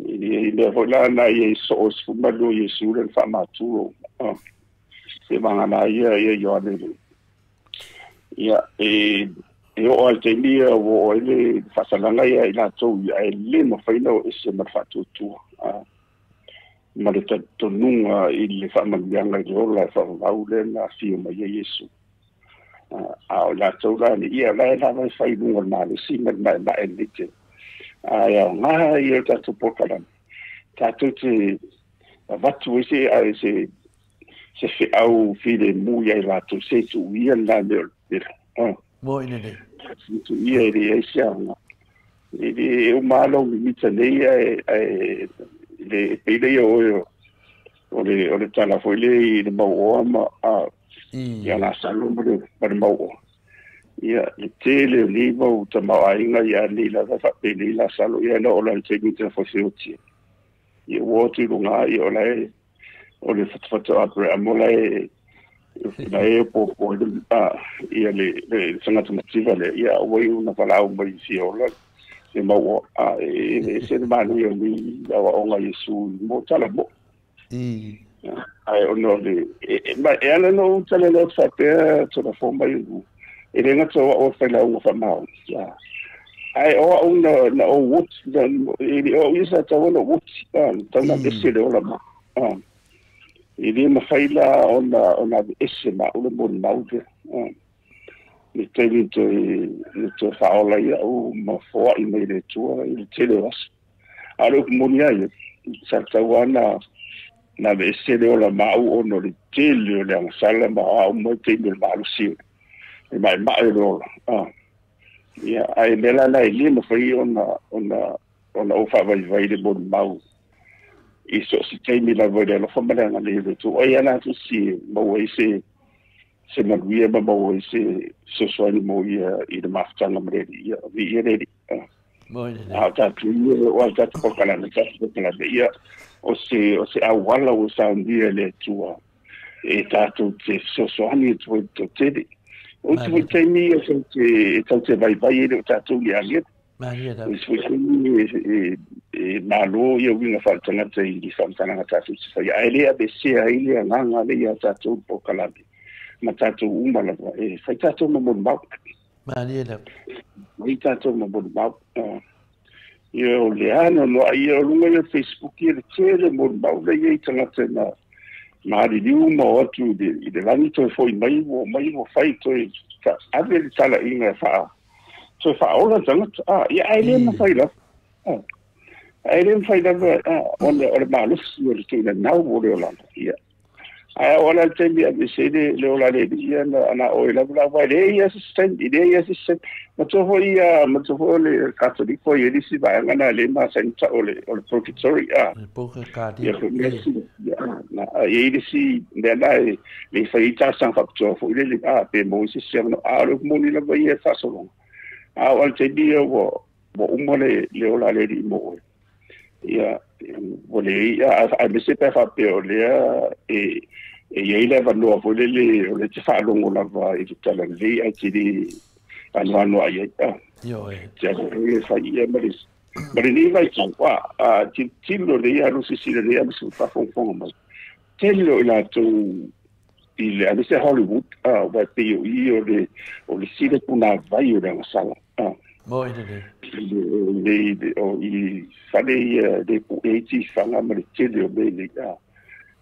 I mea foi la na ia i soo 12 Iesu le na faamaturo, se vagana ia ia Ioane le. Ia, e oo lava i le taimi ia ua oo ai le faasalaga ia i latou ia, ae le mafai ona o ese ma le faatuatua, ma le talitonuga i le faamanuiaga i le ola e faavavau lea na afio mai ai Iesu. A o latou la nei, ia o la e lava e fai i luga o le malosi ma le maemae lenei taimi. Ae aoga ia o le tatou polokalame, tatou te avatu ai se, se se feau filemu ia i latou, se tuu ia lena mea o le pepelo. Mo i lenei. Se tuu ia e leai se aoga. E le e uma lava lou mimita nei ae le e pei lea ia oe o le tala foi lea i le mauoa ma a Ia Lasalo ma le mauoa. Ia le tele o nei mau tamaoaiga ia nei lava faapenei Lasalo ia na o la le taimi te fafeotia. Ia ua o atu i luga ia o la e o le fatafata o Abraham o la e na e popo i ia le tagata mativa lea ia ua iu na valaau mai fia ola le mauoa a e se le manaia o nei aoaoga Iesu mo tala mo. Ai ona o le e ala na ou talanoa atu faapea tolafoa mai e le gata o au o failauga faamaoni ae o au na ou oti e le o au ia sa tatau ona ou oti tatau ona ese le ola ma e le mafai la ona ese ma au le molimau lea le taimi toe faaola ai au ma foai mai le Atua i le tele o aso. A o le upu moni ai, sa tatau lava na aveese le ola ma au ona o le tele o le agasala ma au mai taimi o le malosi e maemae o le ola. Ia, ae mea la na e le mafai ona ou faavaivai le molimau i so o se taimi lava i le alofa ma le agalelei o le Atua. Ai ana tusi e maua ai se manuia ma maua ai se fesoasoani mo ia i le mafutaga ma le Alii. Ia, viia le Alii. A o tatou ia, o a tatou polokalame, tatou polokalame, ia, o se auala ua saunia e le Atua e tatou te fesoasoani atu ai i le toatele. O isi foi taimi e tatou te vaivai ai le o tatou i le agelu. O isi foi taimi e malo ia uiga faaletagata i faamatalaga tatou te faia, ae le aveesea ai le agaga lea ia tatou le polokalame ma tatou uma lava e fai tatou ma molimau. Fai tatou ma molimau. Ia o le anoanoai ia o luga ia o Facebook ia le tele molimau lea i ai tagata na maliliu ma o atu i le lagi toe foi mai ua omai ua fai toe ave le talaiga e toe faaola le tagata. Ia ae le mafai lava. Ae le mafai lava ona o le malosi o le tuinanau o le olaga. Ia ae o ala le taimi aveese ai le ola le alii ia na oe lava la aua e leai lava se isi taimi, e leai lava se isi taimi. Matua foi ia, matua foi o le Katoliko e i ai le isi vaega na le masani tau o le purgatory a. Le purgatory. Ia foi mea isi, ia, na, e i ai le isi mea na e le fai ai talosaga faapitoa foi lele, a, pe maua ai se isi avanoa. A o le upu moni lava ia e faasologa. A o le taimi ia ua uma le ola a le alii mo oe. Ia, ua leai, aemaise pe a faapea o lea e i ai le avanoa foi lele o lea e te faalogo lava i le talalelei ae te le anoanoai ai. Ioe. Te alo e fai ia ma lenei vaitau, a tilotilo lelei alu silasila lelei alu faafogafoga mai. Tele o i latou i le aemaise Hollywood, aua e pei o i o le isi le punavai o le agasala. Mo i lelei. Le o i fale ia le pu'e ai tifaga ma le tele o mea nei.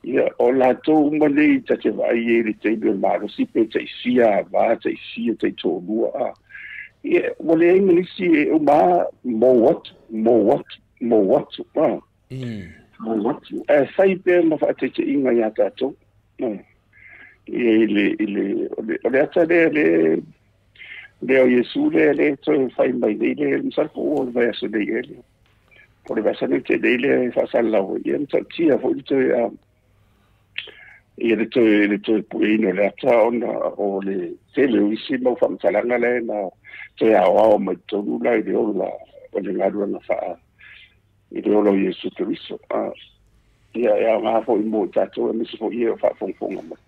Ia, o latou uma nei ta te vaai ai i le taimi o le malosi pe tai fia ava, tai fia, tai toalua. Ia, ua leai ma nisi e uma lava mou atu, mou atu, mou atu. Mou atu. Ae fai pea ma faataitaiga ia tatou. Ia, i le, i le, o le ata lea le, lea o Iesu lea le toe fai mai nei le masalo po ua o le vaiaso nei ea lea. Po o le vaiaso nei tea nei lea e faasalalau ai. Ia matautia foi le toe ia le toe pueina o le ata ona o le tele o isi mau faamatalaga lea na toe aoao mai totonu la i le ola o le galuega faa i le ola o Iesu Keriso. Ia e aoga foi mo i tatou aemaise foi ia o faafogafoga mai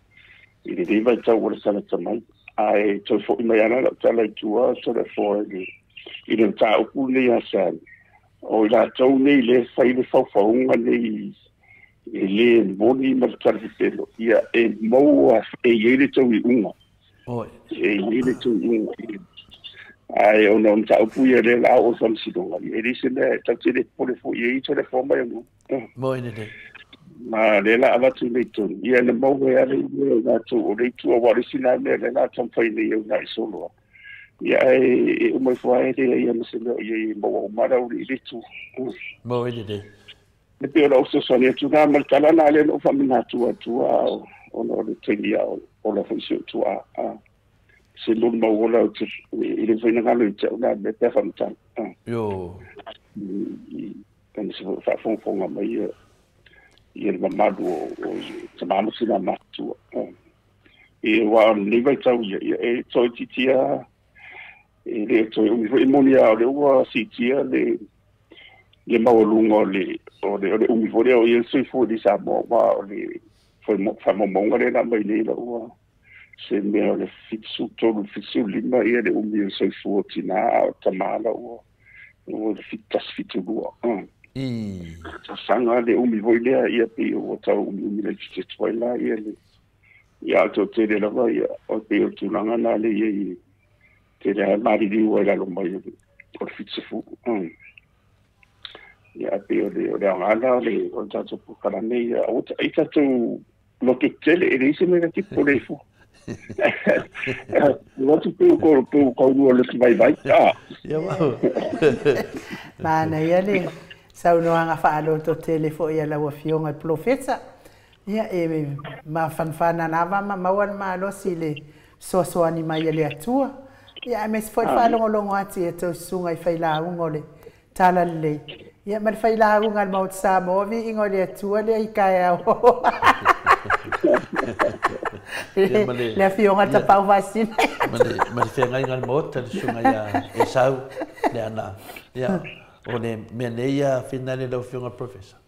i lenei vaitau o le tagata mai. Ae toe foi mai ana lau tala i tua Toleafoa i le mataupu lenei ia Sam. O i latou nei le fai le faufauga nei e le moni ma le talapepelo, ia e maua e i ai le tauiuga. E i ai le tauiuga. Ae ona o mataupu ia lea la o le faamasinoga, ia e le se mea e tatou te le popole foi i ai Toleafoa mai ona. Mo i lelei. Ma lea la avatu nei tonu, ia na maua e ala i mea i latou o le itu, aua o le isi la mea lea la taumafai nei au nai solo. Ia ae e uma ifo lava e leai ma se mea o i ai e maua uma la uli i le itu. Mo i lelei. E pei o lau fesoasoani atu na ma le tala na lea na ou faamanatu atu ona o le taimi a ola foi si ou tuaa. Se molimau ola ou te i le finagalo i te au na mea pe a faamatala. Io. Ona se faafogafoga mai ia le mamalu o tama ma tina matutua. E wa o lenei vaitau ia ia e toaitiitia e lē toe umi fo'i moni a o le ua siitia le le maualuga o le o le o le umi foi lea o ia le soifua i Samoa ua o le faamaumauga lea na mai nei la ua se mea o le 73 75 ia le umi o le soifua o tinā a o tamā la ua ua le 71 72 tausaga le umi foi lea ia pei ua tau umiumi laitiiti atu ai la ia le ia a o toatele lava ia o pei o le tulaga lena le i ai tele lava maliliu ai lalo mai o le o le 70 ia ae pei o le o le aoga lena o le o le tatou polokalame ia aua ai tatou loto tetele e leai se mea na te popole ai fua. Lotu pe ko pe ko lua le vaivai. Ah. Ia mau. Manaia le saunoaga faalototele foi a lau Afioga i le Polofesa. Ia, e mafanafana lava ma maua le malosi i le fesoasoani mai a le Atua. Ia, aemaise foi le faalogologo atu i a outou susuga i failauga o le Talalelei. Ia, ma le failauga a le Maota Samoa, viiga o le Atua lea i taeao. Le Afioga Tapaau Faasisina. Ma le feagaiga a le Maota, le susuga ia Esau Leaana. Ia, o le mea nei ia finale lau Afioga i le Professor.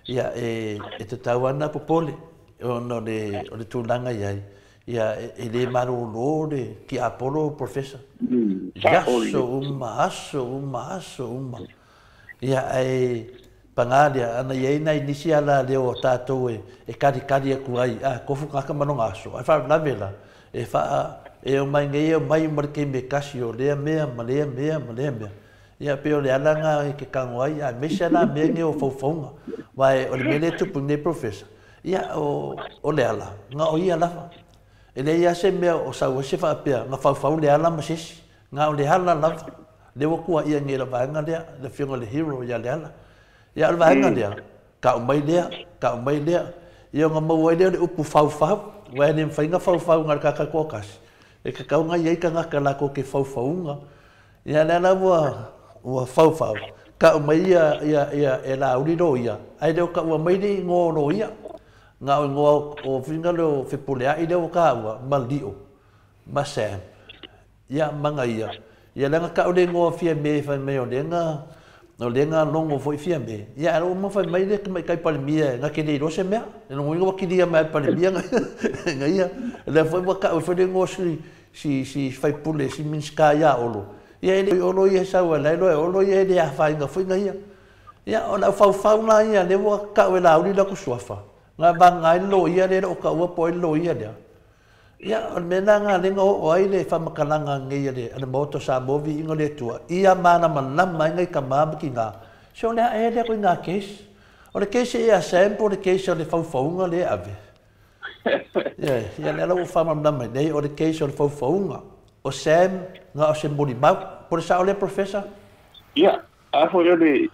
Ia, e tatau lava ona popole ona o le tulaga i ai. Ia, e le malolo le tiapolo, Professor. I aso uma, aso uma, aso uma. Ia, ae paga lea, ana i ai nai nisi alaleo o tatou e kalikali atu ai, a, tofu tagata ma lona aso, ae faalavelave la, e faa, e omai nei e omai uma i le taimi e tasi o lea mea ma lea mea ma lea mea. Ia, pei o le ala lena e te tago ai, aemaise lava la mea nei o faufauga. Aua o le mea lea e tupu nei, Professor, ia, o Leala, na o ia lava. E leai lava se mea o sau ai se faapea, na faufau Leala ma se isi. Na o Leala lava. Lea ua tuuaia nei e le vaega lea, le Afioga i le Hero ia Leala. Ia, o le vaega lea, tau mai lea, tau mai lea. Ia, ona maua ai lea o le upu faufau, aua e le mafai ona faufau na o le tagata e toatasi. E tatau ona i ai tagata latou te faufauina. Ia lea la ua ua faufau, tau mai ia ia ia e Laauli loia, ae le o taua mai le igoa o loia. Na o igoa o fina lea o Fepuleai lea ua taua, ma Lio, ma Sam, ia ma Gaia. Ia lea na tau le igoa o Fiame fai mai o lea na o lea na logo foi Fiame. Ia ae ua fai mai le tamaitai Palemia na te le iloa se mea. E lona uiga ua kilia mai e le Palemia Gaia. Lea foi ua tau ai foi le igoa o si si si faipule si Minisita ia Olo, ia e le Olo ia e sau ai la e iloa e Olo ia e le afaina foi na ia. Ia o le aufaufau la ia lea ua tau e Laauli le atu suafa, na vagana ai le loia lea e le o taua po o ai le loia lea. Ia o le mea lena lea na oo ai le faamatalaga nei a le a le Maota o Samoa viiga o le Atua, ia malamalama ai nai tama ma tina, se o le a ea lea ituaiga case. O le case ia Sam po o le case o le faufauga lea e ave. Ioe, ia lea la ua ou faamalamalama mai nei, o le case o le faufauga. O Sam na o se molimau. Po o le sao lea, Professor? Ia, a foi o le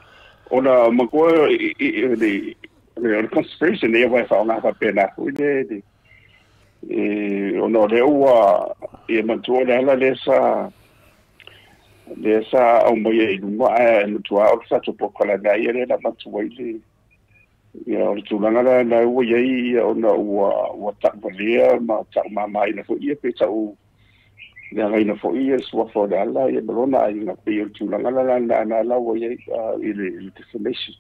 ona matua o le o le conspiration ia aua e faaaoga faapena foi le e ona o lea ua ia matua o le ala lea sa lea sa aumaia i luma ae matua o le tatou polokalame lava ia lea na avatu ai le Ia, o le tulaga la lena ua i ai ia ona ua ua tauvalea ma taumamaina foi ia pe tau leagaina foi ia le suafa o Leala ia ma lona aiga pei o le tulaga la lena na la ua i ai i le i le defamation.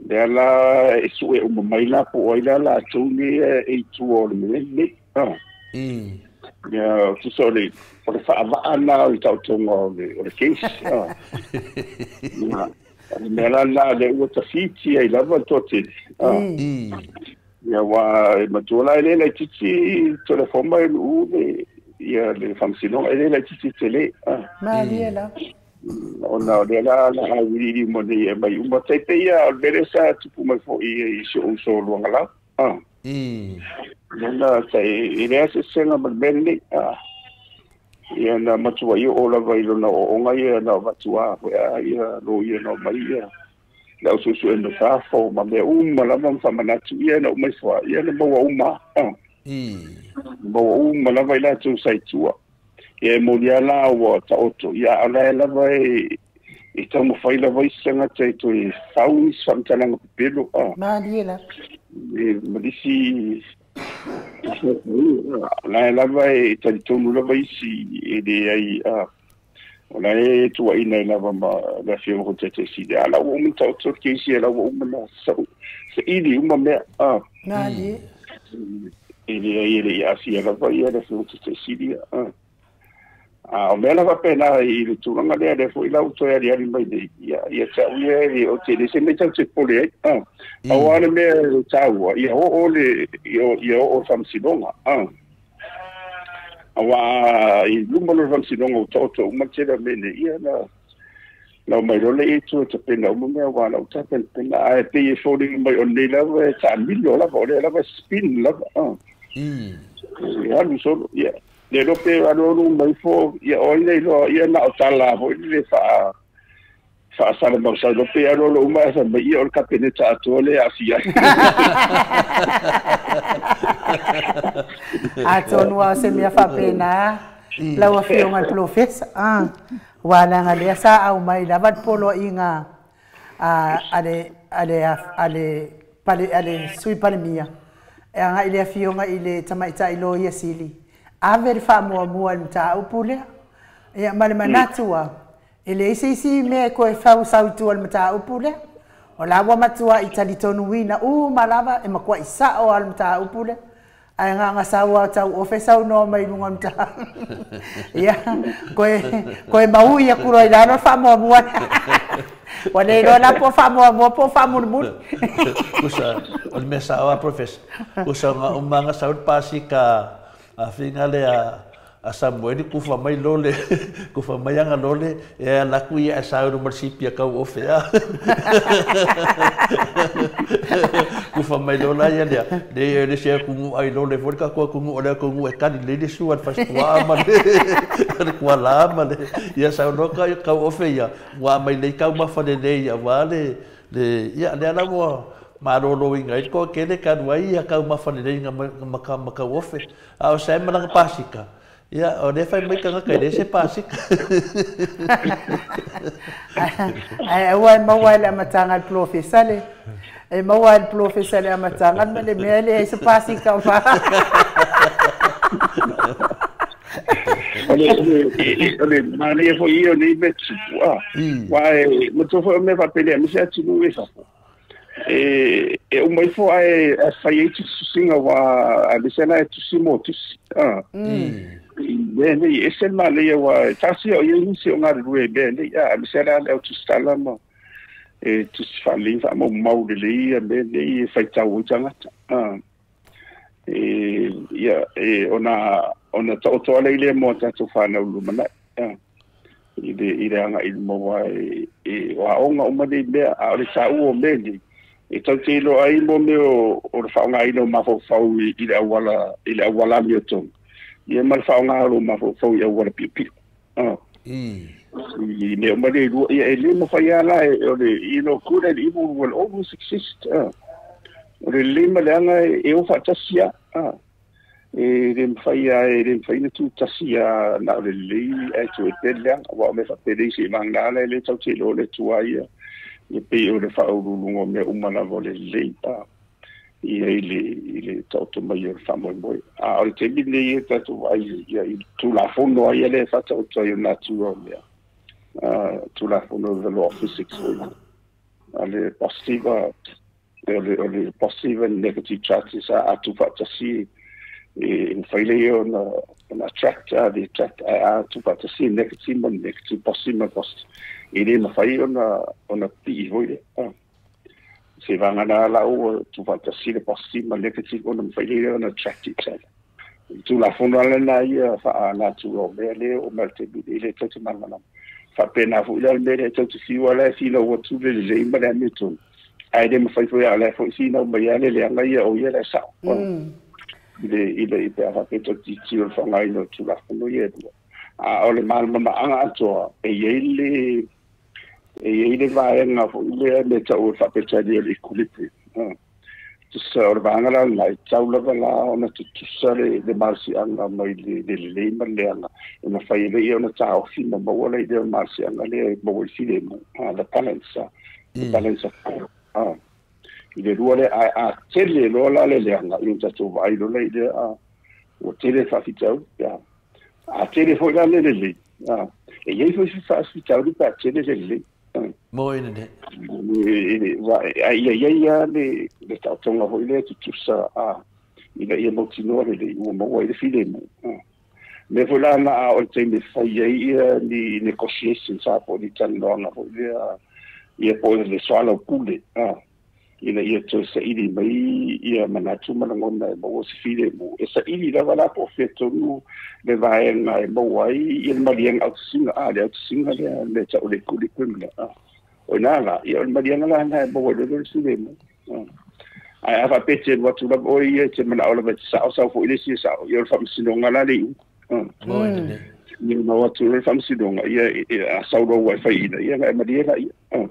Lea la e sue uma mai la po o ai la latou nei e i tua o le mea lenei. Ia, tusa o le o le faavaa lena o le taotoga o le o le case. Ia, O le mea la lena lea ua tafiti ai lava le toatele. Ia, aua e matua la e le laitiiti telefoma e luu le ia le faamasinoga, e le laitiiti tele. Malie lava. Ona o lea la la auiliili uma nei e aumai uma. Tai pei lava o le mea lea sa tupu mai foi i si ou uso o Luagalau. Lea la tai e leai se eseesega ma le mea lenei. Ia na matuai oo lava i lona ooooga ia na avatu a foi a ia loia na omai ia le au suesuega mai fafo ma mea uma lava ma faamanatu ia na uma ifo a ia na maua uma a maua uma lava i latou sa i tua. Ia e moni lava la ua taoto ia a o la e lava e e taumafai lava isi tagata e toe fau nisi faamatalaga pepelo a. Malie lava. E ma nisi La lava e talitonu lava isi e le ai o la e tuaina i lava ma le afioga ko tete si le ala ua uma taoto le keisi e la ua uma na saili uma mea Nali. E le ai e le i aafia lava ia le afioga tete sili a o mea lava pena i le tulaga lea lea foi lau toe aliali mai nei ia ia tau ia e o te le se mea tau te pole ai aua le mea e taua ia oo le ia oo faamasinoga aua i luma lo faamasinoga o taoto uma tele mea nei ia na lau mai loa le itu e tapena uma mea ua lau tapenapena ae pei e foliga mai o lenei lava e taamilo lava o lea lava e spin lava e alu solo ia le lo pe alu alu mai fo ia o ai nei loa ia na o tala foi le faasala mausau lo pe alu alu uma e fai mai ia o le kapeneta atoa le aafia ai. Atonu lava o se mea faapena lau Afioga i le Polofesa. Aua leaga lea sa aumai lava le poloaiga a le a le a le a le Sui Palemia e agai i le Afioga i le Tamaitai Loia Sili, ave le faamuamua i le mataupu lea. Ia ma le manatu lava, e leai se isi mea e toe fausau i tua i le mataupu lea. O la ua matuai talitonuina uma lava e matuai sao lava le mataupu lea. Ae na ona sau lava o tauofe saunoa mai i luga o le mataupu. Ia, toe, toe maui atu loa i lalo le faamuamua lea. Ua le iloa la po o faamuamua po o faamulimuli. Usa, o le mea sao lava Professor. Usa na uma na sau le pasika a figa lea a Samueli kufa mai lole, kufa mai ana lole, e ala atu ia ae sau i luma o le sipi a tauofe a. Kufa mai lola ia lea, le le isi atunuu ai lole foi le tatou atunuu o le atunuu e tali lelei le sua i le fasipuaa ma le kuala ma le ia sau loa tauofe ia ua aumai lelei taumafa lelei aua le le ia lea la ua maloloina ai le toatele talu ai ia taumafa lelei ma tauofe. A o Sam ma lana pasika, ia, o lea e fai mai tagata e leai se pasika. Ae aua e maua i le amataga a le polofesa le e maua e le polofesa le amataga ma le mea e leai se pasika o fa. O le manaia foi ia o nei mea tupu, aua e manatua foi o mea faapelea aemaise atunuu i fafo. E uma ifo ae fai ai tusitusiga aua aemaise la e tusi mo tusi. I mea nei, e ese le manaia aua e tasi o i ai nisi o galulue i mea nei, aemaise la le au tusitala ma e tusi faalelei ma faamaumau lelei ia mea nei e faitau ai tagata. E, ia, e, ona, ona taoto ala i lea mo a tatou fanau lumanai. I le agai i luma aua e o aoga uma nei mea, a o le taua o mea nei, e tau te iloa ai mo mea o le faaaogaina o mafaufau i le auala, i le auala amiotonu, ia ma le faaaoga o lou mafaufau i auala piopio. I mea uma nei e lua, ia e le mafai lava la o le, you know, good and evil will always exist. O le lelei ma le leaga e o faatasi lava. E le mafai lava, e le mafai ona tutasi lava na o le lelei ae toe pea le leaga, aua o mea faapelei se i vagana la e le tau te iloa le Atua ia, ia pei o le faauluuluga o mea uma lava o le lelei, ia i le taoto mai o le faamoemoe. A o le taimi lenei e tatou vaai ia i Tulafono ai lea e faataoto ai o natura o mea, Tulafono o the law of physics foi, a le positive, o le positive and negative charges a tuufaatasi e mafai lea ona attract, the attract a tuufaatasi negative ma negative, positive ma positive, e le mafai ona pipii foi lea. Se vagana la ua tuufaatasi le positive ma negative ona mafai lea ona attract each other. I Tulafono ala na ia faa-natura o mea lea o mai le taimi nei le tau te malamalama. Faapena foi la le mea lea e tau te fiu ala e finau atu le lelei ma le amiotonu. Ae le mafai foi a o la foi finau mai lava le leaga ia o ia la e sao. I le pe a faapea tau tilotilo i le faaaogaina o Tulafono ia e lua. A o le malamalamaaga atoa e i ai le e i ai le vaega foi lea me tau o le faapetali o le equilibrium. Tusa o le vaega la lena e tatau lava la ona tutusa le malosiaga mai le lelei ma le leaga e mafai ai lea ona taofi ma maua le lea malosiaga lea e maua i le filemu, the balance, the balance of power. I le lua lea ae a tele loa la le leaga ia ona tatou vaai loa lea i lea a ua tele faafitauli a. A tele foi la le lelei a e i ai foi se faafitauli pe a tele le lelei. Mo ina ne. A ia i ai lava le taotoga foi lea tutusa a ina ia mautinoa lelei ua maua ai le filemu. Mea foi la na a o le taimi e fai ai ia ni negotiations a po o ni talanoaga foi lea ia po o le soalaupule a ina ia toe saili mai ia manatu ma lagona e maua se filemu. E saili lava la po o fea tonu le vaega e maua ai ia le maliega autasiga a le autasiga lea le tau le equilibrium lea a. O ina la, ia o le maliega la lena e maua ai loa le filemu. Ae a faapea e te alu atu lava oe ia e te manao lava e te sao, sau foi le isi e sao, ia o le faamasinoga la le iuga. Mo ina ne. Ia ona o atu loa le faamasinoga, ia a sau loa ua e faiina, ia ona e malie laia.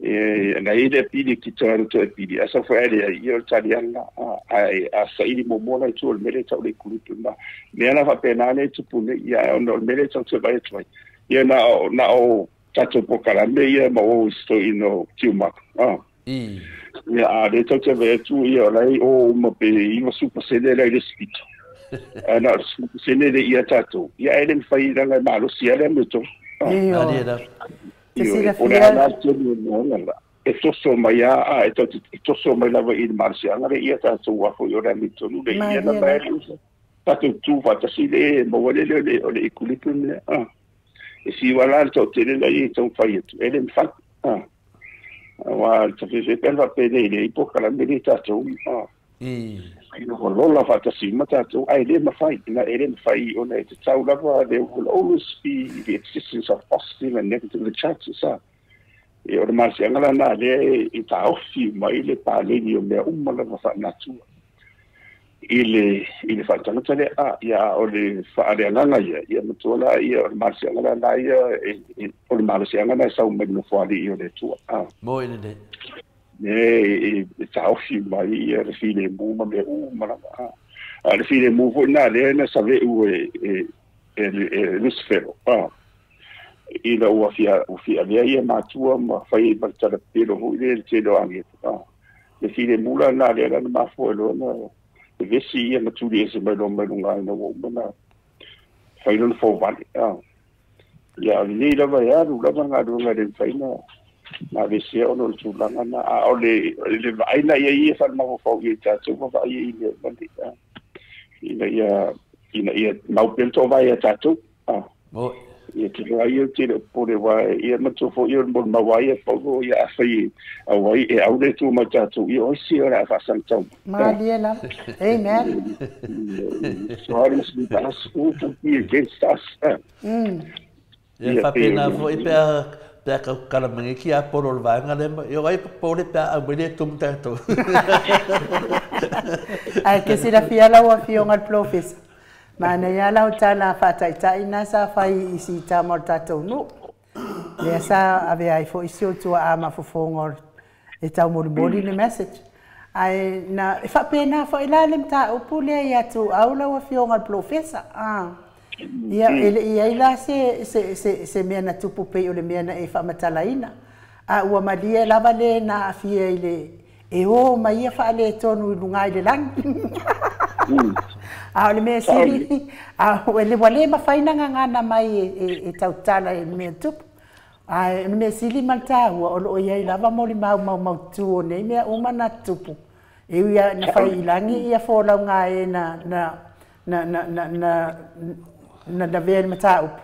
E na i ai le apili e kito alu toe apili, a sau foi ae leai, ia o le taliaga lena. Ae a saili muamua la i tua o le mea lea e tau o le equilibrium la. Mea la faapena lea e tupu nei, ia ae ona o le mea lea e tatou te vaai atu ai, ia na o tatou polokalame ia ma o i si toeaina o Tiumalu. Ia a o lea tatou te vaai atu ia o la e i o uma pe 90% la i le isi pito. Ae na o le 10% le ia tatou, ia ae le mafai leaga e malosi lava le amiotonu. Ioe. Malie lava. Te Ioe, o le a silafia la le tele o mea la e toso mai lava a e tatou te toso mai lava i le malosiaga le ia tatou aua foi o le amiotonu le ia na malie vae lava. le uso. Tatou tu faatasi le e maua le lea o le equilibrium lea. E fiu lava la le toatele la ia e taumafai atu, e le mafai. Aua le tafefe pe ana faapenei le ai polokalame le tatou. Ina ua lola faatasi uma tatou, ae le mafai, na e le mafai ona e tatau lava, there will always be the existence of positive and negative charges. E o le malosiaga la lena lea e taofi uma ai le paleni o mea uma lava faalenatura i le faaletagata lea. A ia o le faaleagaga ia, ia matua la ia o le malosiaga la lena ia o le malosiaga lena e sau mai le Nofoalii o le Atua. Mo ina ne. E taofi mai ia le filemu ma mea uma lava. A le filemu foi lena lea na saveu e Lucifero. Ina ua fia avea ia matua ma fai ai ma le talapelo foi lea le tele o agelu. Le filemu la lena lea na mafua ai loa na vevesi ia ma tuli ese mai loa mai luga ina ua uma na fai lona fouvale. Ia o lenei lava e alu lava galuega e le mafai na aveesea ona o le tulaga na. A o le vaai na i ai ia faale-mafaufau i ai tatou ma vaai ai i mea uma nei. Ina ia mau pea le toovae ia tatou. Ia te loa ia te le popole aua ia manatua foi ia o le molimau lava ia Paulo ia afai auai e au le Atua ma tatou ia o isi o le a faasagatau mai. Malie lava. Amen. So I must be us who will be against us. Ia Ia pei o faapena le foi pe a pe a kala mai ki a polo o le vaega lea ma ia ai popole pe a aumai le tumu tatou. Ae ke silafia lau Afioga i le Polofesa, manaia lau tala faataitai na sa fai i sitama o le tatou nuu. Lea sa avea ai foi si ou tuaa ma fofoga e taumolimoli le message. Ae na e faapena foi la le mataupu lea ia Tuau lau Afioga i le Polofesa. Ia, e le i ai la se, se, se, se mea na tupu pei o le mea na e faamatalaina, a ua malie lava le na aafia i le e o mai ia faaletonu i luga i le lagi. A o le mea sili, a ua le mafai na gagana mai e tautala i le mea tupu. A o le mea sili ma le taua, o lo o i ai lava molimau maumautu o nei mea uma na tupu. E ui lava ina fai i lagi ia folauga e na na na na na na na lavea i le mataupu,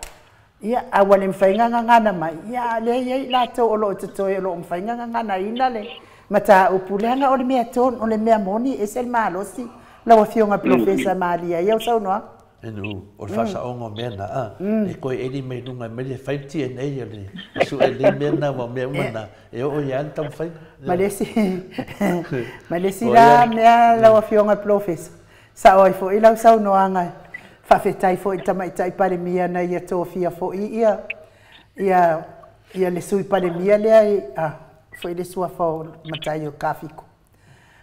ia, a ua le mafai ona gagana mai, ia, a o lea e i ai i latou o lo o totoe o lo o mafai ona gaganaina le mataupu, leaga o le mea tonu, o le mea moni, e ese le malosi, lau Afioga i le Polofesa Malie ai au saunoaga. Inu, o le faasaoga o mea na, a, e toe eli mai luga mai le fai le DNA a le sue nei mea na, aua o mea uma na, e oo i ai le taumafaiga. Ma le isi, ma le isi O la ia, mea lau Afioga i le Polofesa, sao ai foi lau saunoaga, faafetai foi i le Tamaitai Palemia na ia tofia foi ia, ia, ia le Sui Palemia lea i, a, foi le suafa o matai o Kafiko.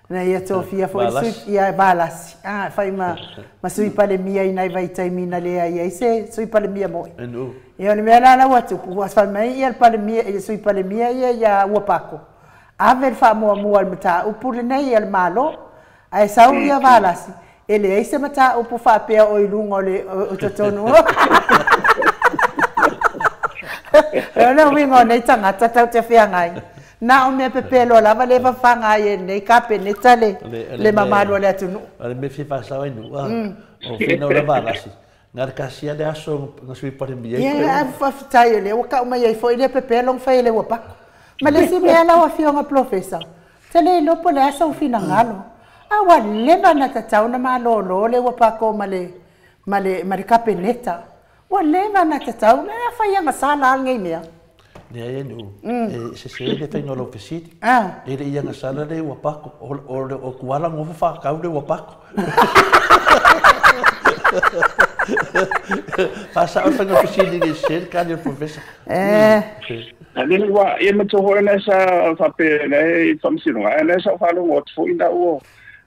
Na ia tofia foi le Valasi. Sui, ia Valasi, a, fai ma, ma Sui Palemia i nai vaitaimi na leai ai se Sui Palemia moi. Inu. Ia, o le mea la la ua tupu, ua fai mai ia le Palemia, le Sui Palemia ia ia Uapako. Ave le faamuamua i le mataupu lenei a le Malo, ae sau ia Valasi, e leai se mataupu faapea o i luga o le o totonu. O le uiga o nei tagata tatou te feagai. Na o mea pepelo lava le fafaga ai e lenei Kapeneta le mamalu o le atunuu. O le mea fia faasao ai Nu'u, o finau le Valasi, na le kasia le aso na Sui Palemia. Ia, faafetai o lea ua tau mai ai foi le pepelo na fai e le Uapako. Ma le isi mea lau Afioga Polofesa, te le iloa po o le a sou finagalo, a ua leva ona tatau ona malolo le Uapako ma le Kapeneta. Ua leva ona tatau, a fai agasala lava lenei mea. Leai Nu'u, e sese le faiga o lau fesili. E le i agasala le Uapako, o Tuala nofo whakau le Uapako. Whasao whainga fesili le sel ka le professor. Ale ua ia ma toho na sa whape nei whamsino. Na sa whalongo atu foi na ua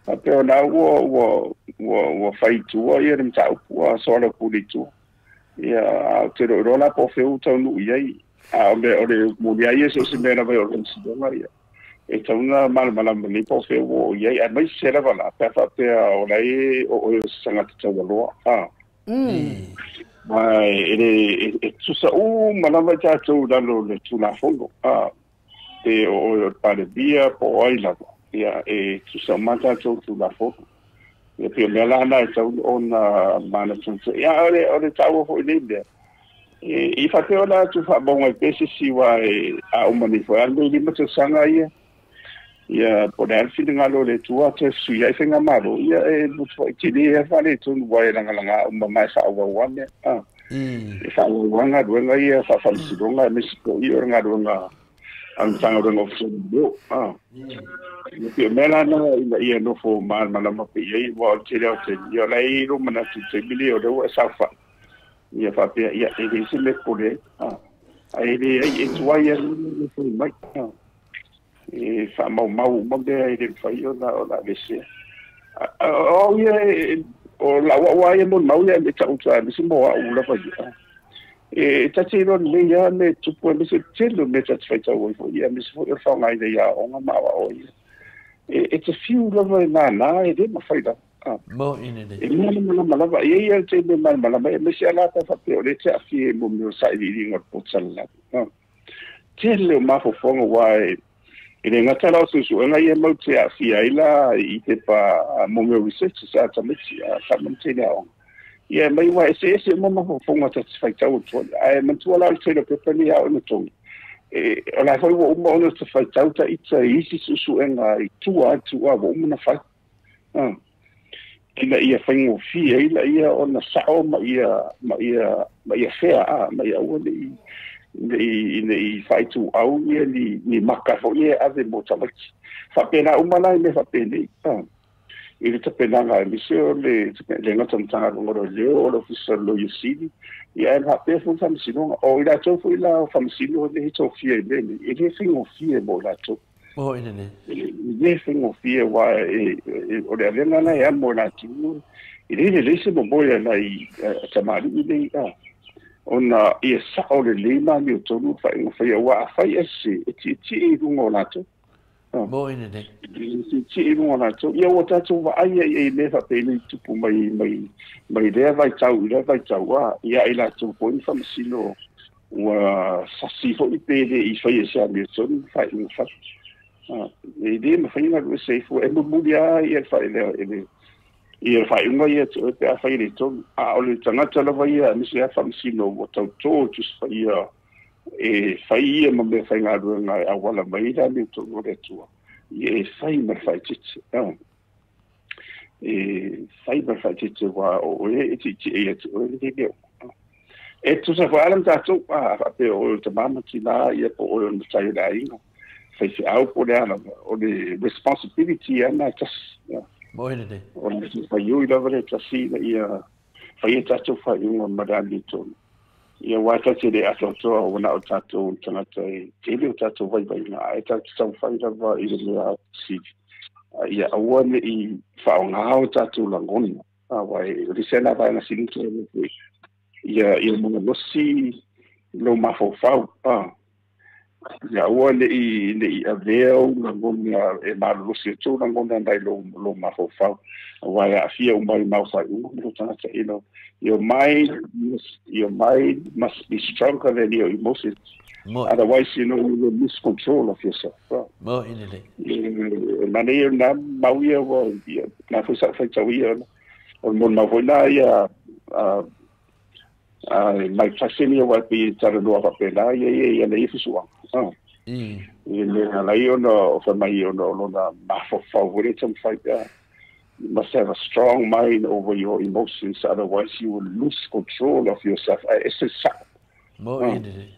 whape na ua ua ua ua whaitua ia le mtaupu a soala puli tua. Ia te ro la po feu tau nu ia a o le muli ai se se mea vai o le msidonga ia. E tauna malamalama nei po feu o ia a mai se lava la pe whapea o lai o o sangata taualoa. Mai e tusa u malama tātou lalo le tulafono te o Palemia po ai lava ia e tusa ma tātou tulafono ia pia mea lana e tau ona mana tuntu ia o le taua foi nei mea e i whapea la atu whaabonga i pese siwa e a umani foi ane lima tausaga ia ia po le alfina le tua te sui ai whenga malo ia e mutu tini e whale tonu wai langalanga uma mai wha mea e wha wanga ruenga ia wha whamsironga e mesiko ia o ngā ruenga ang tanga ruenga ofisio ia pia mea lana ina ia nofo malamalama pe ia wa o te leo te ia lai ro mana tu te mili o rewa e saufa ia whapea ia e le se me pole ai le ai e tuai ia le mai e wha mau mau mau mea e le whai o la vese. O ia o la wa ia mo mau ia me tau tua me se mo a ula whai. E tati ro le ia me tupu me se telo me tati whai tau ia me se fo o whaungai le ia onga mawa o ia. E te fiu lava e nā e le mawhai la. Mo ine le. E mana mana lava ia ia te me mana mana e me se ala ta whape o le te awhi e mo meo sa i i ngā potala la. Te leo mafofonga wa e e le ngata la susu nga ia mau te awhi ai la i te pa mo meo research sa tamiti a tamante le aonga. Ia mai wa ese ese mo mafofonga ta te whaitau tua. Ai mantua la te pepa ni au na tongi. E o la foi o uma ona te whaitau ta ita isi susu nga i tua tua wa uma na whai. Ina ia whaingofia ila ia ona sao ma ia ma ia ma ia fea a ma ia ua le i i whaitu au ia ni maka fo ia ave mo tamaki. Whapena uma lai me whapene. I le tapenanga e mise o le ngata mtanga ngoro leo o le ofisa lo yusini. Ia e whapea fu whamsinonga. O i la tau fu i la whamsino le hito fia i mene. E le whaingofia mo la tau. O ine ne. E le whaingofia wa e o le avenga na e amo la tiu. I le le se mo moia na i tamari i le ona ia sao le lima mi o tonu whaingofia wa a whai ese e ti ti i runga o la tau. Mo ine ne. Ti ti i runga o la tau. Ia o tātou wa ai e me whapene tupu mai mai mai lea vai tau i lea vai tau a ia i la tau po i whamasino ua sasi fo i pere i whai e se a mi o tonu whaingofia. E le mawhai ngā rua seifo e mumuli a ia whai leo e le ia whai unga ia te oe pe a whai le tonu a o le tangata lava ia mise a whamasino o tau tō tus whai ia e whai ia ma mea whai ngā rua ngā a wala mai rā me tonu o le atua ia e whai ma whai tete e whai ma whai tete wā o e e ti ti e te oe le leo e tusa wha alam tātou a whape o te mamati nā ia po o le matai la inga whai au po le ana o le responsibility ana tasi. Mo ine ne. O le whai ui lava le tasi na ia whai e tātou whai unga marani tonu. Ia wā tātou le atoatoa o wana o tātou tangata e tele o tātou vai vai ngā e tātou tau whai lava i le mea sili. Ia aua ne i whaonga o tātou langona. Wai o le sena vai na sili ia ia mona losi lo mafofau. Ia ua le i avea ou lagona e malolosi atu lagona nai lo mafaufau. Aua e aafia uma i mau faaiuga ma lou tagata. You know, your mind must be stronger than your emotions. Otherwise, you know, you will lose control of yourself. Mo i lelei. E manaia na mau ia ua na foi sa'u faitau ia o le molimau foi la ia mai Tyson ia ua pei e talanoa faapena ia ia ia ia fesuaga. I le mea alai ona o fai mai ona o lona mafaufau foi lea taumafai pea. You must have a strong mind over your emotions, otherwise you will lose control of yourself. Ae ese le sa'o. Mo i lelei.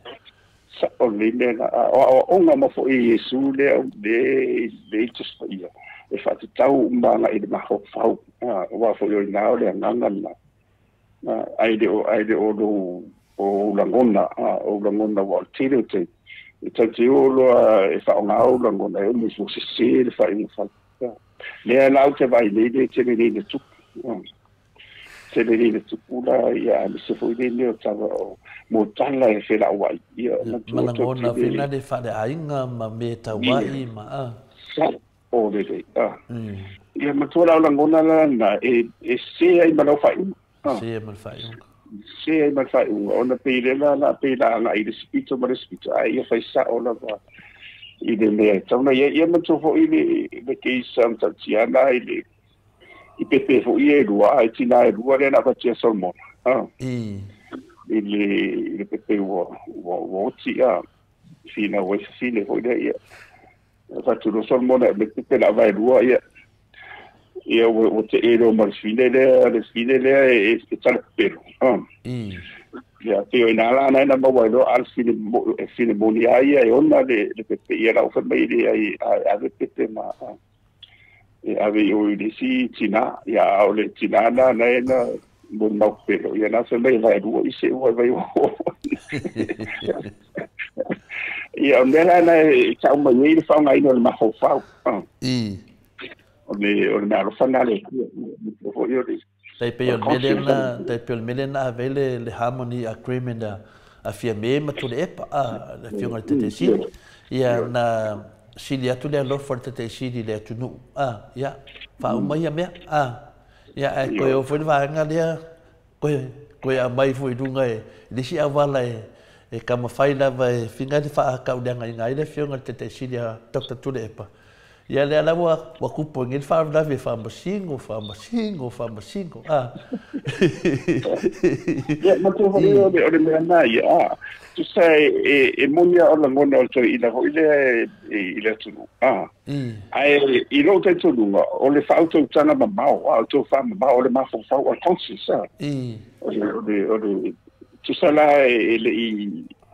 Sa'o lenei mea na o aoaoga ma foi i Iesu lea le i Tusi Paia e faatatau uma agai i le mafaufau. Aua foi o i ina o le agaga lena. Ai le o lou o lagona, o lagona ua o le tele o taimi. E tau te o loa e faaaoga ou lagona e umi ua sese le faaiuga fai. Lea la ou te vaai nei le tele nei na tupu. Tele nei na tupu la ia aemaise foi le mea o tala o mo tala e felauai. Ia ma lagona foi na le faaleaiga ma me tauai ma a. Sa o lelei. Ia matua la o lagona la na e se ai ma lau faaiuga. Se ai ma le faaiuga. Se ai ma le faaiuga ona pei le la pei la agai i le sipito ma le sipito ae ia fai sa'o lava i le mea e tau na ia ia matua foi le keisa matautia i le i pepe foi e lua ai tina e lua lea na avatia Solomona i le pepe ua oti a finau ai fafine foi lea ia fatulo Solomona le pepe la avae lua ia ia ua te e loa ma le fine lea e talapelo. Ia pei o ina la na maua ai loa a le fine moni a ia e ona le pepe ia lau fai mai le ai ave pepe ma e ave i o i le isi tina ia a o le tina na na e na mo mau pelo ia na fai mai vai lua i se ua vai ua ia o mea la na e tau mai ai le faaaogaina o le mafaufau. O le mea alofa na le foi o le Tai pei o le mele na ave le harmony agreement a fia me ma tule epa a le fionga le tete sili. Ia na sili atu le alofa le tete sili le atunu. Ia, whauma ia mea. Ia, ai koe o foi le vaega lea, koe a mai foi lunga e lisi awala e kamawhai lava e finga le whaakauleanga i ngai le fionga le tete sili a Dr. Tule Epa. Ia lea la ua kupo ngi le whaalawe whaamasingo. Ia, matua foi o le mea nā ia. Tusa e monia o lagona o le toi ina hoi lea i le atunu. Ae i lou taitonuga o le faautautaga mamao, o le tofā mamao, o le mafaufau, o le conscience. O le tusa la e le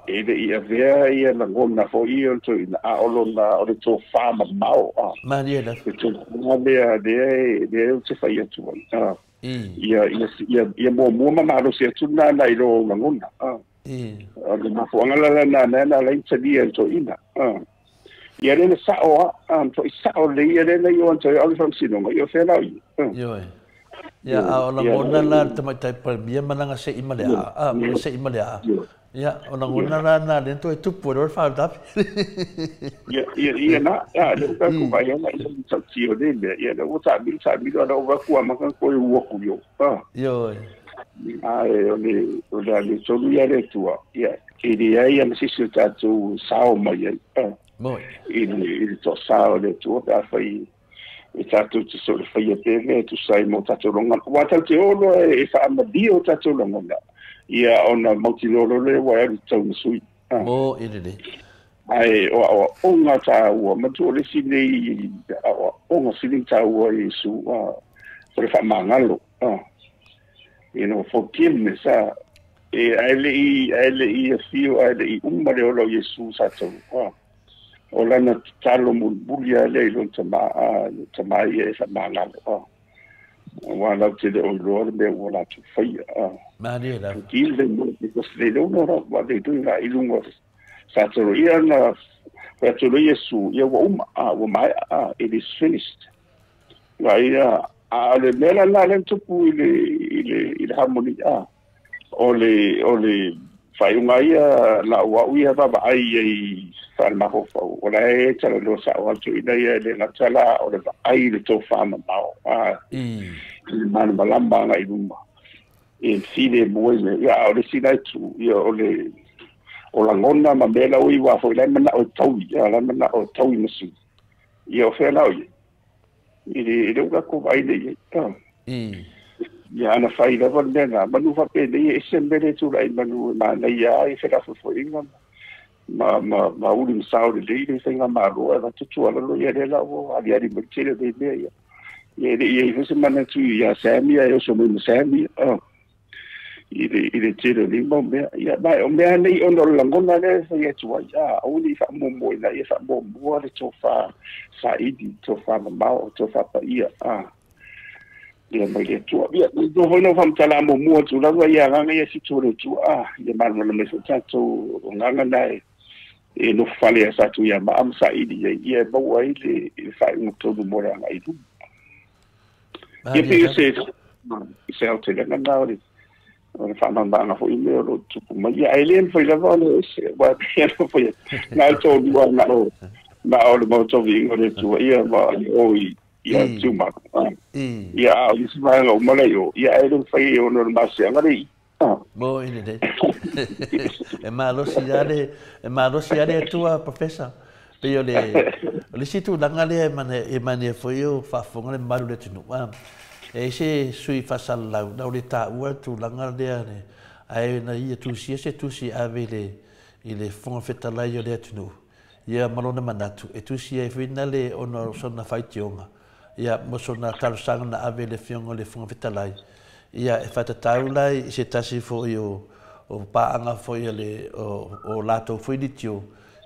i avea ia lagona foi o le toi ina, a o lona o le tofā mamao. Maria la. Le tofā lea lea o te whai atu. Ia muamua ma malosi atu nā i lo lagona. O le mafuanga la na na na la talia le toina. Ia le sa'o a toi sa'o le ia le ia o toi o le faamasinoga ia felau ia. Ioe. Ia a o lagona la le tamaitai palemia ma laga se'i ma le aa ma se'i ma le aa. Ia o lagona la na le toe tupu e loa le faalavelave. Ia na le uka ku vai ana ia tautia o le mea ia le ua taamilo ana ua kua maka koe ua ku io. Ioe. Ae o le le tolu ia le Atua ia e leai ana sisi o tatou sao mai ai i le toasā o le Atua pe afai e tatou te so le faia pea mea e tusa ai mo tatou logona ua tatou te o loa e faamalia o tatou logona ia ona mautinoa le ua e alu tatau na sui. Mo i lelei. Ae o aoaoga taua matua o le isi nei aoaoga sili taua i Iesu o le faamagalo. You know, forgiveness, e ai le i afio, ai le i uma le ola o Iesu sa tau. O lana tatalo mulimuli a lea i lona tama ia e faamagalo. Ua lau te le o iloa le mea ua latou faia. Maria lava. Forgive them, Lord, because they don't know what they doing i luga sa talo ia na faatolo Iesu, ia ua uma, ua maea, it is finished. Ua ia, a le mea la na le tupu i le harmony o le Whaiunga ia la ua uia baba ai i whalemahofau. O la e tala loa sa o atu ina ia le ngatala o le ai le tō whaama mao. I le mana malamba nga i luma. E file moe me. Ia o le sina tu. Ia o le o la ngona ma mela ui wā fo i lai mana o taui. Ia lai mana o taui masu. Ia o whea lau ia. I le uka ko vai le ia. Ia ana whai lava le mea manu whape nei e se mele tūrai manu ma nei ai whera whawhainga ma uli masao le leile whainga maroa e watutu ala lo ia lela o ali ali matele le mea ia. Ia le ia i fese mana tu ia Samia e oso mai ma Samia i le tele le mau mea. Ia mai o mea nei ono langona le whai atu ai a auni wha ina ia wha momoa le tō wha saidi tō wha mamao tō wha paia ia mai le tua. Ia, tō hoi no whamtala mo mua tu lawa ia nganga ia fitu le tua. Ia mana me so tātou o nganga nai e no whale a satu ia ma amsa ili ia ia maua i le whai unga tonu mo le anga i luma. Ia pe se au te lenga nā o le whamambanga fo i mea o lo tupu mai. Ia ai le mwhai lava o le ese. Wa pia no whai ngā tō lua ngā o le mautovi ingo le tua. Ia ma o i ia tūmako. Ia au isi maanga o malai o. Ia e le whai e ono le masianga le. Mo ine de. E malosi ale tua professor. Pe o le situ langa le e mane foi o faafofoga le mamalu le atunuu. E se sui faasalalau na o le taua tulaga lea ae na ia tusia se tusi ave i le fofoga fetalai o le atunuu. Ia ma lona manatu e tusi ai foi na le ona o sona faitioga. Ia mo sona talosaga na ave le afioga o le fofoga fetalai. Ia e faatatau la i se tasi foi o paaga foi le o latou foi litio.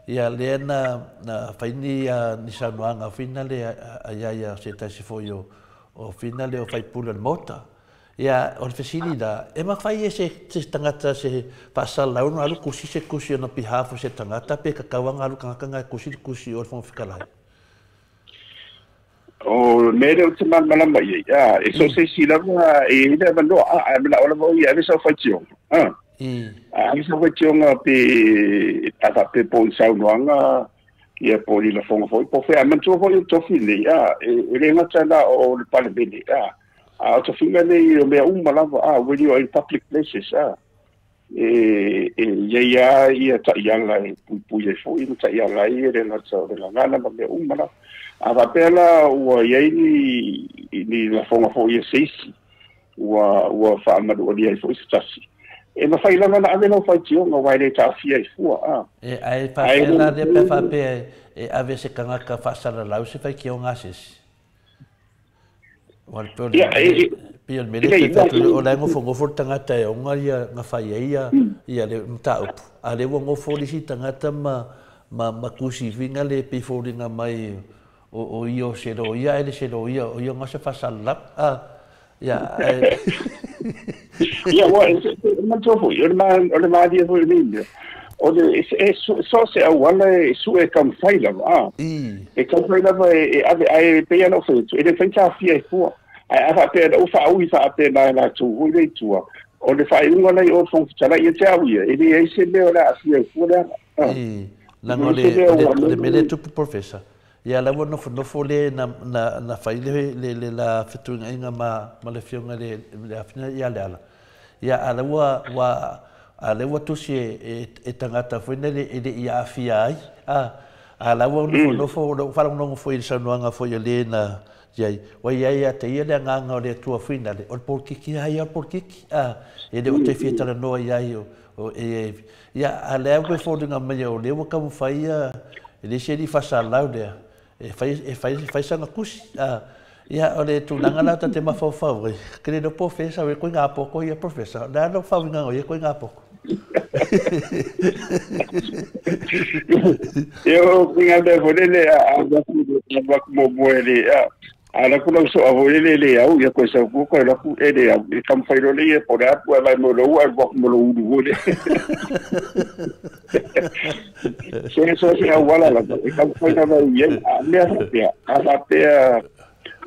Ia lea na faini ni saunoaga fina le ai ia se tasi foi o fina le o faipule o le maota. Ia o le fesili la e mafai e se tagata se faasalalau ona alu kusi se kusi ona behalf o se tagata pe kakauaga alu kagakaga e kusi le kusi o le fofoga fetalai. O mele o te malamalama ia. E so se si lava e ina manoa a mena ola mo ia ave sau faitioga. Ave sau faitioga pe tata pe po i saunoaga ia po i lafoga foi po fea manatua foi o tofi nei e le gata la o le palemene a o tofiga nei o mea uma lava when you are in public places e ia ia ia ta'iaga e puipui ai foi ma ta'iaga ai e le gata o le gagana ma mea uma lava. A faapea la ua iai ni lafoga foi e seisi ua faamalualia ai foi se tasi. E mafai lava na ave lau faitioga uae le taafia i fua. E ae faapea la lea pe faapea e ave se tagata faasalalau se faitioga a sesi. Ua le pei o le mea lea pe o la e gofogofo le tagata e oga ia gafai ai ia le mataupu. A lea ua gofo le isi tagata ma kusi figa le pei foliga mai o ia o se loia e le se loia o ia ga se faasalalau. Ia ia ua manatua foi o le malia foi lenei mea o le so se auala e sue e taumafai lava e taumafai lava e ave ae pei ana o faiatu e le fai taafia i fua ae a faapea na ou faaui faapena e latou foi le itua o le faaiuga lai o le fofoga fetalai ia te au ia e leai se mea o le aafia i fua le aga. Laga o le mea lea tupu professor. Ia la ua nofonofo le na fai le la fetuiga'iga ma le afioga le afina ia le ala. Ia a la ua a le ua tusi e tagata foi nei e le ia aafia ai. A la ua nofonofo o lou faalogologo foi i le saunoaga foi a le na iai. Ua iai ia te ia le agaga o le Atua fuina le o le polokiki ai o le polokiki. E le o te fia talanoa iai o e ia a le au e foliga mai o le ua taumafai ia e le isi alii faasalalau lea e fai sana kusi. Ia o le tulaga la tate mafaufau ai ke le professor e koe ngā poko ia professor. La no fauinga o ia koe ngā poko. Ia o kuinga mea fo lele a waku mo mo e le a la ku lau so a le le au ia koe sau ku la ku e le au e kam fai le ia po le apu e vai mo lo ua waku mo lo ulu wo le. Se so se au wala la e kam fai na ia a mea faapea a faapea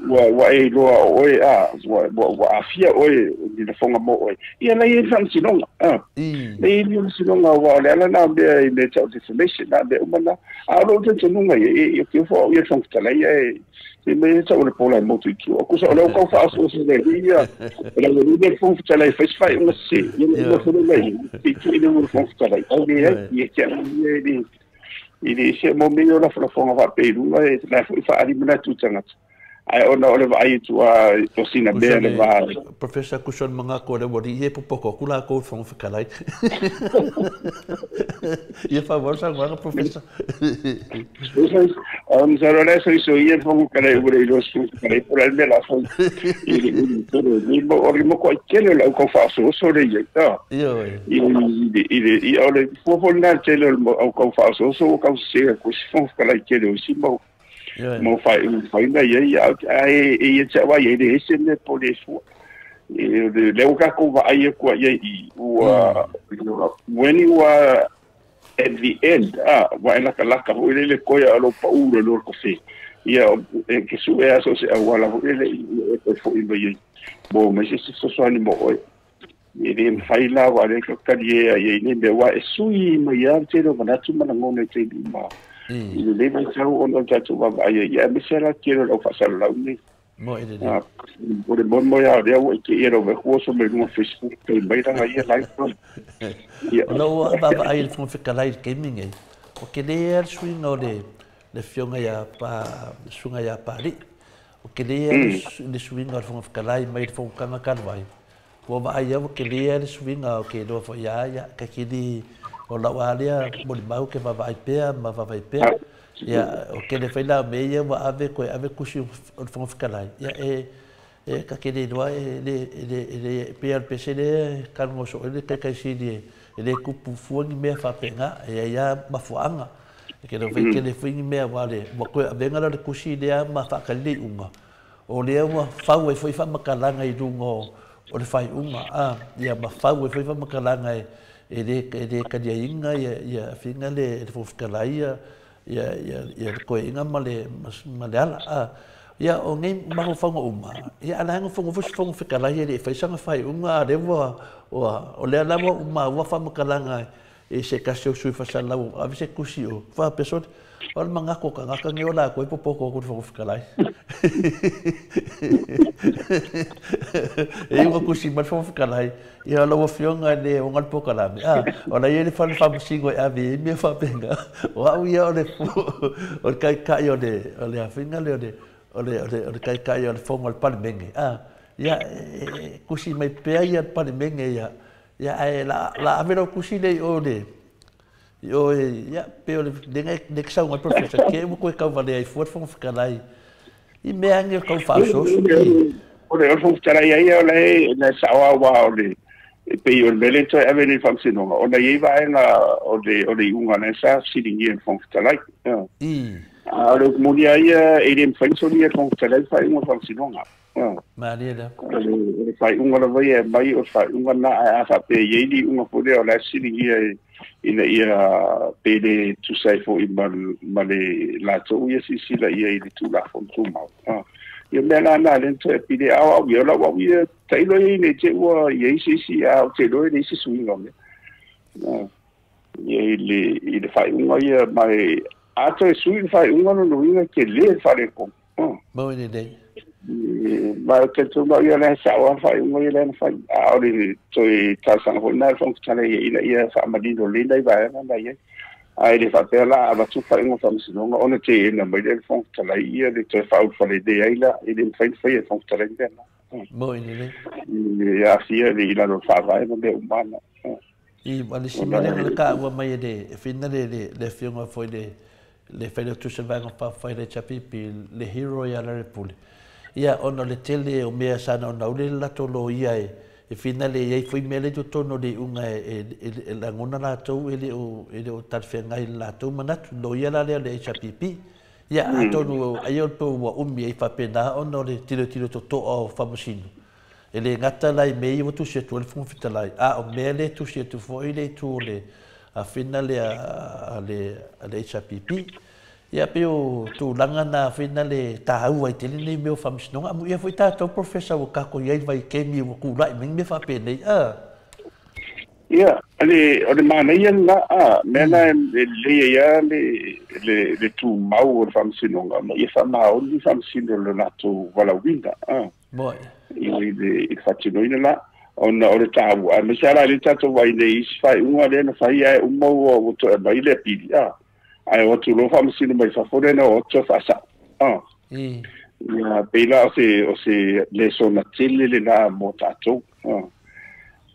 Ua e iloa o oe a ua aafia oe i lafoga mo oe ia la i ai le faamasinoga la i ai le faamasinoga ua o le ala lena o mea i mea tau defamation na mea uma na a o lou talitonuga ia e te ofo au ia le Fofoga Fetalai ae se mea ia tau o le pola e motu i tua kusa o lea ua tau faaosooso le alii ia o le alii le Fofoga Fetalai e fai se faaiuga sese ia le uma foi lea i te i le Fofoga Fetalai au leai ia te au ia e le i le se mo mea o lafolafoga faapea i luga e la foi faaali manatu i tagata ae ona o le vaai atu a o sina mea le va. Professor kusa le mangako le wali e popoko aku la ko Fofoga Fetalai. Ia faaauau saunoaga Professor. Masalo le soiso ia le Fofoga Fetalai ua le iloa se Fofoga Fetalai po o le a le mea la fai i le o le makuai tele o le au tau faaosooso le i ai i le ia o le fua foi lena tele o le au tau faaosooso ua tau sese atu ai se Fofoga Fetalai tele o isi mau mau faaiuga faina i ai ae e ia te au ai e le ese mea po le fua e le ua tatou vaai atu ai i ua when you are at the end ua e latalata foi lele koe a lo pau le lo kofe ia e ke su e aso se auala foi lele e toe foi mai ai mo mai se fesoasoani mo oe e le mafai la ua le talie ai ai nei mea ua e sui mai a le tele o manatu ma lagona i taimi uma i lenei vaitau ona o le tatou vaavaai ai ia aemaise la tele o le au faasalalau nei. Mo e le O le moemoe a o lea ua ike ia lau vae oso mai luga Facebook tai mai langa ia live. Ia. O lau vaavaai i le Fofoga Fetalai i le taimi lenei, o tele lava le suiga o le afioga ia Pa, le susuga ia Papalii. O tele lava le suiga o le Fofoga Fetalai mai le fonotaga talu ai. Ua vaai au ua tele lava le suiga o te iloa foi ia ia, ka te le o lau lava lea molimau ke vaavaai pea ma vaavaai pea. Ia, o tele foi la o mea ia ua ave toe ave kusi o le Fofoga Fetalai. Ia e ka te le iloa e le e le e le pei lava o le pese lea e talanoa soo ai le taitaisili e le tupu fua ni mea faapena, e i ai lava mafuaaga. E te iloa foi tele foi ni mea aua le ua toe avega la o le tusi lea ma faatali le iuga. O lea ua fau ai foi faamatalaga i luga o le faaiuga a ia ma fau ai foi faamatalaga e le taliaina ia afiga le Fofoga Fetalai ia ia le toeaina ma le ala a ia o nei mafaufauga uma ia a la e nofonofo se Fofoga Fetalai e le i fai sana faaiuga a lea ua o lea lava ua maua faamatalaga e se tasi o sui faasalalau ave se tusi o faapea sole o le manatu o tagata nei o latou e popoto atu i le Fofoga Fetalai. E iu ina tusi mai le Fofoga Fetalai, ia lau Afioga e le ona le polokalame, a o la e i ai le fale faamasino e ave ai mea faapena. O au ia o le o le taitai o le afiga lea o le taitai o le fono a le Palemene, a ia e tusi mai pea ia le Palemene ia, ia ae la ave lau tusi lea i o le i o ia pe o le le sau mai Professor ke ua koe tauvalea ai fua le Fofoga Fetalai i mea age o tau faaosooso. O le Fofoga Fetalai ai o le sao aua o le e pei o le mea lea toe ave nei faamasinoga ona i ai vaega o le iuga lea sa fesiligia e le Fofoga Fetalai. A o le upu moni lava ia e le mafai ona solia e le Fofoga Fetalai le faaiuga o le faamasinoga. Malie lea. O le faaiuga lava ia e aumai o le faaiuga lena, ae a faapea e i ai le iuga foi lea o la e fesiligia ina ia pe le tusa ai foi ma le latou ia silasila i ai i le Tulafono Tumau. Ia o mea la na lea na toe apili ai. A o au ia, o lau au ia tailo ia ina i te i ua i ai se isi, a ou te iloa e leai se suiga o mea. Ia i le faaiuga ia, ma a toe sui le faaiuga lona uiga e tele le faaletonu. Mau lelei. Ma ou te talitonu au ia lea e sao lava le faaiuga ia lea na fai. A o le toe talosaga foi lena i le Fofoga Fetalai ina ia faamanino lelei nai vaega na i ai. Ae le faapea la a avatu le faaiuga o le Faamasinoga ona teena mai lea e le Fofoga Fetalai ia le toe faaulufale ai la, e le mafai ona faia e le Fofoga Fetalai le mea lena. Moi lelei. E aafia i lalo o le Faavae ma mea uma na. I a le isi mea lea na taua mai e le Fina le afioga foi le Failautusi o le Vaega Faaupufai le HRPP, le hero ia Larry Pule. Ia, ona o le tele o mea sa naunau le latou loia e Fina le i ai foi mea lea i totonu o le iuga e lagona latou e le o talafeagai i le latou manatu, loia la lea o le HRPP. Ia, atonu ai o le peu ua umi ai faapena ona o le tilotilo totoa o faamasino. E le gata la i mea ia ua tusi atu ai le Fofoga Fetalai, a o mea lea e tusi atu foi le itu o le afina lea a le HRPP. Ia pei o tulaga na foi na le taua ai tele nei mea o faamasinoga. Amuia foi tatou professor ua tatou i ai i le vaitaimi ua tulai mai ni mea faapenei. Ia, o le manaia lena, mea na e lelei ai lava le tumau o le faamasinoga, ma ia faamaoni faamasino i lo latou valaauina. I le faatinoina la. Ona o le taua, aemaise lava la lea tatou vaai nei i isi faaiuga lea na fai ae uma ua toe aumai le apili. Ae o atu loa faamasino mai fafo lea na o atu toe faasao. Ia, pei la o se lesona tele lena mo tatou.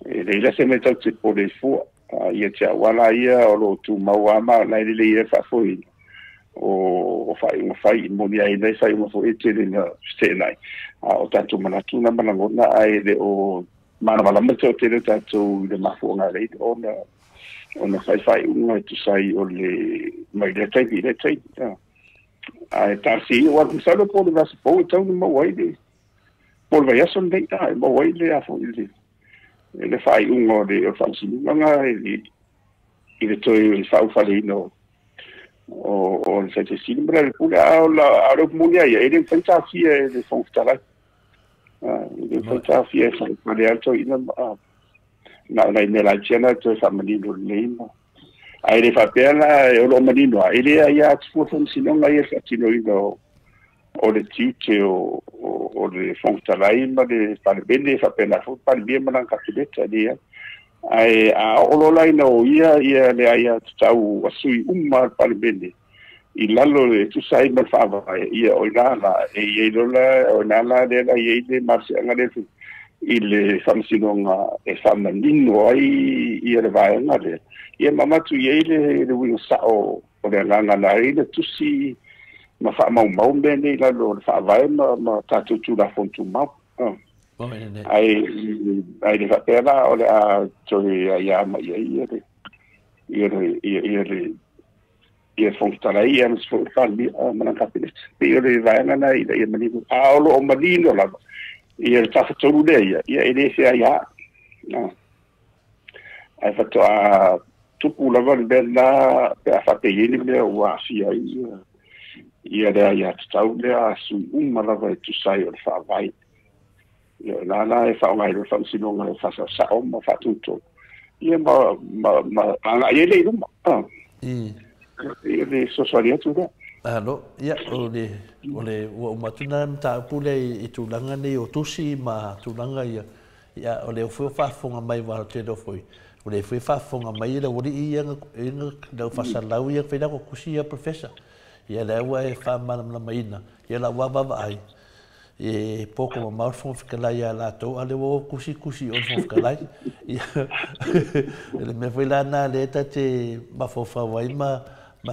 E leai la se mea tatou te popole ai fua. Ia te au lava ia o lo o tumau lava ma o la e lelei ai le faafoeina o faaiuga fai i moni ai nai faaiuga foi e tele ina feteenai. A o tatou manatu na ma lagona ae le o malamalama le toatele o tatou i le mafuaaga lea ona fai faaiuga e tusa ai o le mai lea taimi i lea taimi. Ae talosia ia, aua masalo po o le vaiaso fou e tatau ona maua ai le po o le vaiaso lenei e maua ai le a foi le faaiuga o le faamasinoga i le toe faaufaleina o le Faitaisili ma le Pule. A o le upu moni lava ia, e le mafai ona taofia e le Fofoga Fetalai. E le mafai ona taofia e faaufale lava le toeaina na o nai mea laiti lava na toe faamanino lelei. Ae le faapea la o lo o manino lava, e le aia atu fua faamasinoga ia le faatinoina o le tiute o le Fofoga Fetalai ma le Palemene, faapena foi le Palemia ma lana Kapeneta. E leai. Ae a oo loa la ina o ia le aia tatau a sui uma a le Palemene i lalo e tusa ai ma le faavae, ia o ina la e i ai lola, o ina la lea la i ai le malosiaga lea i le faamasinoga e faamanino ai ia le vaega lea. Ia ma avatu i ai le uiga sao o le agaga na ai le tusi ma faamaumau mea nei i lalo o le faavae ma tatou Tulafono Tumau. Ai le faapea la o le a toe aia mai ai ia le Fofoga Fetalai ia ma se foi Palemia ma lana Kapeneta. Pei o le vaega na ina ia manino. A o lo o manino lava ia le tafatolu lea ia e le feaia. Ae faatoa tupu lava le mea lena pe a faapei ai le mea ua aafia ai ia le aia tatau lea a sui uma lava e tusa ai o le faavae. Ia o la e faaaoga ai le faamasinoga e faasaosao ma faatutolu. Ia ma agai ai le i luma. Ia le fesoasoani atu lea. Alo, ia, o le ua uma atu na mataupu lea i tulaga nei o tusi ma tulaga ia, ia o le foi o faafofoga mai ua tele o foi, o le foi faafofoga mai le aualii ia lau faasalau ia fai lako tusi ia professor. Ia lea ua e faamalamalamaina, ia lau vaavaai. E poko mamao le Fofoga Fetalai ia latou, a le ua kusi o le Fofoga Fetalai. Ia, le mea foi la na lea ta te mafaufau ai ma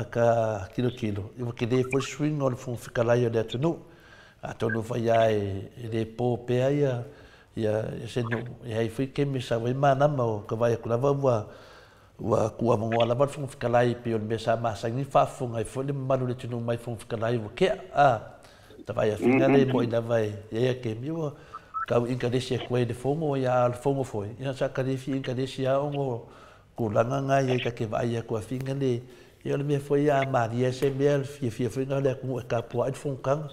ka kilokilo. Ia ua tele foi le suiga o le Fofoga Fetalai o le atunuu. Atonu fai lava e le po pea ia se nuu. E ai foi taimi e sau ai malama o ka vaai atu lava ua tuuavanoa lava le Fofoga Fetalai pei o le mea sa masani faafofoga ai foi le mamalu o le atunuu mai Fofoga Fetalai ua tea. Tawai a whina le mo i lava e ia ke mi ua kau inkalesi e koe le fongo ia le fongo foi. Ia sa kalefi inkalesi a ongo kulanga ngai ia ka ke vai ia kua whina le ia le mea foi a maria se mea fia fia whina le aku e kapua i fongkanga.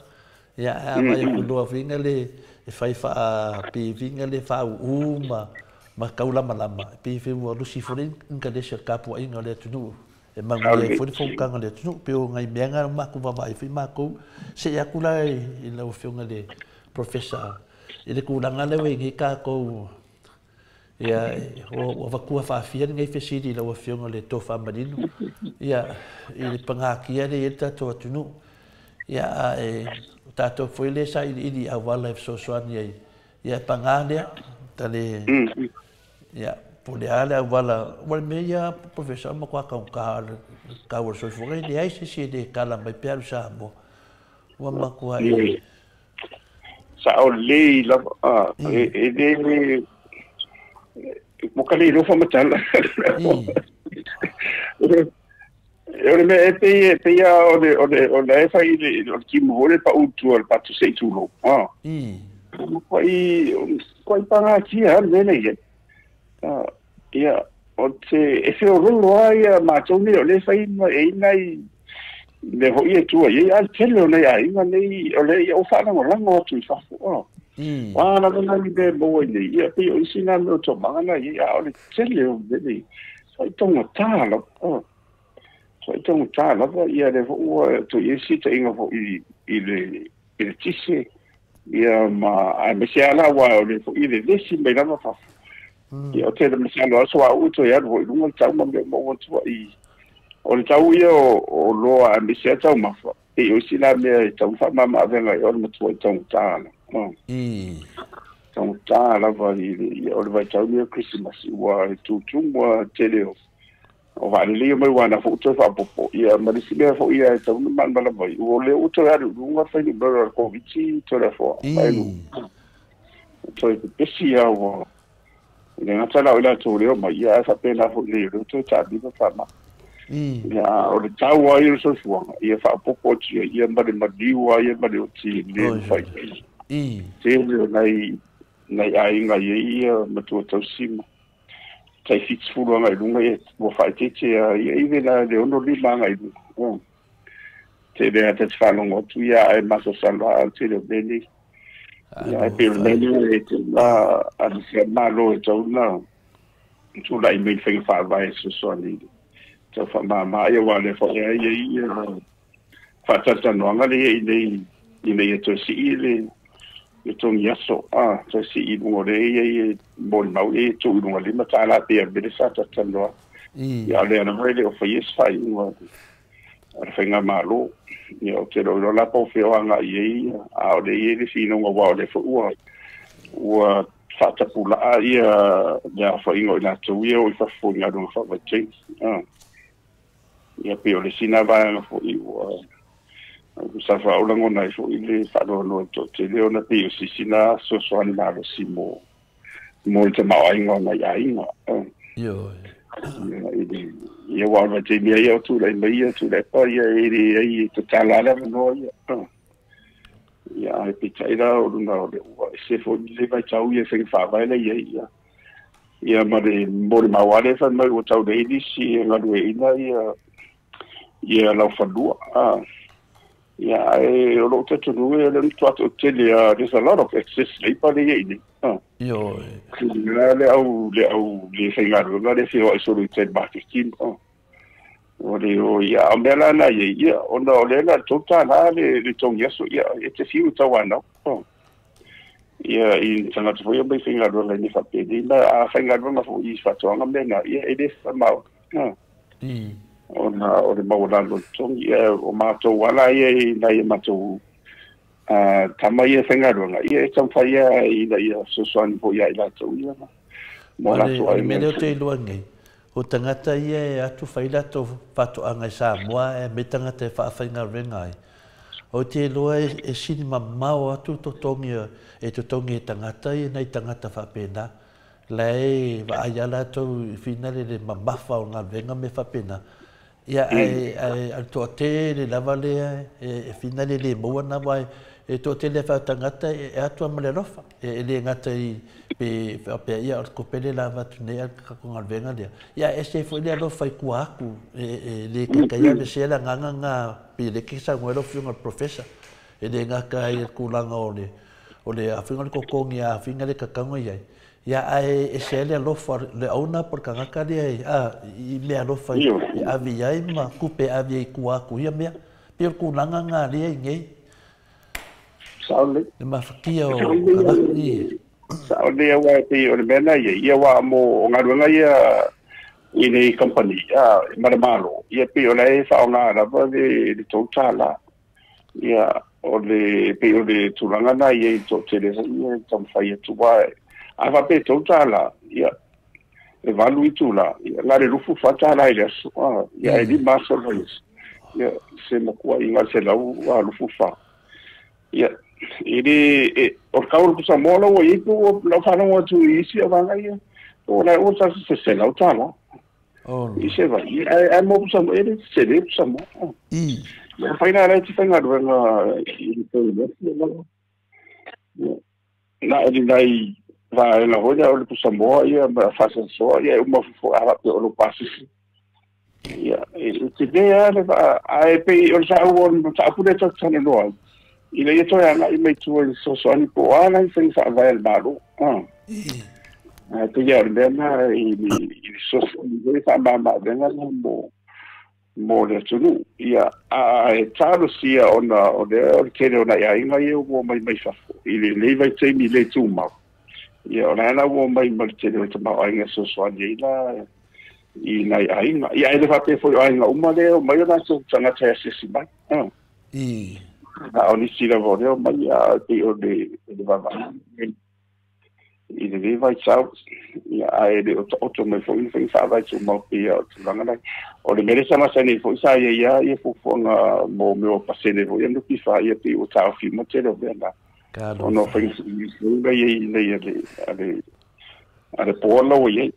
Ia a vai ku loa whina le e whai wha pi whina le wha u ma kau lama lama. Pi whiu ua lusi fore inkalesi e kapua inga le atunu. E mangu e foi fongkanga le atunu pe o ngai mea ngā maku vavai foi mākou se ia kula i lau afioga le professor i le kulaga lea ua i nei kākou ia ua vatua faafia lenei fesili i lau afioga le tofāmanino ia i le pagakia lea i ai le tatou atunuu ia ae o tatou foi lea sa iliili auala e fesoasoani ai ia e pagā lea tale ia po le a le auala ua le mea ia professor ma kwa kaunga ka ua soifua le ai se se le kala mai pe alu Samoa ua matua e sa o le lava e le mo ka le lofa matala e o le mea e pei o le e fai le o le timu le pa utu o le patu se tulo koi pagatia le le ia ia o te e whiorolo ai a mātou nei o le whai e inai Le hoʻi e tua i ai tele o nei aiga nei o le ia o faalagolago atu i fafo o ua lava nai mea maua i nei ia pei o isi na mea o taumaga na i a o le tele o mea nei faitaugatā lava o faitaugatā lava ia le foʻi ua toe i ai sitaiga foʻi i le tise ia ma aemaise a la ua o le foʻi vevesi mai lava fafo ia o tele masalo aso a uu toe alu foʻi luga le tau ma mea maua tua i o le tau ia o loa aemaise a taumafa e o isi la mea e tau faamamaavega i o le matua i taugatā la taugatā lava i le o le vaitaumi o Krisimasi ua e tutumu a tele o vaalelei mai ua na foʻu toe faapopo ia ma le isi mea foʻi ia e tau na malamalama ai ua le ua toe alu i luga fuainumera o le Koviti toe afoa toe pepesi a ua le gata la o i latou leo mai ia ae faapena foʻi nei o lea toe taamilo faamai ia o le tau ai o le soifuaga ia faapopo atu ia ia ma le maliu ai ma le oti le mafai tele o nai aiga i ai ia matua tausima tai 70 agai i luga ia ua faaeteete ia ive la le 65 agai i luga tele a te faalogo atu ia ae masalosalo a tele o mea nei ia ae pei o le mea lea e tau a le Malo e tau na tulai mai le faiga faavae e fesoasoani tau faamāmā ia ua le foʻi ai ia ia faatalatalanoaga le ia ina ia toe sii le togi aso a toe sii i luga o le ia ia molimau ia tuu i luga $5 pei o le mea lea sa talatalanoa ia o lea lava e le o faia se faaiuga a le faigamalo ia ou te iloa la po o fea o agai i ai a o lea e i ai le finauga aua o lea foi ua faatapulaa ia le aofaiga o i latou ia o i fafo i galuega faavaitaimi ia pei o le isi na vaega foʻi ua sa faaulagona ai foʻi le faanoanoa i toatele ona pei o sisi na fesoasoani malosi mo le tamaoaiga o nai aiga ia ua o le vaitaimi ai ia o tulai mai ia Tuilaepa ia e leai e tatala le avanoa ia ia ae peitai la o luna o le ua ese foʻi le vaitau ia faiga faavae la i ai ia ia ma le molimau a lea fai mai ua tau leai nisi e galueaiina ia laufanua ia ae o lou talitonuga ia o lea na matua toatele there's a lot of excess labour lea i ai nei le au le faigaluega le feoai solo i tai maketi o le o ia o mea la na iai ia ona o lea na $3 le togi aso ia e te fiu tau anau ia i tagata foi mai faigaluega i le faapeni ma a faigaluega foi i faatoaga mea na ia e le faamao ona o le maualalo o le togi ia o matou ala ia i nai matou tama ia faigaluega ia e taumafai ia ina ia fesoasoani foi ia i latou ia mo latou aiga. O le mea lea ou te iloa nei, o tagata ia e atu fai latou faatoaga i Samoa e me tagata e faafaigaluega ai. O te iloa e sini mamao atu totogi e totogi e tagata ia nai tagata faapena. La e vaai a latou i finale le mamafa o galuega me faapena. Ia ae toatele lava lea e finale le maua na wai e toatele whaatangata e atua ma le alofa. E le ngata i pe pe ia o kopele lava atu nei a kakonga galuega lea. Ia e se foi le alofa i kua aku e le kakaia le se la nganga nga pe le kesa ngwelo fiunga professor. E le ngaka i kulanga o le awhinga le kokongi a awhinga le kakanga iai. Ia ae e se le alofa le auna por kangaka lea a i mea alofa i avi ai ma kupe avi ai kua aku ia mea. Pe o kulanga ngā lea i ngei. Sao le. Le mafakia o kangaka i. Sao le awa e pei o le mea na ia. Ia wā mo o ngaluega ia i nei company a maramalo. Ia pei o le whaonga lava le $3. Ia o le pei o le tulaga na ia i toatele ia taumafai atu ai. A faapea $3 ia e 8 itula ia na le $24 i le aso ia e 5 aso le ia se makua i ngā $124 ia e le o le kau o le pusamoa lau ua iai po lau faalogo atu i isi avaga ia o la ua tasi se $100 i se vai ae mo pusamoa e le sele pusamoa ia faina la te faigaluega i le tau na e nai vaega foi lea o le pusamoa ia ma faasoasoa ia e uma fofo a faapea o lou pasese Ia, e te lea le vaa, ae pei o le sa ua o taapu le tau loa. Ina ia toe agai mai tua i le fesoasoani po o a nai faiga faavae a le Malo. Ae pei o le mea na i le fesoasoani foi faamama-avega lena mo le atunuu. Ia, ae talosia ona o lea o le tele o nai aiga ia ua omai mai fafo i lenei vaitaimi le tumau. Ia, o la ua omai ma le tele o le tamaoaiga e fesoasoani ai la i nai aiga. Ia, ae le faapea foi o aiga uma lea e omai o latou tagata e asiasi mai. A o nisi lava o lea omai a pei o le vaavaai i lenei vaitau. Ia, ae le o taoto mai foi ni faiga faavae tumau pei o tulaga nei. O le mea lea sa masani ai foi sa ia ia ia fuafuaga mo mea o pasene foi ia NPF, ia pei ua taofi uma tele o mea na. Ona o faiga fou ia nei a le pola ua i ai.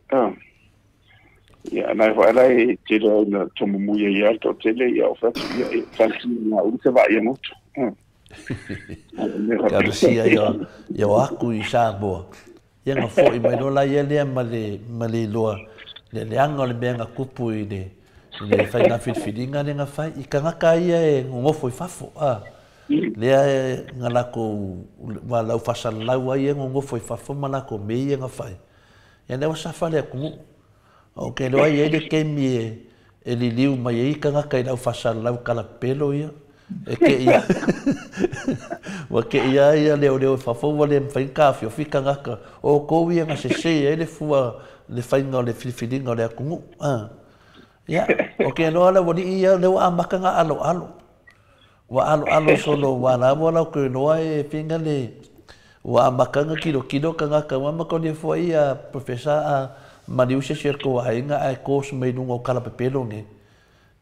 Ia, nai foi ala e tele ai na tomumuia ia le toatele, ia o fatu ia e tasi ngā ulu te vai ngoto. Talosia ia o aku i Samoa. Ia nga fo'i mai loa la ia lea ma le iloa le leaga o le mea na tupu i le faiga filifiliga le na fai i tagata ia e gogofo i fafo a lea e na lakou ua lau faasalalau ai e gogofo i fafo ma lakou mea ia na fai. Ia lea ua safa le atunuu. Ou te iloa e i ai le taimi e liliu mai ai tagata i le aufasalalau kalapelo ia e keia ua keia ai ia leoleo i fafo ua le mafai ona taofiofi tagata o outou ia na sese ai le fua le faiga o le filifiliga o le atunuu a. Ia, ou te iloa le aualii ia lea ua amata ona aloalo ua aloalo solo ua la ua latou iloa e faiga le ua amata ona tilotilo tagata ua matolia foi ia professor a maliu se isi o le tou aiga ae course mai luga o kalapepelo nei.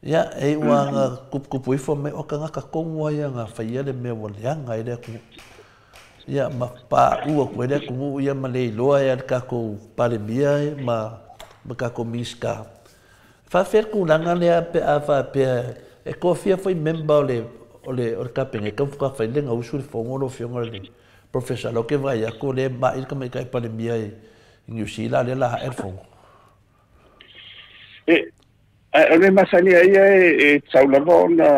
Ia, e iu na tuputupu ifo mai o tagata tonu ai na faia le mea ua leaga ai le atunuu. Ia, ma paʻu atu ai le atunuu ia ma le iloa e le tatou Palemia ma tatou Minisita. Faafefea le tulaga lea pe a faapea e tofia foi member o le Kapeneta faatoa fai le gausu le fono lau Afioga i le Professor lea ou te vaai atu o lea e mai le tamaitai Palemia i Niu Sila lea o le a ae le fono. E, o le masani ai ia e tau lava ona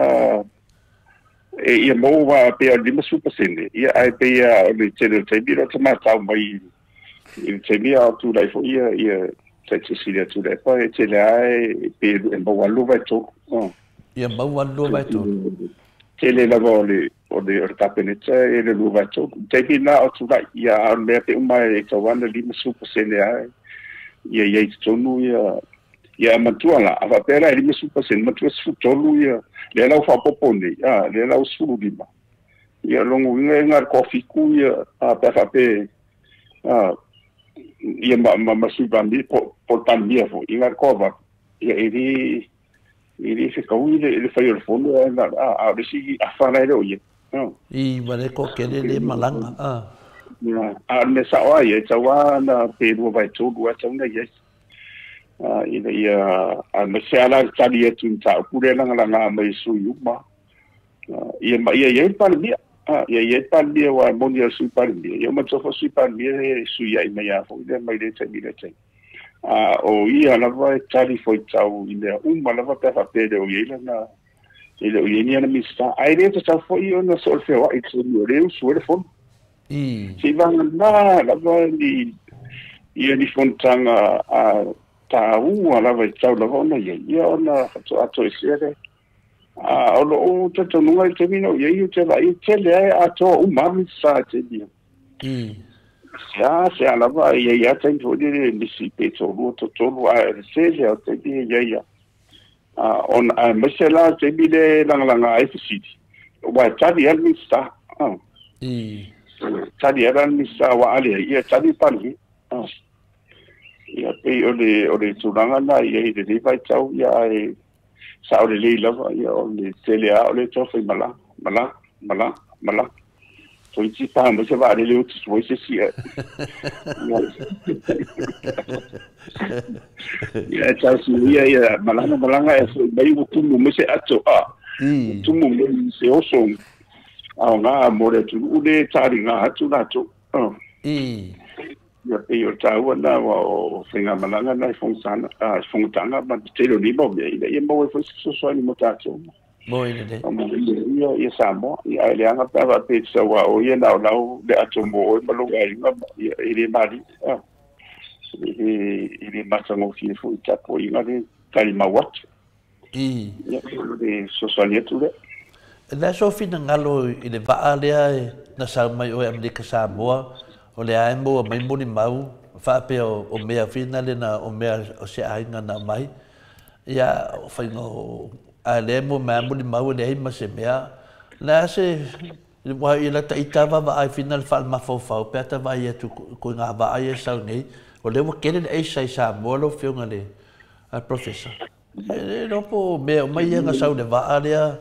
e ia maua pei o le 50%. Ia, ae pei o le tele o le taimi o tamatau mai i le taimi a o tulai foi ia taitasi le atu le e tele lava e pe e maua 2/3. Ia maua 2/3. Tele lava o le Kapeneta e le 2/3. Taimi na o tulai, ia a o le mea pe uma e tau ana 50% lava ia i ai totonu ia. Ia matua la, a faapea la e 50%, matua 13 ia, lea la ua faaopoopo nei, a, lea la ua 15. Ia lona uiga e na o le toafitu ia, a, pe a faapea, a, ia ma Sui Palemia, po o le Palemia foi, ia na o le toavalu. Ia e le fetaui le fai o le fono, a, a o le isi afa la e le o ia. I ma le toatele le malaga a. Ia, a o le mea sao ai, e tau lava na pe 2/3 a tau na i ai. Ina ia aemaise lava la le tali atu i mataupu lea lagalaga mai e sui uma. Ia ma ia i ai le Palemia. Ia i ai le Palemia aua e moni o le Sui Palemia. Ia manatua foi o le Sui Palemia e sui ai mai lava foi lea mai lea taimi i lea taimi. A o ia lava e tali fuaitau i mea uma lava pe a faapea e le o i ai lana e le o i ai ni ana Minisita. Ae le tatau foi ona soo le feoai i le taimi o lea e usu ai le fono. Se i vagana lava ni ia ni fonotaga a taua lava e tatau lava ona i ai, ia ona faatoa toesea lea. A o lou talitonuga i le taimi na ou i ai, ou te vaai e tele lava e atoa uma lava Minisita i le taimi. Se a lava e i ai lava taimi foi lele e misi pe toalua toatolu, ae o le tele o taimi e i ai lava. Ona aemaise la le taimi lea e lagalaga ai fesili, aua e tali lava le Minisita. Tali lava le Minisita aua a leai, ia e tali le Palemia. Ia pei o le tulaga lena i ai i lenei vaitau, ia ae sao lelei lava ia o le tele lava o le tau fai malaga, malaga, malaga, malaga. Toeitiiti pa mai se vaalele oti suai se isi ae. Ia e tau suia ia malaga malaga e foi mai ua tumu mai se ato a. Tumu mai se oso aoga mo le atunuu le taliga atu latou. Ia pei o tāua nā wa o whaingamalaga nā i fogatana fogotaga ma tele o nei mau mea ina ia maua ai foi se fesoasoani mo tatou mo i lelei o mo ia ia Samoa ia ae leaga pe a faapea e te sau a o ia na o lau le ato mo oe ma lou aiga ia e le malie e le matagofie foi tapuaiga le talimau atu I. Ia o le fesoasoani atu lea. O le a sou finagalo i le vaa lea na sau mai oe Amerika Samoa, o lea e maua mai molimau faapea o mea fina le na o mea o se aiga na aumai, ia o faiga o a lea e maua mai lava molimau e leai ma se mea. O le a se aua i lata ita vaavaai fina le faalemafaufau pe a ta vaai atu i ituaiga vaa ia e sau nei, o lea ua tele le aisa i Samoa lau Afioga i le Professor. E le iloa po o mea uma ia na sau i le vaa lea,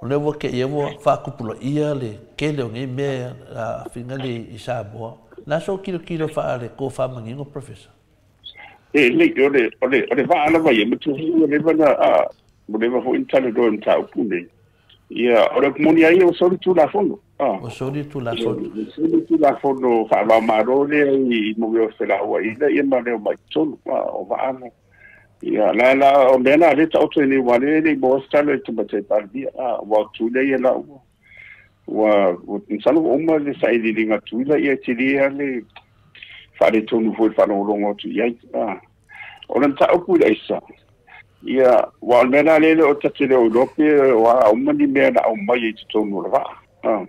o lea ua te i ai ua faatupulaia le tele o nei mea aafina le i Samoa. O le a sou tilotilo faale-tofamanino, Professor? E lei, o le, o le, o le vaa lava ia, matua foi ua leva na, ua leva foi na talanoa i le mataupu lenei. Ia, o le upu moni lava ia, ua soli Tulafono. Ua soli Tulafono. Ua soli Tulafono faava-o-Malo lea i mea o felauaiga ia ma le omai i totonu, o vaa na. Ia, la la, o mea na lea e taoto ai nei, aua o lea e le i maua se tala i le Tamaitai Palemia, aua o Tutuila ia la ua, ua, masalo ua uma le sailiiliga a Tutuila, ia e tele lava le faaletonu foi i le faalogologo atu i ai. O le mataupu i le aisa, ia, aua o le mea la lea o ta te le o iloa pe o a uma ni mea na aumai i totonu o le vaa.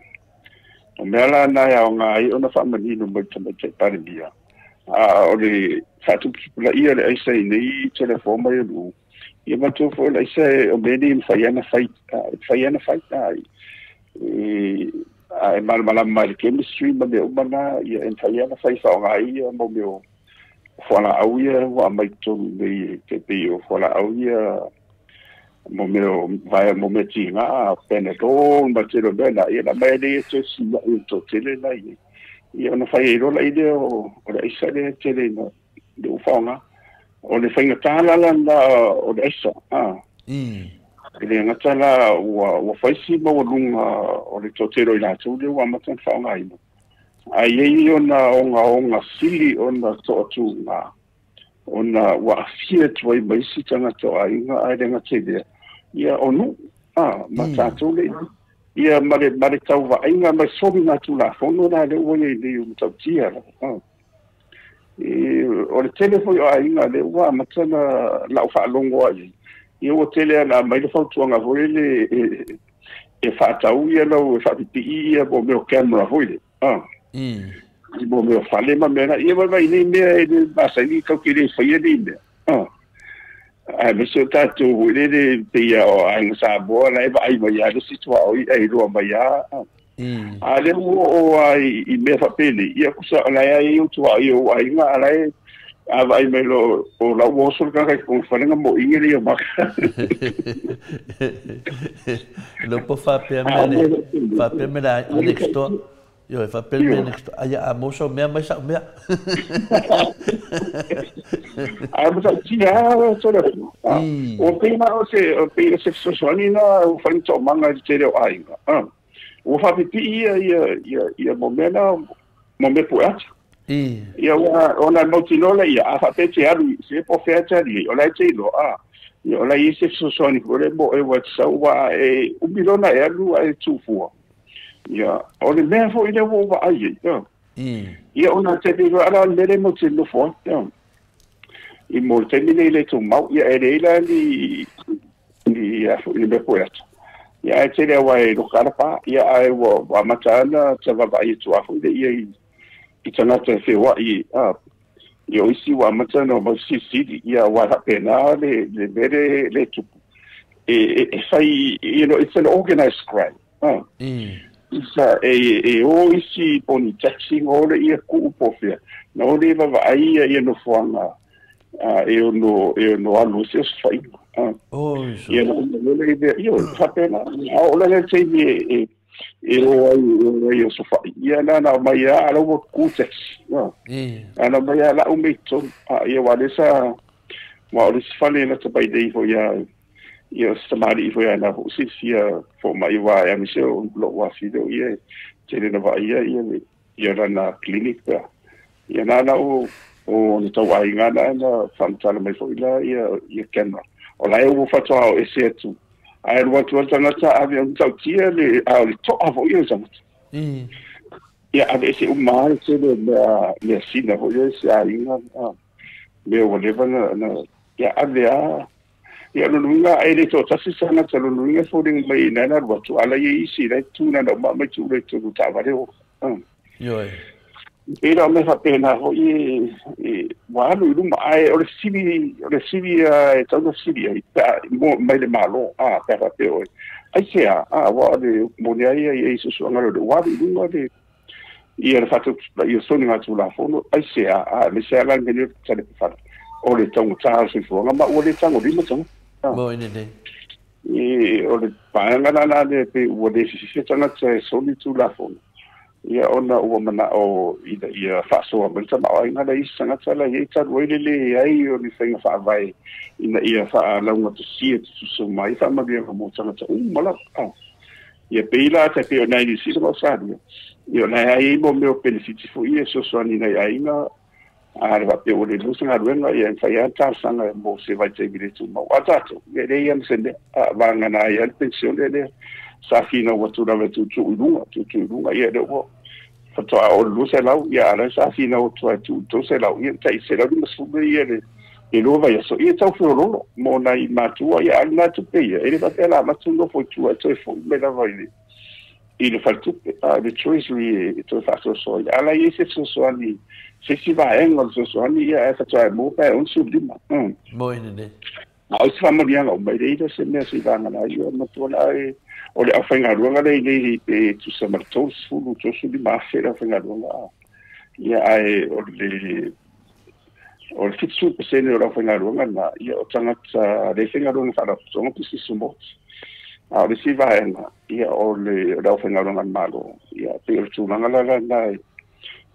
O mea la na e aoga ai ona faamanino mai le Tamaitai Palemia, a o le faatuputupulaia o le aisa i nei telefo mai o nuu, ia matou foi o le aisa o mea nei e mafai lava ona fai, e mafai lava ona fai. A e malamalama mai i le chemistry ma mea uma na, ia e mafai lava ona fai faaaoga ai ia mau mea o fualaau ia ua aumai i totonu nei, e pei o fualaau ia mo mea o vaea mo mea tiga, Panadol ma tele o mea na, ia na aumai ai lea toe sia'i o le toatele la i ai. Ia ona fai ai loa la i lea o le aisa lea e tele ina le ua faaaoga. O le faigata la lena o le aisa, e le gata la ua fai si maualuga o le toatele o i latou lea ua amata ona faaaogaina, ae i ai ona ogaoga sili ona toatuga ona ua aafia atu ai ma isi tagata o aiga, ae le gata i lea, ia o nuu, ma tatou le ia ma le ma le tauvaaiga ma le soliga tulafono la lea ua i ai nei o matautia lava. O le tele foi o aiga lea ua amata na lau faalogo ai, ia ua tele ana aumai le fautuaga foi le e faatau ia lau e faapipii ia mo mea o camera foi le i mo mea o fale ma mea na ia vai nei mea e le masani kau ke le faia nei mea aemaise o tatou foi lele pei o aiga Samoa la e vaai mai lava le isi tuaoi ae iloa mai lava. A lea ua oo lava i mea faapenei, ia kusa o la e ai ou tuaoi o ou aiga, a la e a vaai mai loa o la ua oso le tagata i totonu o le fale na moʻiga lea o maka. Leo po faapea mea le faapea mea le next door. Ioe, faapea le mea next door. Aia a maua sau mea, aumai sau mea. Ae matautia lava tole atu. Ua pei la o se, pei o se fesoasoani na ua fai ni toomaga i le tele o aiga. Ua faapipii ia ia ia ia mo mea na mo mea pue ata. Ia ua ona e mautinoa lea, a faapea e te alu i se po o fea e te alu i ai, o la e te iloa, ia o la e i ai se fesoasoani foi lea mo oe ua te sau, aua e umi loa ona e alu ae tuufua. Ia, o le mea foi lea ua ou vaai ai, ia ona te le iloa ala o le mea lea matou te nofo ai, i mo le taimi nei le tumau, ia e leai la ni ni a foi ni mea poe ata. Ia ae tele aua e loka ala pa, ia ae ua amata ana ta vaavaai atu a foi le ia i tagata e feoai, ia o isi ua amata ona omai fesilisili, ia aua e faapena le mea le tupu. E fai, you know, it's an organized crime. Isa e o isi po o ni taxi ona o lea tuu po o fea, na o lea vaavaai ia nofoaga e ono e ono alu ai se osofaiga. Ia na uma loa lea, ioe, faapena. A oo la le taimi e o ai e o ai e osofai, ia na ona aumai lava, a o la ua tutu taxi. A na aumai lava lau mea i totonu. Ia aua o lea sa, aua o le isi fale e lata mai nei foi lava, ia o se tamalii foi a na foi silafia fomai aua e aemaise o lou afine o ia e tele na vaaia ia le ia lana clinic pe a Ia na na o o le tauaiga na na faamatala mai foʻi la ia ia kena o la e ua fatoa o ese atu ae alu atu ai tagata ave ona tautia le a o le toʻa foʻi o le tagata ia ave ese uma ai tele mea mea sina foʻi e se aiga mea ua leva na ia ave a ia lona uiga e le toatasi se tagata lona uiga e foliga mai ina na alu atu ala ia isi la e tu na na uma mai tuu le tolu taavale o Ioe. E la o mea faapena foʻi e ua alu i luma ae o le fesili e tau na fesili ai pe a mai le Malo a pe a faapea oe aisea a ua o le moni ai ia i susuaga le ua alu i luga le ia le faatau ia soliga tulafono aisea a aemaise a la le mea lea o le talepafala o le taugata o le soifuaga ma ua le tagolima tagata Mo i lenei. E o le vaega la la lea pe ua le fiafia tagata e soli tulafono ia ona ua manao ina ia faasoa mai le tamaoaiga la isi tagata la i ai talu ai le leai o ni faiga faavae ina ia faalaugatasi tutusa uma ai faamanuiaga mo tagata uma lava. Ia pei la tai pei o nai Niu Sila ma Ausetalia ia o la e ai mo mea o penefiti foi ia e fesoasoani i nai aiga a le faapea ua le maua se galuega ia e mafai lava ona talosaga mo se vaitaimi le tumau. A o tatou, ia e leai lava ma se mea, a vagana ai lava le penisione lea sa finau atu lava e tuutuu i luga, tuutuu i luga, ia lea ua faatoa oo i le 200, ia a o la e sa finau atu lava e tuu i le 300, ia tai 150 ia le lua vaiaso, ia e tau feoloolo mo nai matua, ia a o lena tupe ia, e le faapea o le a avatu nofo i tua e toe foi mai lava i le faletupe, a o le treasury e toe faasoasoa ai. A o la e i ai se fesoasoani, se isi vaega o le fesoasoani, ia ae faatoa e maua pe a e 65. Mo i lenei. A o isi faamanuiaga uma, e leai la se mea seivagana ai, ia matua la e o le aufaigaluega lea i nei pe tusa ma le 30, 35 afe le aufaigaluega. Ia ae o le 70% o le aufaigaluega lena, ia o tagata le faigaluega faalapotopotoga pisinisi tumaoti. A o le isi vaega, ia o le aufaigaluega a le Malo, ia pei o le tulaga la lena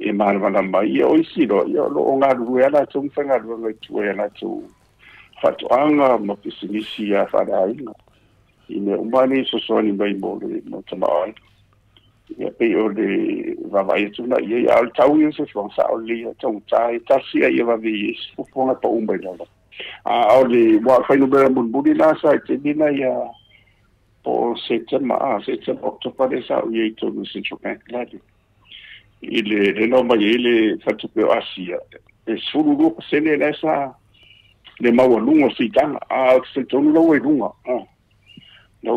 e malamalama ai. Ia o isi loa, ia o lo o galulue lava latou ma faigaluega i tua i a latou faatoaga ma pisinisi faaleaiga i mea uma nei e fesoasoani mai mo le tamaoaiga. Ia pei o le vaavaai atu lena i ai, a o le tau ia o le soifuaga sao lelei lava, taugata e tasi a ia vave i ai se fuafuaga e pau mai lalo. A o le ua o le fuainumera mulimuli la sa i taimi lena ia po o Setema, Setema, Oketopa lea sa ou i ai i totonu o le Central Bank la le i le lea na omai ai le faletupe o Asia, e 12% la e sa le maualuga o siitaga, a ou te talitonu la ua i luga. La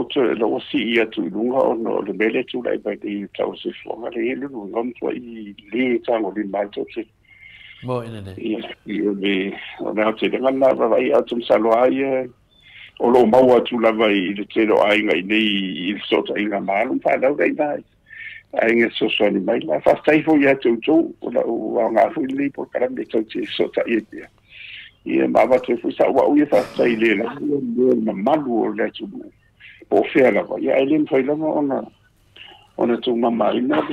ua sii atu i luga ona o le mea lea e tulai mai nei i le tau o le soifuaga lea e i ai le luga o matuai le tagolima ai toatele. Mo i lenei. Ia, o le aotelega lena vaavaai, ae ou te masalo lava ia o lo o maua atu lava i le tele o aiga i nei i le fesootaiga ma alo ma fanau la i ina aiga e fesoasoani mai la. Faafetai foi ia te outou, o lau aoga foi lenei polokalame e tou te fesootai ai pea. Ia ma avatu ai foi sau au ia faafetai i le lava ia le mamalu o le atunuu po o fea lava, ia ae le mafai lava ona tuumamaina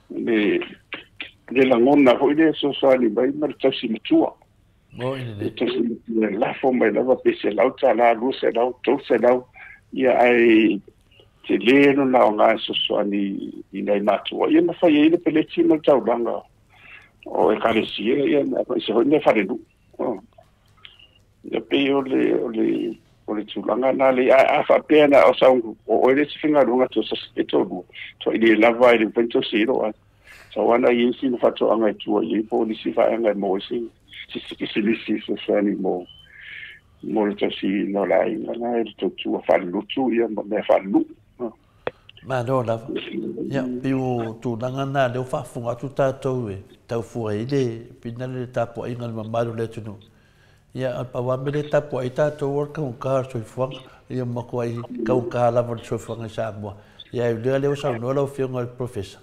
le lagona foi lea e fesoasoani mai ma le tausi matua. Le tausi matua e lafo mai lava pe $100, 200, 300, ia ae tele lona aoga e fesoasoani i nai matua. Ia ma fai ai le peleti ma le taulaga o ekalesia, ia ma aemaise foi mea falenuu. Ia pei o le tulaga lena le a faapea na o sau o oe le isi faigaluega toasasi pe toalua, tuai le lava e le mafai ona tausi ai lou aiga. Sau lava na i ai sina faatoaga e tua i ai po o nisi vaega e maua ai se pisinisi e fesoasoani mo le tausiina o le aiga lena e le tautua faalelotu ia ma mea faalenuu. Malo lava. Ia, pei o tulaga na lea ua faafofoga atu tatou e tau fua ai le pina le tapuaiga a le mamalu o le atunuu. Ia, a pau lava mea lea e tapuai ai tatou o le taugata o le soifuaga. Ia matuai taugata lava le soifuaga i Samoa. Ia, ae o lea ua saunoa lau Afioga i le Professor,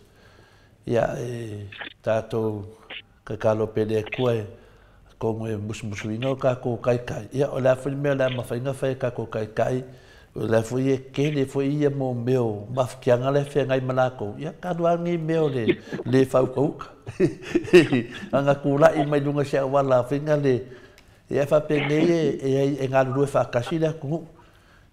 ia, e tatou tatalo pea i le Atua e atonu e musumusuina o tatou taitai. Ia, o le a foi le mea o le a mafai ona fai e tatou taitai, o lea foi e tele foi ia mo mea o mafutiaga la e feagai ma latou, ia talu lava lenei mea o le le faautauta. Ana tulai mai luga o se auala faiga le, ia faapenei e galulue faatasi le atunuu.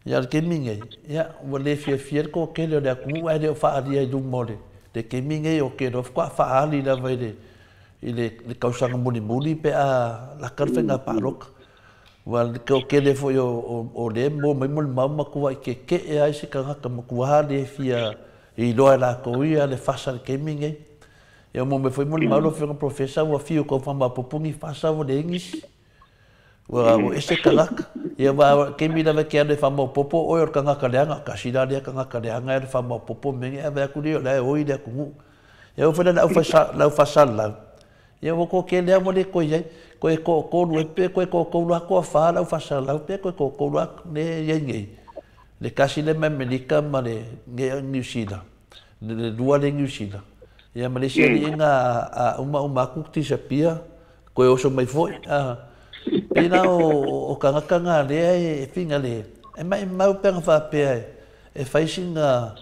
Ia o le taimi nei, ia ua le fiafia le toatele o le atunuu ae le o faaalia i luma o le taimi nei o te iloa faatoa faaali lava i le i le tausaga mulimuli pe a laka le faiga palota. Ua le toatele foi o lea e maua mai molimau ma matuai keke'e ai se tagata matua le fia iloa e latou ia le fasa i le taimi lenei. Ia ua maua mai foi molimau lau Afioga Professor ua fiu e tau faamaopoopo ni fasa ua leai nisi. Ua ese tagata. Ia aua o le taimi lava e te alu e faamaopoopo oe o le tagata leaga, tasi la lea tagata leaga e alu e faamaopoopo mea nei ae vaai atu lea o la e oi le atunuu. Ia oo foi la i le au faasalalau, ia ua toatele lava ua le toe i ai, toe toatolu ea pe toe toatolu lava toafa le au faasalalau pe toe toatolu lava lea e i ai nei, le tasi lea mai Amerika ma le Niu Sila, le lua lea i Niu Sila, ia ma le isi alii na a uma uma atu disappear, toe oso mai foi. Pei la o tagata na lea e fina le, e maimau pe ana faapea e fai sina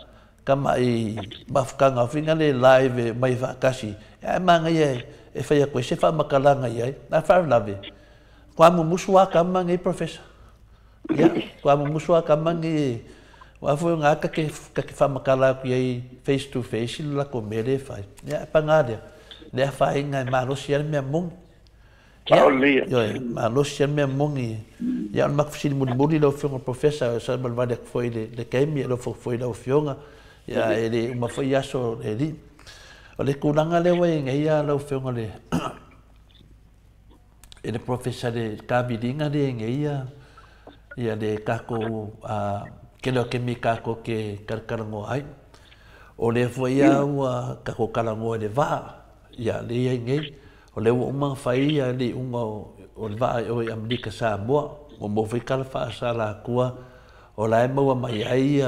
tamai mafutaga foi na le live e omai faatasi, ae manaia e fai atu ai se faamatalaga i ai. A o le faalavelave, faatoa mumusu lava tama nei Professor. Ia, faatoa mumusu lava tama nei, aua foi o na ta te faamatala atu i ai face to face le latou mea lea e fai. Ia, ae paga lea, le afaina e malosi lava le mea moni. Sao lelei ia. Ioe, malosi lava le mea moni. Ia, o le matou fesili mulimuli lau Afioga i le Professor, sa valevale atu foi i le taimi, e alofa atu foi i lau Afioga, ia e le uma foi aso o le alii. O le tulaga lea ua i ai nei lau Afioga i le Professor i le taviliga lea i nei ia le tatou tele o taimi tatou te talatalanoa ai. O lea foi lava ua tatou talanoa i le vaa, ia lea e i ai nei, O lea ua uma ona fai le iuga o le vaa i o i Amerika Samoa, ua maua foi tala faasalatua o la e maua mai ai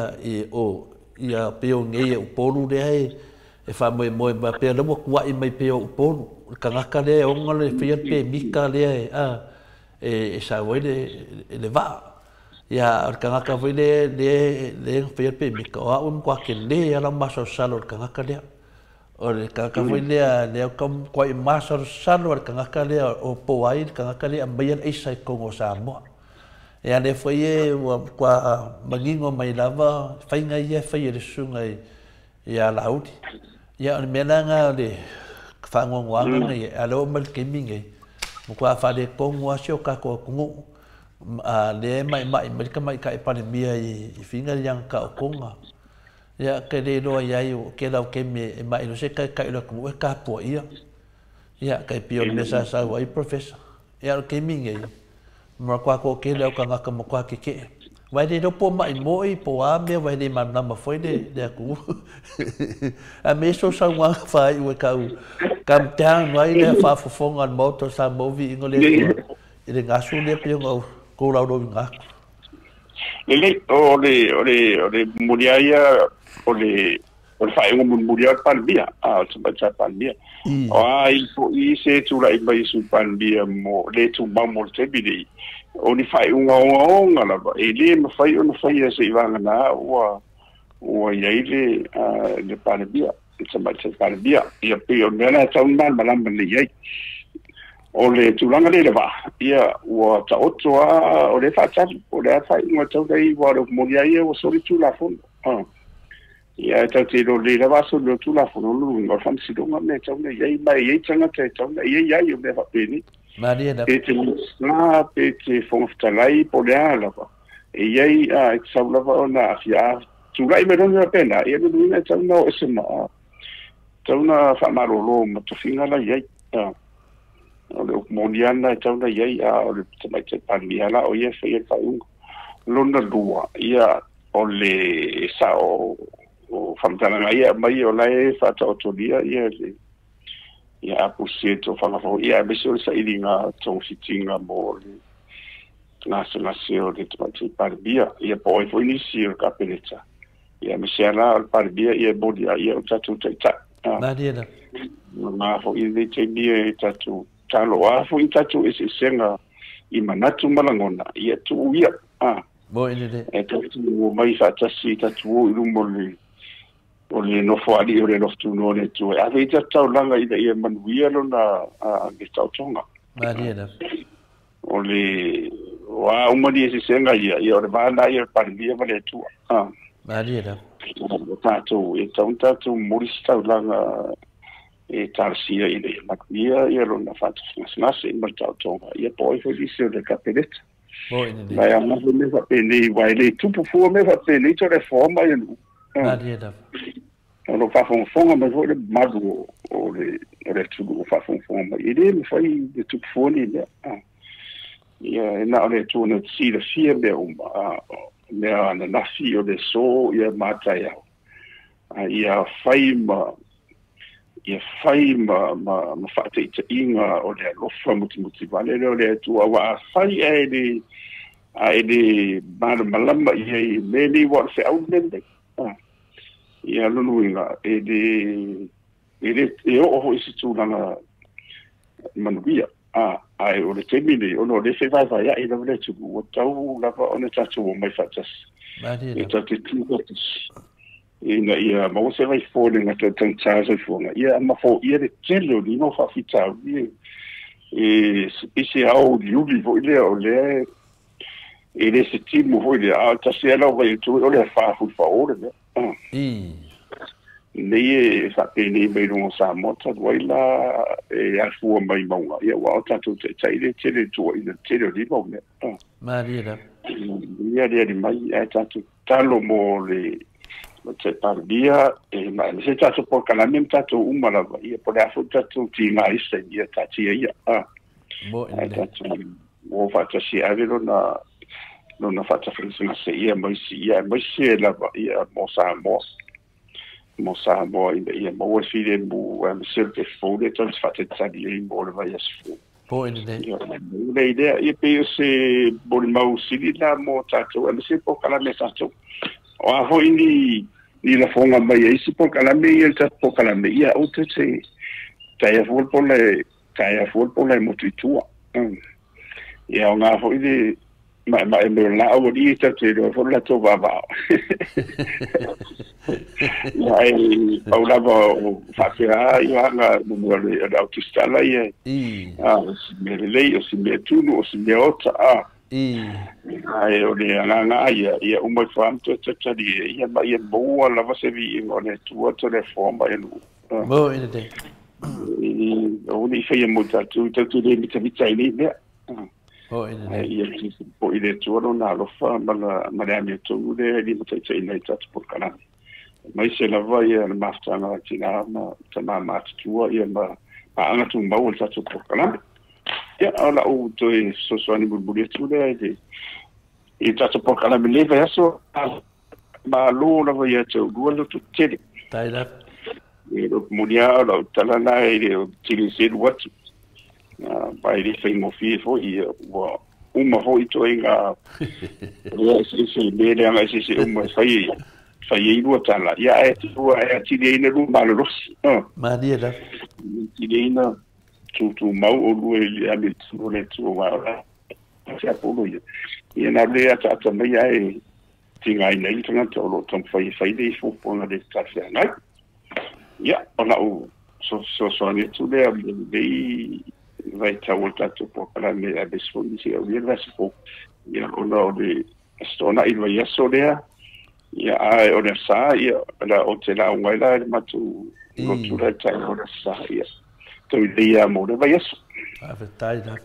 ia pei o nei e Upolu lea e faamoemoe mai pei o lea ua tuai mai pei o Upolu, le tagata lea e ona le faia le pemita lea e sau ai le vaa. Ia, o le tagata foi lea e faia le pemita, o au e matua tele lava lou masalosalo i le tagata lea. O le tagata foi lea, lea ua matuai masalosalo le tagata lea o po ai le tagata lea e aumaia le aisa i totonu o Samoa. Ia lea foi e ua matua manino mai lava faiga ia e fai e le susuga ia Laauli. Ia o le mea la lena o le faanoanoaga lenei, a o lea ua oo mai i le taimi lenei, matua faaletonu lava si o tatou atunuu, lea e maimai mai le Tamaitai Palemia i fina i ana taotoga. Ia, ke le iloa i ai o kela o taimi e maʻi loa se taitai o le atunuu e tapuaia. Ia, tai pei o le mea sa sau ai Professor. Ia, o le taimi nei, matua toatele lava o tagata matua kekeʻe. Aua e le iloa po o maʻi moʻi po o a mea aua e le malamalama foi le atunuu. A me so saunoaga faaiu e tau calm down ai le faafofoga a le Maota o Samoa ua viiga le Atua i le gasu lea pei ona ou tolaulauina atu. Lelei, o le, o le, o le momoli lava ia, o le, o le faaiuga mulimuli lava o le Palemia, a, o le Tamaitai Palemia. O a ai foi se tulai mai e Sui Palemia mo le tumau mo le taimi nei, o ni faaiuga ogaoga lava, e le mafai ona faia seivagana ua, ua i ai le, le Palemia, le Tamaitai Palemia. Ia pei o le mea lena e tatau ona malamalama lelei ai. O le tulaga lea i le vaa, ia, ua taoto lava, o lea e faatali, po o le a le faaiuga e tau nei, aua o le upu moni lava ia ua soli le Tulafono. Ia, e tatou te iloa lelei lava a soli loa le Tulafono, o lona uiga o le Faamasinoga le mea e tatau ona i ai, ma e i ai tagata e tatau ona i ai ai o mea faapenei. Malie lava. Pe te Minisita, pe te Fofoga Fetalai, po o le a lava, e i ai, e tatau lava ona aafia. A tulai mai loa le mea faapena, ia o lona uiga e tatau ona o ese ma, e tatau ona faamalolo ma tofiga la e i ai. O le upu moni lava lena e tatau ona i ai, a o le Tamaitai Palemia la o ia e faia le faaiuga. Lona lua, ia, o le sao o faamatalaga ia e aumai, o la e faataotolia ia le ia apuse tofaga foi, ia aemaise o le sailiga togafitiga mo le gasegase o le Tamaitai Palemia, ia po o ai foi nisi o le Kapeneta, ia aemaise lava la o le Palemia, ia e moni lava ia o le tatou Taitai. Malie lava. Na foi lenei taimi e tatou talo a foi tatou eseesega i manatu ma lagona, ia tuu ia. Moi lelei. E tatou omai faatasi, tatou o i luma o le nofoalii o le alofa tunoa o le Atua, e ave i tatou taulaga ina ia manuia lona le taotoga. Malie lava. O le o a uma ni eseesega ia, ia o le va lena ia o le Palemia ma le Atua. Malie lava. O tatou, e tatau ona tatou momoli se taulaga E talosia ina ia manuia ia lona faatafagasegase ma le taotoga ia po o ai foi nisi o le Kapeneta. Ma e aoga foi mea faapenei aua e le tupu fua mea faapenei toe forma ia nuu. O lo o faafogafoga mai foi le mamalu o le atunuu o faafogafoga mai, e le mafai le tupu fua nei mea. Ia e na o le Atua na te silafia mea uma, mea ananafi o le aso ia ma taeao, ia fai ma ia fai ma faataitaiga o le alofa mutimutivale lea o le Atua. Aua afai ae le malamalama i ai i mea nei, ua o le feau le mea lenei. Ia lona uiga e le oo foi i se tulaga manuia. Ae o le taimi nei, ona o lea e fevaevaea'i lava le atunuu, ua tau lava ona tatou omai faatasi, e tatou tu faatasi ina ia maua se vaifo i le gata o le taugata o le soifuaga, ia ma foia le tele o lima o faafitauli e i se ao uliuli foi lea o lea e le se timu foi lea, a o tasi lava lau vaai atu o le afa fulufao le mea. Nei e faapenei mai luga o Samoa talu ai la e afua mai mauga, ia ua o tatou taitai le tele tuuaiina le tele o lima o mea. Malie lava. Ia aliali mai ae tatou tatalo mo le Palemia e ma se tatou polokalame ma tatou uma lava, ia po o le a foi tatou tiga i se taimi, ia taatia ia. Ae tatou o faatasi ave lona faatafagasegase ia ma isi, ia aemaise lava ia mo Samoa. Mo Samoa ina ia maua le filemu aemaise o le fou lea tatou te faatalitali ai mo le vaiaso fou. Ia lea lea, ia pei o se molimau sili la mo tatou aemaise polokalame a tatou. O a foi ni lafoga mai ai isi polokalame ia le tatou polokalame, ia aua toe te taea fua le pola e motu i tua. Ia o ngā foi le maemae mai o le laau alii tatou te iloa foi le latou vaavao. Ia e pau lava o faapea ia aga o le autusitala ia. O si mea lelei, o si mea tunu, o si mea ota. Ae o le agaga ia, ia uma ifo lava ma toe tatali ia ma ia maua lava se viiga o le Atua toe le forma ia nuu. O le i faia mo tatou, tatou te le mitamita i nei mea. Ia po i le Atua lona alofa ma le amiotonu lea e limataitaiina i tatou polokalame. Aemaise lava ia le mafutaga a tina ma tama matutua ia ma paaga tumau o le tatou polokalame. Ia, o lau toe fesoasoani mulimuli atu lea i le tatou polokalame le vaiaso, malo lava ia te ulua loto tele. E lo mulia o lau tala la e le tili selu atu. Vai le faigofie foi ua uma foi toaiga se mea leaga e se uma e fai ai lua tala. Ia ae tua e atili ai na lua malolosi. Malie lava. Atili ai na tutumau o lua i le ame o le tua wa o la se apolo ia. Ia na le ataata mai ae tigaina ai le tagata o loo taumafai e fai le fuafuaga le talafeagai. Ia o lau fesoasoani atu lea lenei vaitau o le tatou polokalame aemaise foi nisi aulia le vaiaso fou. Ia ona o le aso Toonai le vaiaso lea, ia ae o le asa ia o te lauga ai la i le matou lotu la i taeao o le asa ia tau ilei lava mo le vaiaso. Faafetai lava.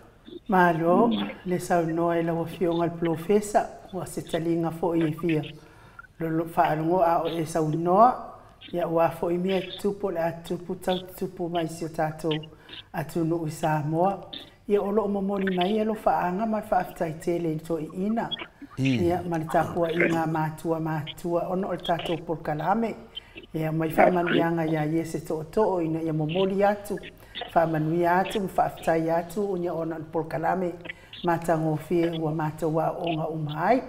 Malo le saunoa i lau Afioga i le Polofesa, ua se taliga foi e fia faalogo a o e saunoa, ia ua foi mea tupu o le a tupu tau tupu mai si o tatou atunuu i Samoa. Ia o loo momoli mai e alofaaga ma le faafetai tele i le toeaiina, ia ma le tapuaiga matua matua ona o le tatou polokalame. Ia mai faamanuiaga ia Iese tootoo ina ia momoli atu, faamanuia atu ma faafetai atu ia ona o le polokalame matagofie ua matou aooga uma ai.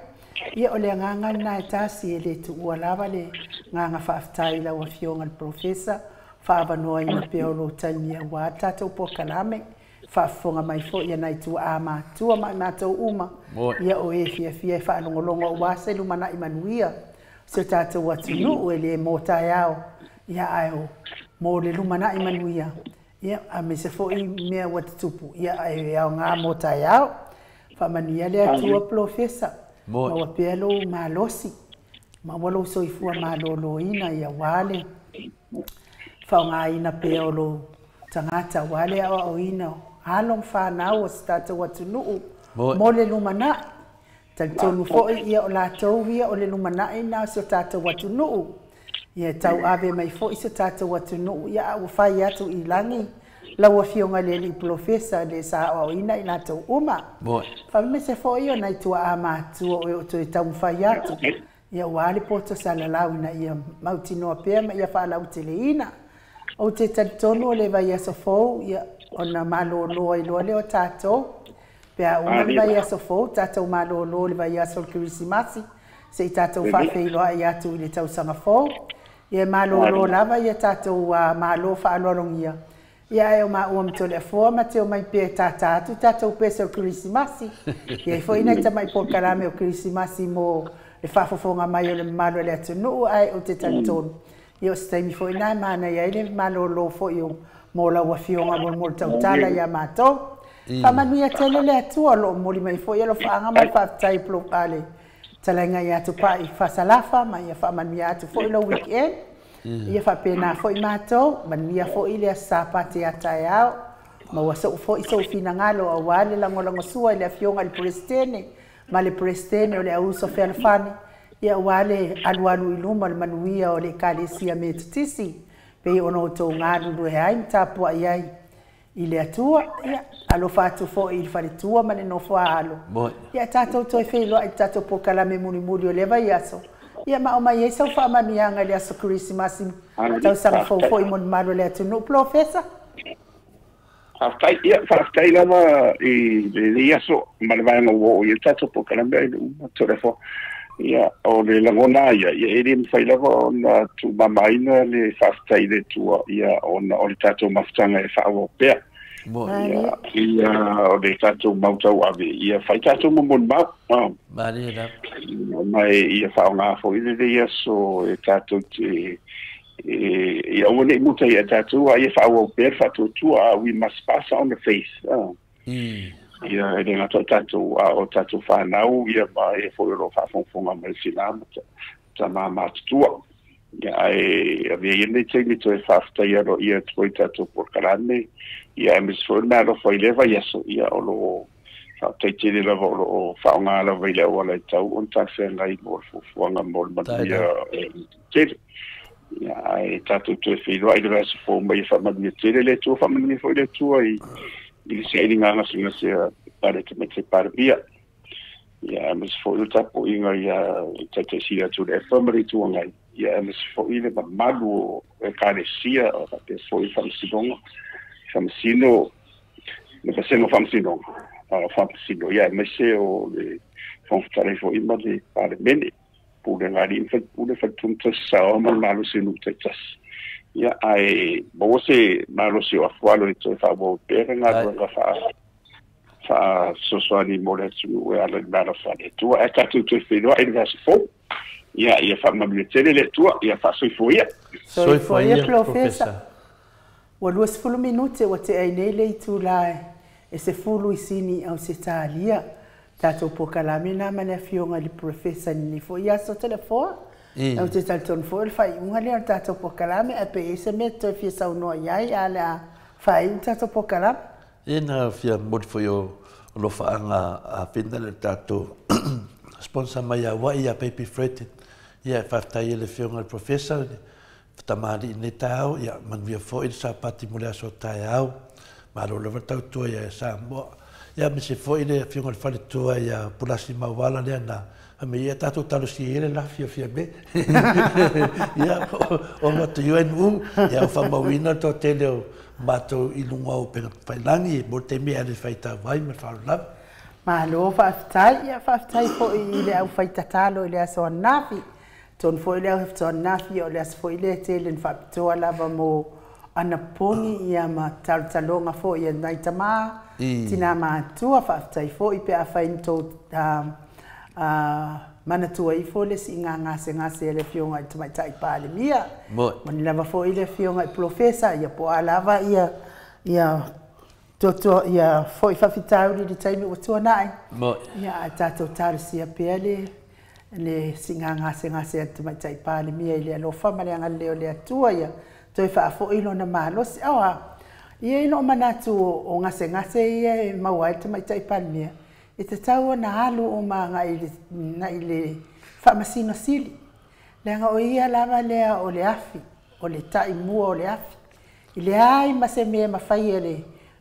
Ia o le agaga lena e tasi e le tuua lava le agaga faafetai i lau Afioga i le Polofesa, faaavanoaina pea o lou taimi aua le tatou polokalame, faafofoga mai foi ia nai tuaa matua ma i matou uma, ia o e fiafia e faalogologo aua se lumanai manuia se tatou atunuu e le mo taeao, ia ae o mo le lumanai manuia, ia aemaise foi mea ua tutupu, ia ae aoga mo taeao. Faamanuia le Atua Polofesa, maua pea lou malosi, maua lou soifua malōlōina ia aua le Faaaogaina pea o lou tagata aua le aoaoina o alo ma fanau o si tatou atunuu mo le lumanai. Talitonu foi ia o latou ia o le lumanai lena o si o tatou atunuu. Ia e tauave mai foi si o tatou atunuu ia a ua fai atu i lagi lau Afioga i le Alii Polofesa le sa aoaoina i latou uma. Faamaise foi o nai tuaa matua o e o toe taumafai atu ia aua le poto salalau ina ia mautinoa pea ma ia faalauteleina. Ou te talitonu o le vaiaso fou ia ona malolo ai loa lea o tatou. Pe a uma le vaiaso fou, tatou malolo i le vaiaso o le Kerisimasi, se i tatou faafeiloai atu i le tausaga fou. Ia e malolo lava ia tatou malo faaaloalogia, ia ae o maua ma Toleafoa ma te omai pea e tātā atu tatou pese o le Kerisimasi. E i ai foi nai tamai polokalame o Kerisimasi mo le faafofoga mai o le mamalu o le atunuu, ae ou te talitonu, ia o se taimi foi lena e manaia ai le malolo foi o mo lau Afioga mo le tautala ia matou. Faamanuia tele le Atua o lo o momoli mai foi alofaaga ma le faafetai a le Talaiga ia Tupai Fasalafa ma ia faamanuia atu foi lou weekend. Ia faapena foi matou, manuia foi le Aso Sapati a taeao. Maua sou foi sou finagalo aua le lagolagosua i le Afioga i le Peresetene ma le Peresetene o le Auuso Fealofani, ia aua le alualu i luma o le manuia o le Ekalesia Metotisi, pei ona outou galulue ai ma tapuai ai i le Atua. Ia, alofa atu foi i le faletua ma le nofo a alo. Ia, tatou toe feiloai i le tatou polokalame mulimuli o lea vaiaso, ia ma aumai ai sau faamanuiaga i le aso Kerisimasi, tausaga fou foi mo le mamalu o le atunuu. Polofesa? Faafetai, ia, faafetai lava i lenei aso ma le vaega ua oo i ai le tatou polokalame ai le uma telefoni. Ia, o le lagona ia, ia e le mafai lava ona tuumamaina le faafetai i le Atua, ia, ona o le tatou mafutaga e faaauau pea. Ia, ia o le tatou mau tauave, ia fai tatou ma molimau. Ma ia faaaoga foi lenei aso e tatou te ia aua ne i muta ia tatou, a ia faaauau pea le faatuatua, we must pass on the faith. Ia, e le gata o tatou, a o tatou fanau, ia ma e foi o lo o faafogafoga mai sina ma tama matutua. Ia, ae avea ia lenei taimi toe faafetai aloaia atu foi i tatou polokalame, ia aemaise foi o le meaalofa i lea vaiaso, ia o lo o faafetai tele lava o lo o faaaoga lava i le auala e tau ona talafeagai mo le fuafuaga mo le manuia tele. Ia, ae tatou toe feiloai i le vaiaso fou mai, e faamanuia tele le Atua, faamanuia foi le Atua i le sailiga gasegase a le Tamaitai Palemia. Ia, aemaise foi o le tapuaiga ia taitaisili atu le Efa ma le Itu Agai, ia aemaise foi le mamalu o Ekalesia, faapea foi le Faamasinoga, Faamasino, le Vasega o Faamasinoga, Faamasino, ia aemaise o le Fofoga Fetalai foi ma le Palemene, Pulega a Alii ma Faipule, Faletumu Tausi Saoa ma le malosi o nuu taitasi. Ia, ae maua se malosi o afualo e toe faaauau pea le galuega faasoasoani mo le atunuu e ala i le meaalofa a le Atua. Ae tatou toe feiloai i le vaiaso fou. Ia, ia faamanuia tele le Atua, ia faasoifua ia. Soifua ia, Polofesa. Ua 20 minute ua tea ai nei le itula e 10 i Sini, Ausetalia. Tatou polokalame na ma le Afioga i le Polofesa i lenei foi aso Toleafoa. Ou te talitonu foi o le faaiuga lea o le tatou polokalame, ae pe i ai se mea e toe fia saunoa i ai a le a faaiu le tatou polokalame. Ia na fia momoli foi o alofaaga a Fina le tatou sponsor mai Hawaii ia Baby Fred. Ia e faafetai ai le Afioga i le Professor le tamalii i lenei taeao, ia manuia foi le Sapati mo le aso taeao. Malo lava tautua ia Samoa. Ia aemaise foi le Afioga i le Faletua ia Pulasi Mauala lea na fai mai ia tatou talosia ia le la fiafia me. Ia o atu i nu ia o faamauina le toatele o matou i luga o upega tafailagi mo le taimi e ale faitau ai ma le faaaloalo. Malo faafetai, ia faafetai foi i le aufai tatalo i le aso ananafi. Tonu foi le aso ananafi o le aso foi lea tele na faapitoa lava mo anapogi ia ma talotaloga foi a nai tama, tina matua. Faafetai foi pe afai na tou manatua ifo le siiga gasegase a le Afioga i le Tamaitai Palemia. Moni lava foi le Afioga i Polofesa, ia po o a lava ia ia tuatua ia foi faafitauli i le taimi ua tuanai. Ia ae tatou talosia pea le siiga gasegase a le Tamaitai Palemia i le alofa ma le agalelei o le Atua ia Toe faafo'i lona malosi. Aua, e i ai lo'u manatu o gasegase ia e maua ai le tamaitai Palemia, e tatau ona alu uma agai i le Faamasino Sili, leaga o ia lava lea o le afi, o le taimua o le afi. E leai ma se mea e mafai e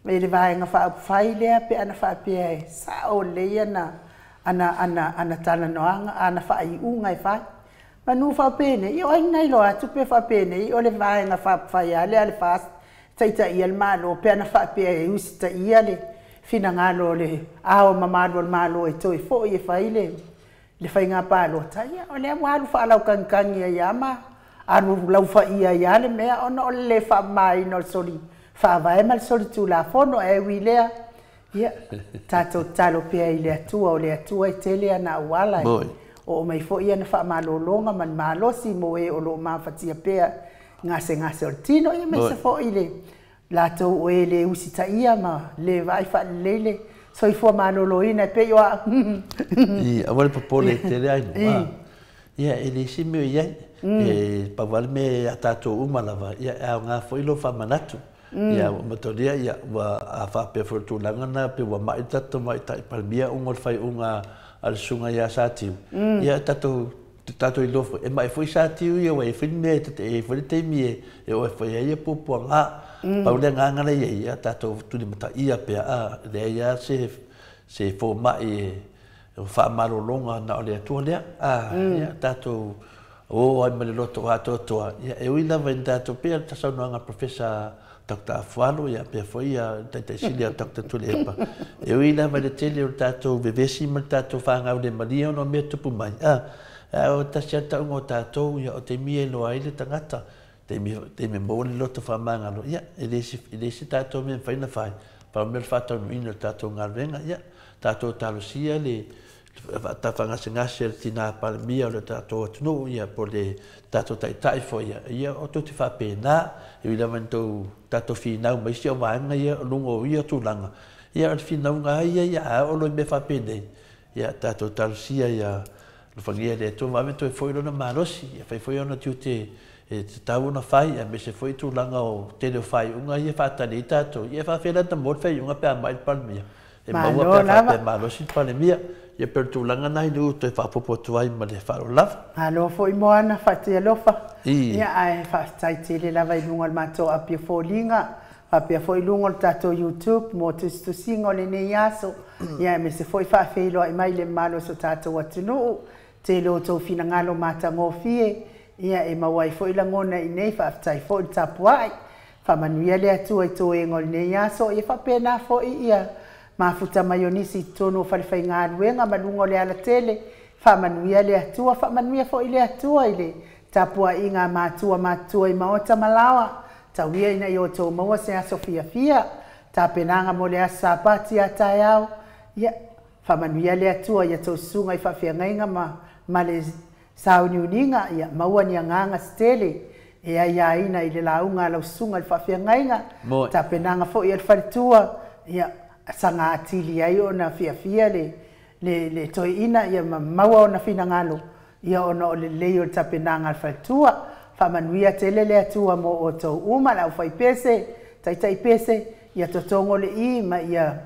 le Vaega Faaupufai lea pe ana faapea e sa'o lelei ana talanoaga, ana faaiuga e fai. Manu faapenei, ia o ai na iloa atu pe faapenei o le Vaega Faaupufai lava lea a le FAST taitaia le Malo pe ana faapea e usitaia le finagalo o le Ao Mamalu o le Malo e toe fo'i e fai le faiga palota. Ia o lea ua alu faalautagitagi ai lava ma alu laufaia ai lava le mea ona o le lē faamamaina o le soli faavae ma le soli tulafono. Ae ui i lea, ia tatou tatalo pea i le Atua, o le Atua e tele ana auala e oo mai foi ana faamalologa ma le malosi mo e o lo o mafatia pea gasegase o le tino, ia aemaise foi le latou o e le usitaia ma le vaai faalelei le soifua maloloina e pei o au. Aua le popole tele ai. Ia e le isi mea i ai. E pau lava le mea ia tatou uma lava, ia e aoga foi lou faamanatu. Ia ua matolia, ia ua a faapea foi le tulaga na pe ua mai le tatou tamaitai Palemia ona o le faaiuga a le susuga ia Satiu. Ia tatou iloa foi, e mai foi Satiu ia ua i ai foi le mea e i ai foi le taimi e oo e fai ai ia puapuaga. Pau le agaga la i ai, ia tatou tulimataia pea a leai lava se fomai e faamalologa na o le Atua lea. Ia tatou o ai ma le loto atoatoa. Ia e ui lava ina tatou pea le saunoaga a Professor Dr. Afualo, ia pea foi ia Taitaisili a Dr. Tuilaepa. E ui lava i le tele o le tatou vevesi ma le tatou fagaulemalia ona o mea tupu mai. O tasi lava le tauga o tatou, ia o taimi e iloa ai le tagata, taimi maua le loto faamagalo, ia e le isi tatou mea mafai ona fai, pau mea o le faataunuuina o le tatou galuega, ia tatou talosia le faatafagasegase a le tina Palemia o le tatou atunuu, ia po le tatou taitai foi, ia o tou te faapena, e ui lava ina tatou finau mai isi o vaega ia o luga o ia tulaga, ia o le finauga ai ia a oo loa i mea faapenei, ia tatou talosia ia alofagia le Atua vave toe foi lona malosi, ia fai foi ona tiute e tatau ona fai, aemaise foi tulaga o tele o faaiuga ia faatali ai tatou, ia e faafeela na maua le faaiuga pe a mai le Palemia. E maua pe a faapea malosi le Palemia, ia pe o le tulaga na i le toe faaopoopo atu ai ma le faaaloalo lava. Malo foi Moana, faatialofa. Ia ae faafetai tele lava i luga o le matou api o foliga, faapea foi i luga o le tatou YouTube mo tusitusiga o lenei aso. Ia aemaise foi faafeiloai mai le mamalu o so tatou atunuu, tele o tou finagalo matagofie, ia e maua ai foi lagona i nei, faafetai foi le tapuai. Faamanuia le Atua i toega o lenei aso, ia faapena foi ia mafuta mai o nisi i totonu o falefaigaluega ma luga o le alatele. Faamanuia le Atua, faamanuia foi le Atua i le tapuaiga a matua matutua i maota ma laoa. Tauia ina ia outou maua se aso fiafia, tapenaga mo le aso Sapati a taeao. Ia faamanuia le Atua ia tou susuga i faafeagaiga ma le sauniuniga, ia maua ni agaga se tele e aiaina i le lauga a lau susuga i le faafeagaiga. Tapenaga foi a le faletua, ia saga atili ai ona fiafia le toeaina, ia maua ona finagalo, ia ona o le lelei o le tapenaga a le faletua. Faamanuia tele le Atua mo outou uma, le aufaipese, taitaipese, ia totogo le i ma ia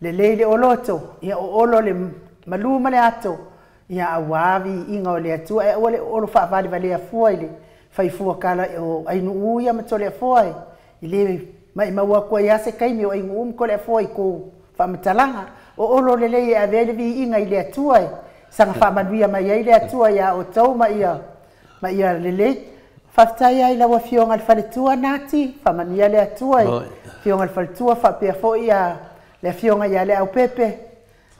lelei le oloto, ia oolo le malu ma le ato, ia auā viiga o le Atua, e aua le oolo faavalevalea fua i le faifua kala o ainuu ia ma Toleafoa i le maimau atu ai lava se taimi o ainuu ma Toleafoa i kou faamatalaga. O olo lelei e ave ai le viiga i le Atua e saga faamanuia mai ai le Atua ia outou ma ia lelei. Faafetai ai lau Afioga i le Faletua Nati, faamanuia le Atua i Afioga i le Faletua, faapea foi le Afioga ia Leaupepe,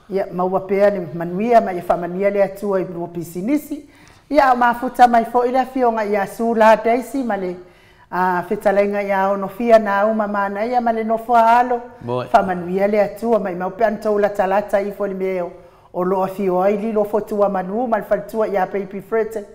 ia maua pea le manuia ma ia faamanuia le Atua i lua pisinisi. Ia o mafuta mai foi le Afioga ia Sula Daisy ma le fetalaiga ia Onofia Nauma Manaia ma le nofo a alo. Faamanuia le Atua maimau pe ana tou latalata ifo i le mea o lo o afio ai Lilo Fotua Manu ma le faletua ia Baby Fred.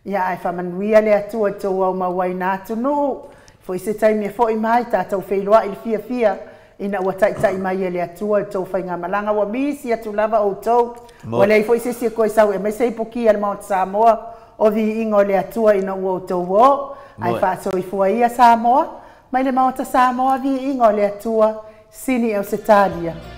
Ia ae faamanuia le Atua i tou aumauaina atunuu. Foi se taimi e foi mai tatou feiloai i le fiafia ina ua taitai mai e le Atua i tou faigamalaga. Ua misi atu lava outou. Ua leai foi se isi e toe sau e aemaise ipukia le Maota Samoa. O viiga o le Atua ina ua outou o, ae faasoifua ia Samoa, mai le Maota Samoa, viiga o le Atua, sini Ausetalia.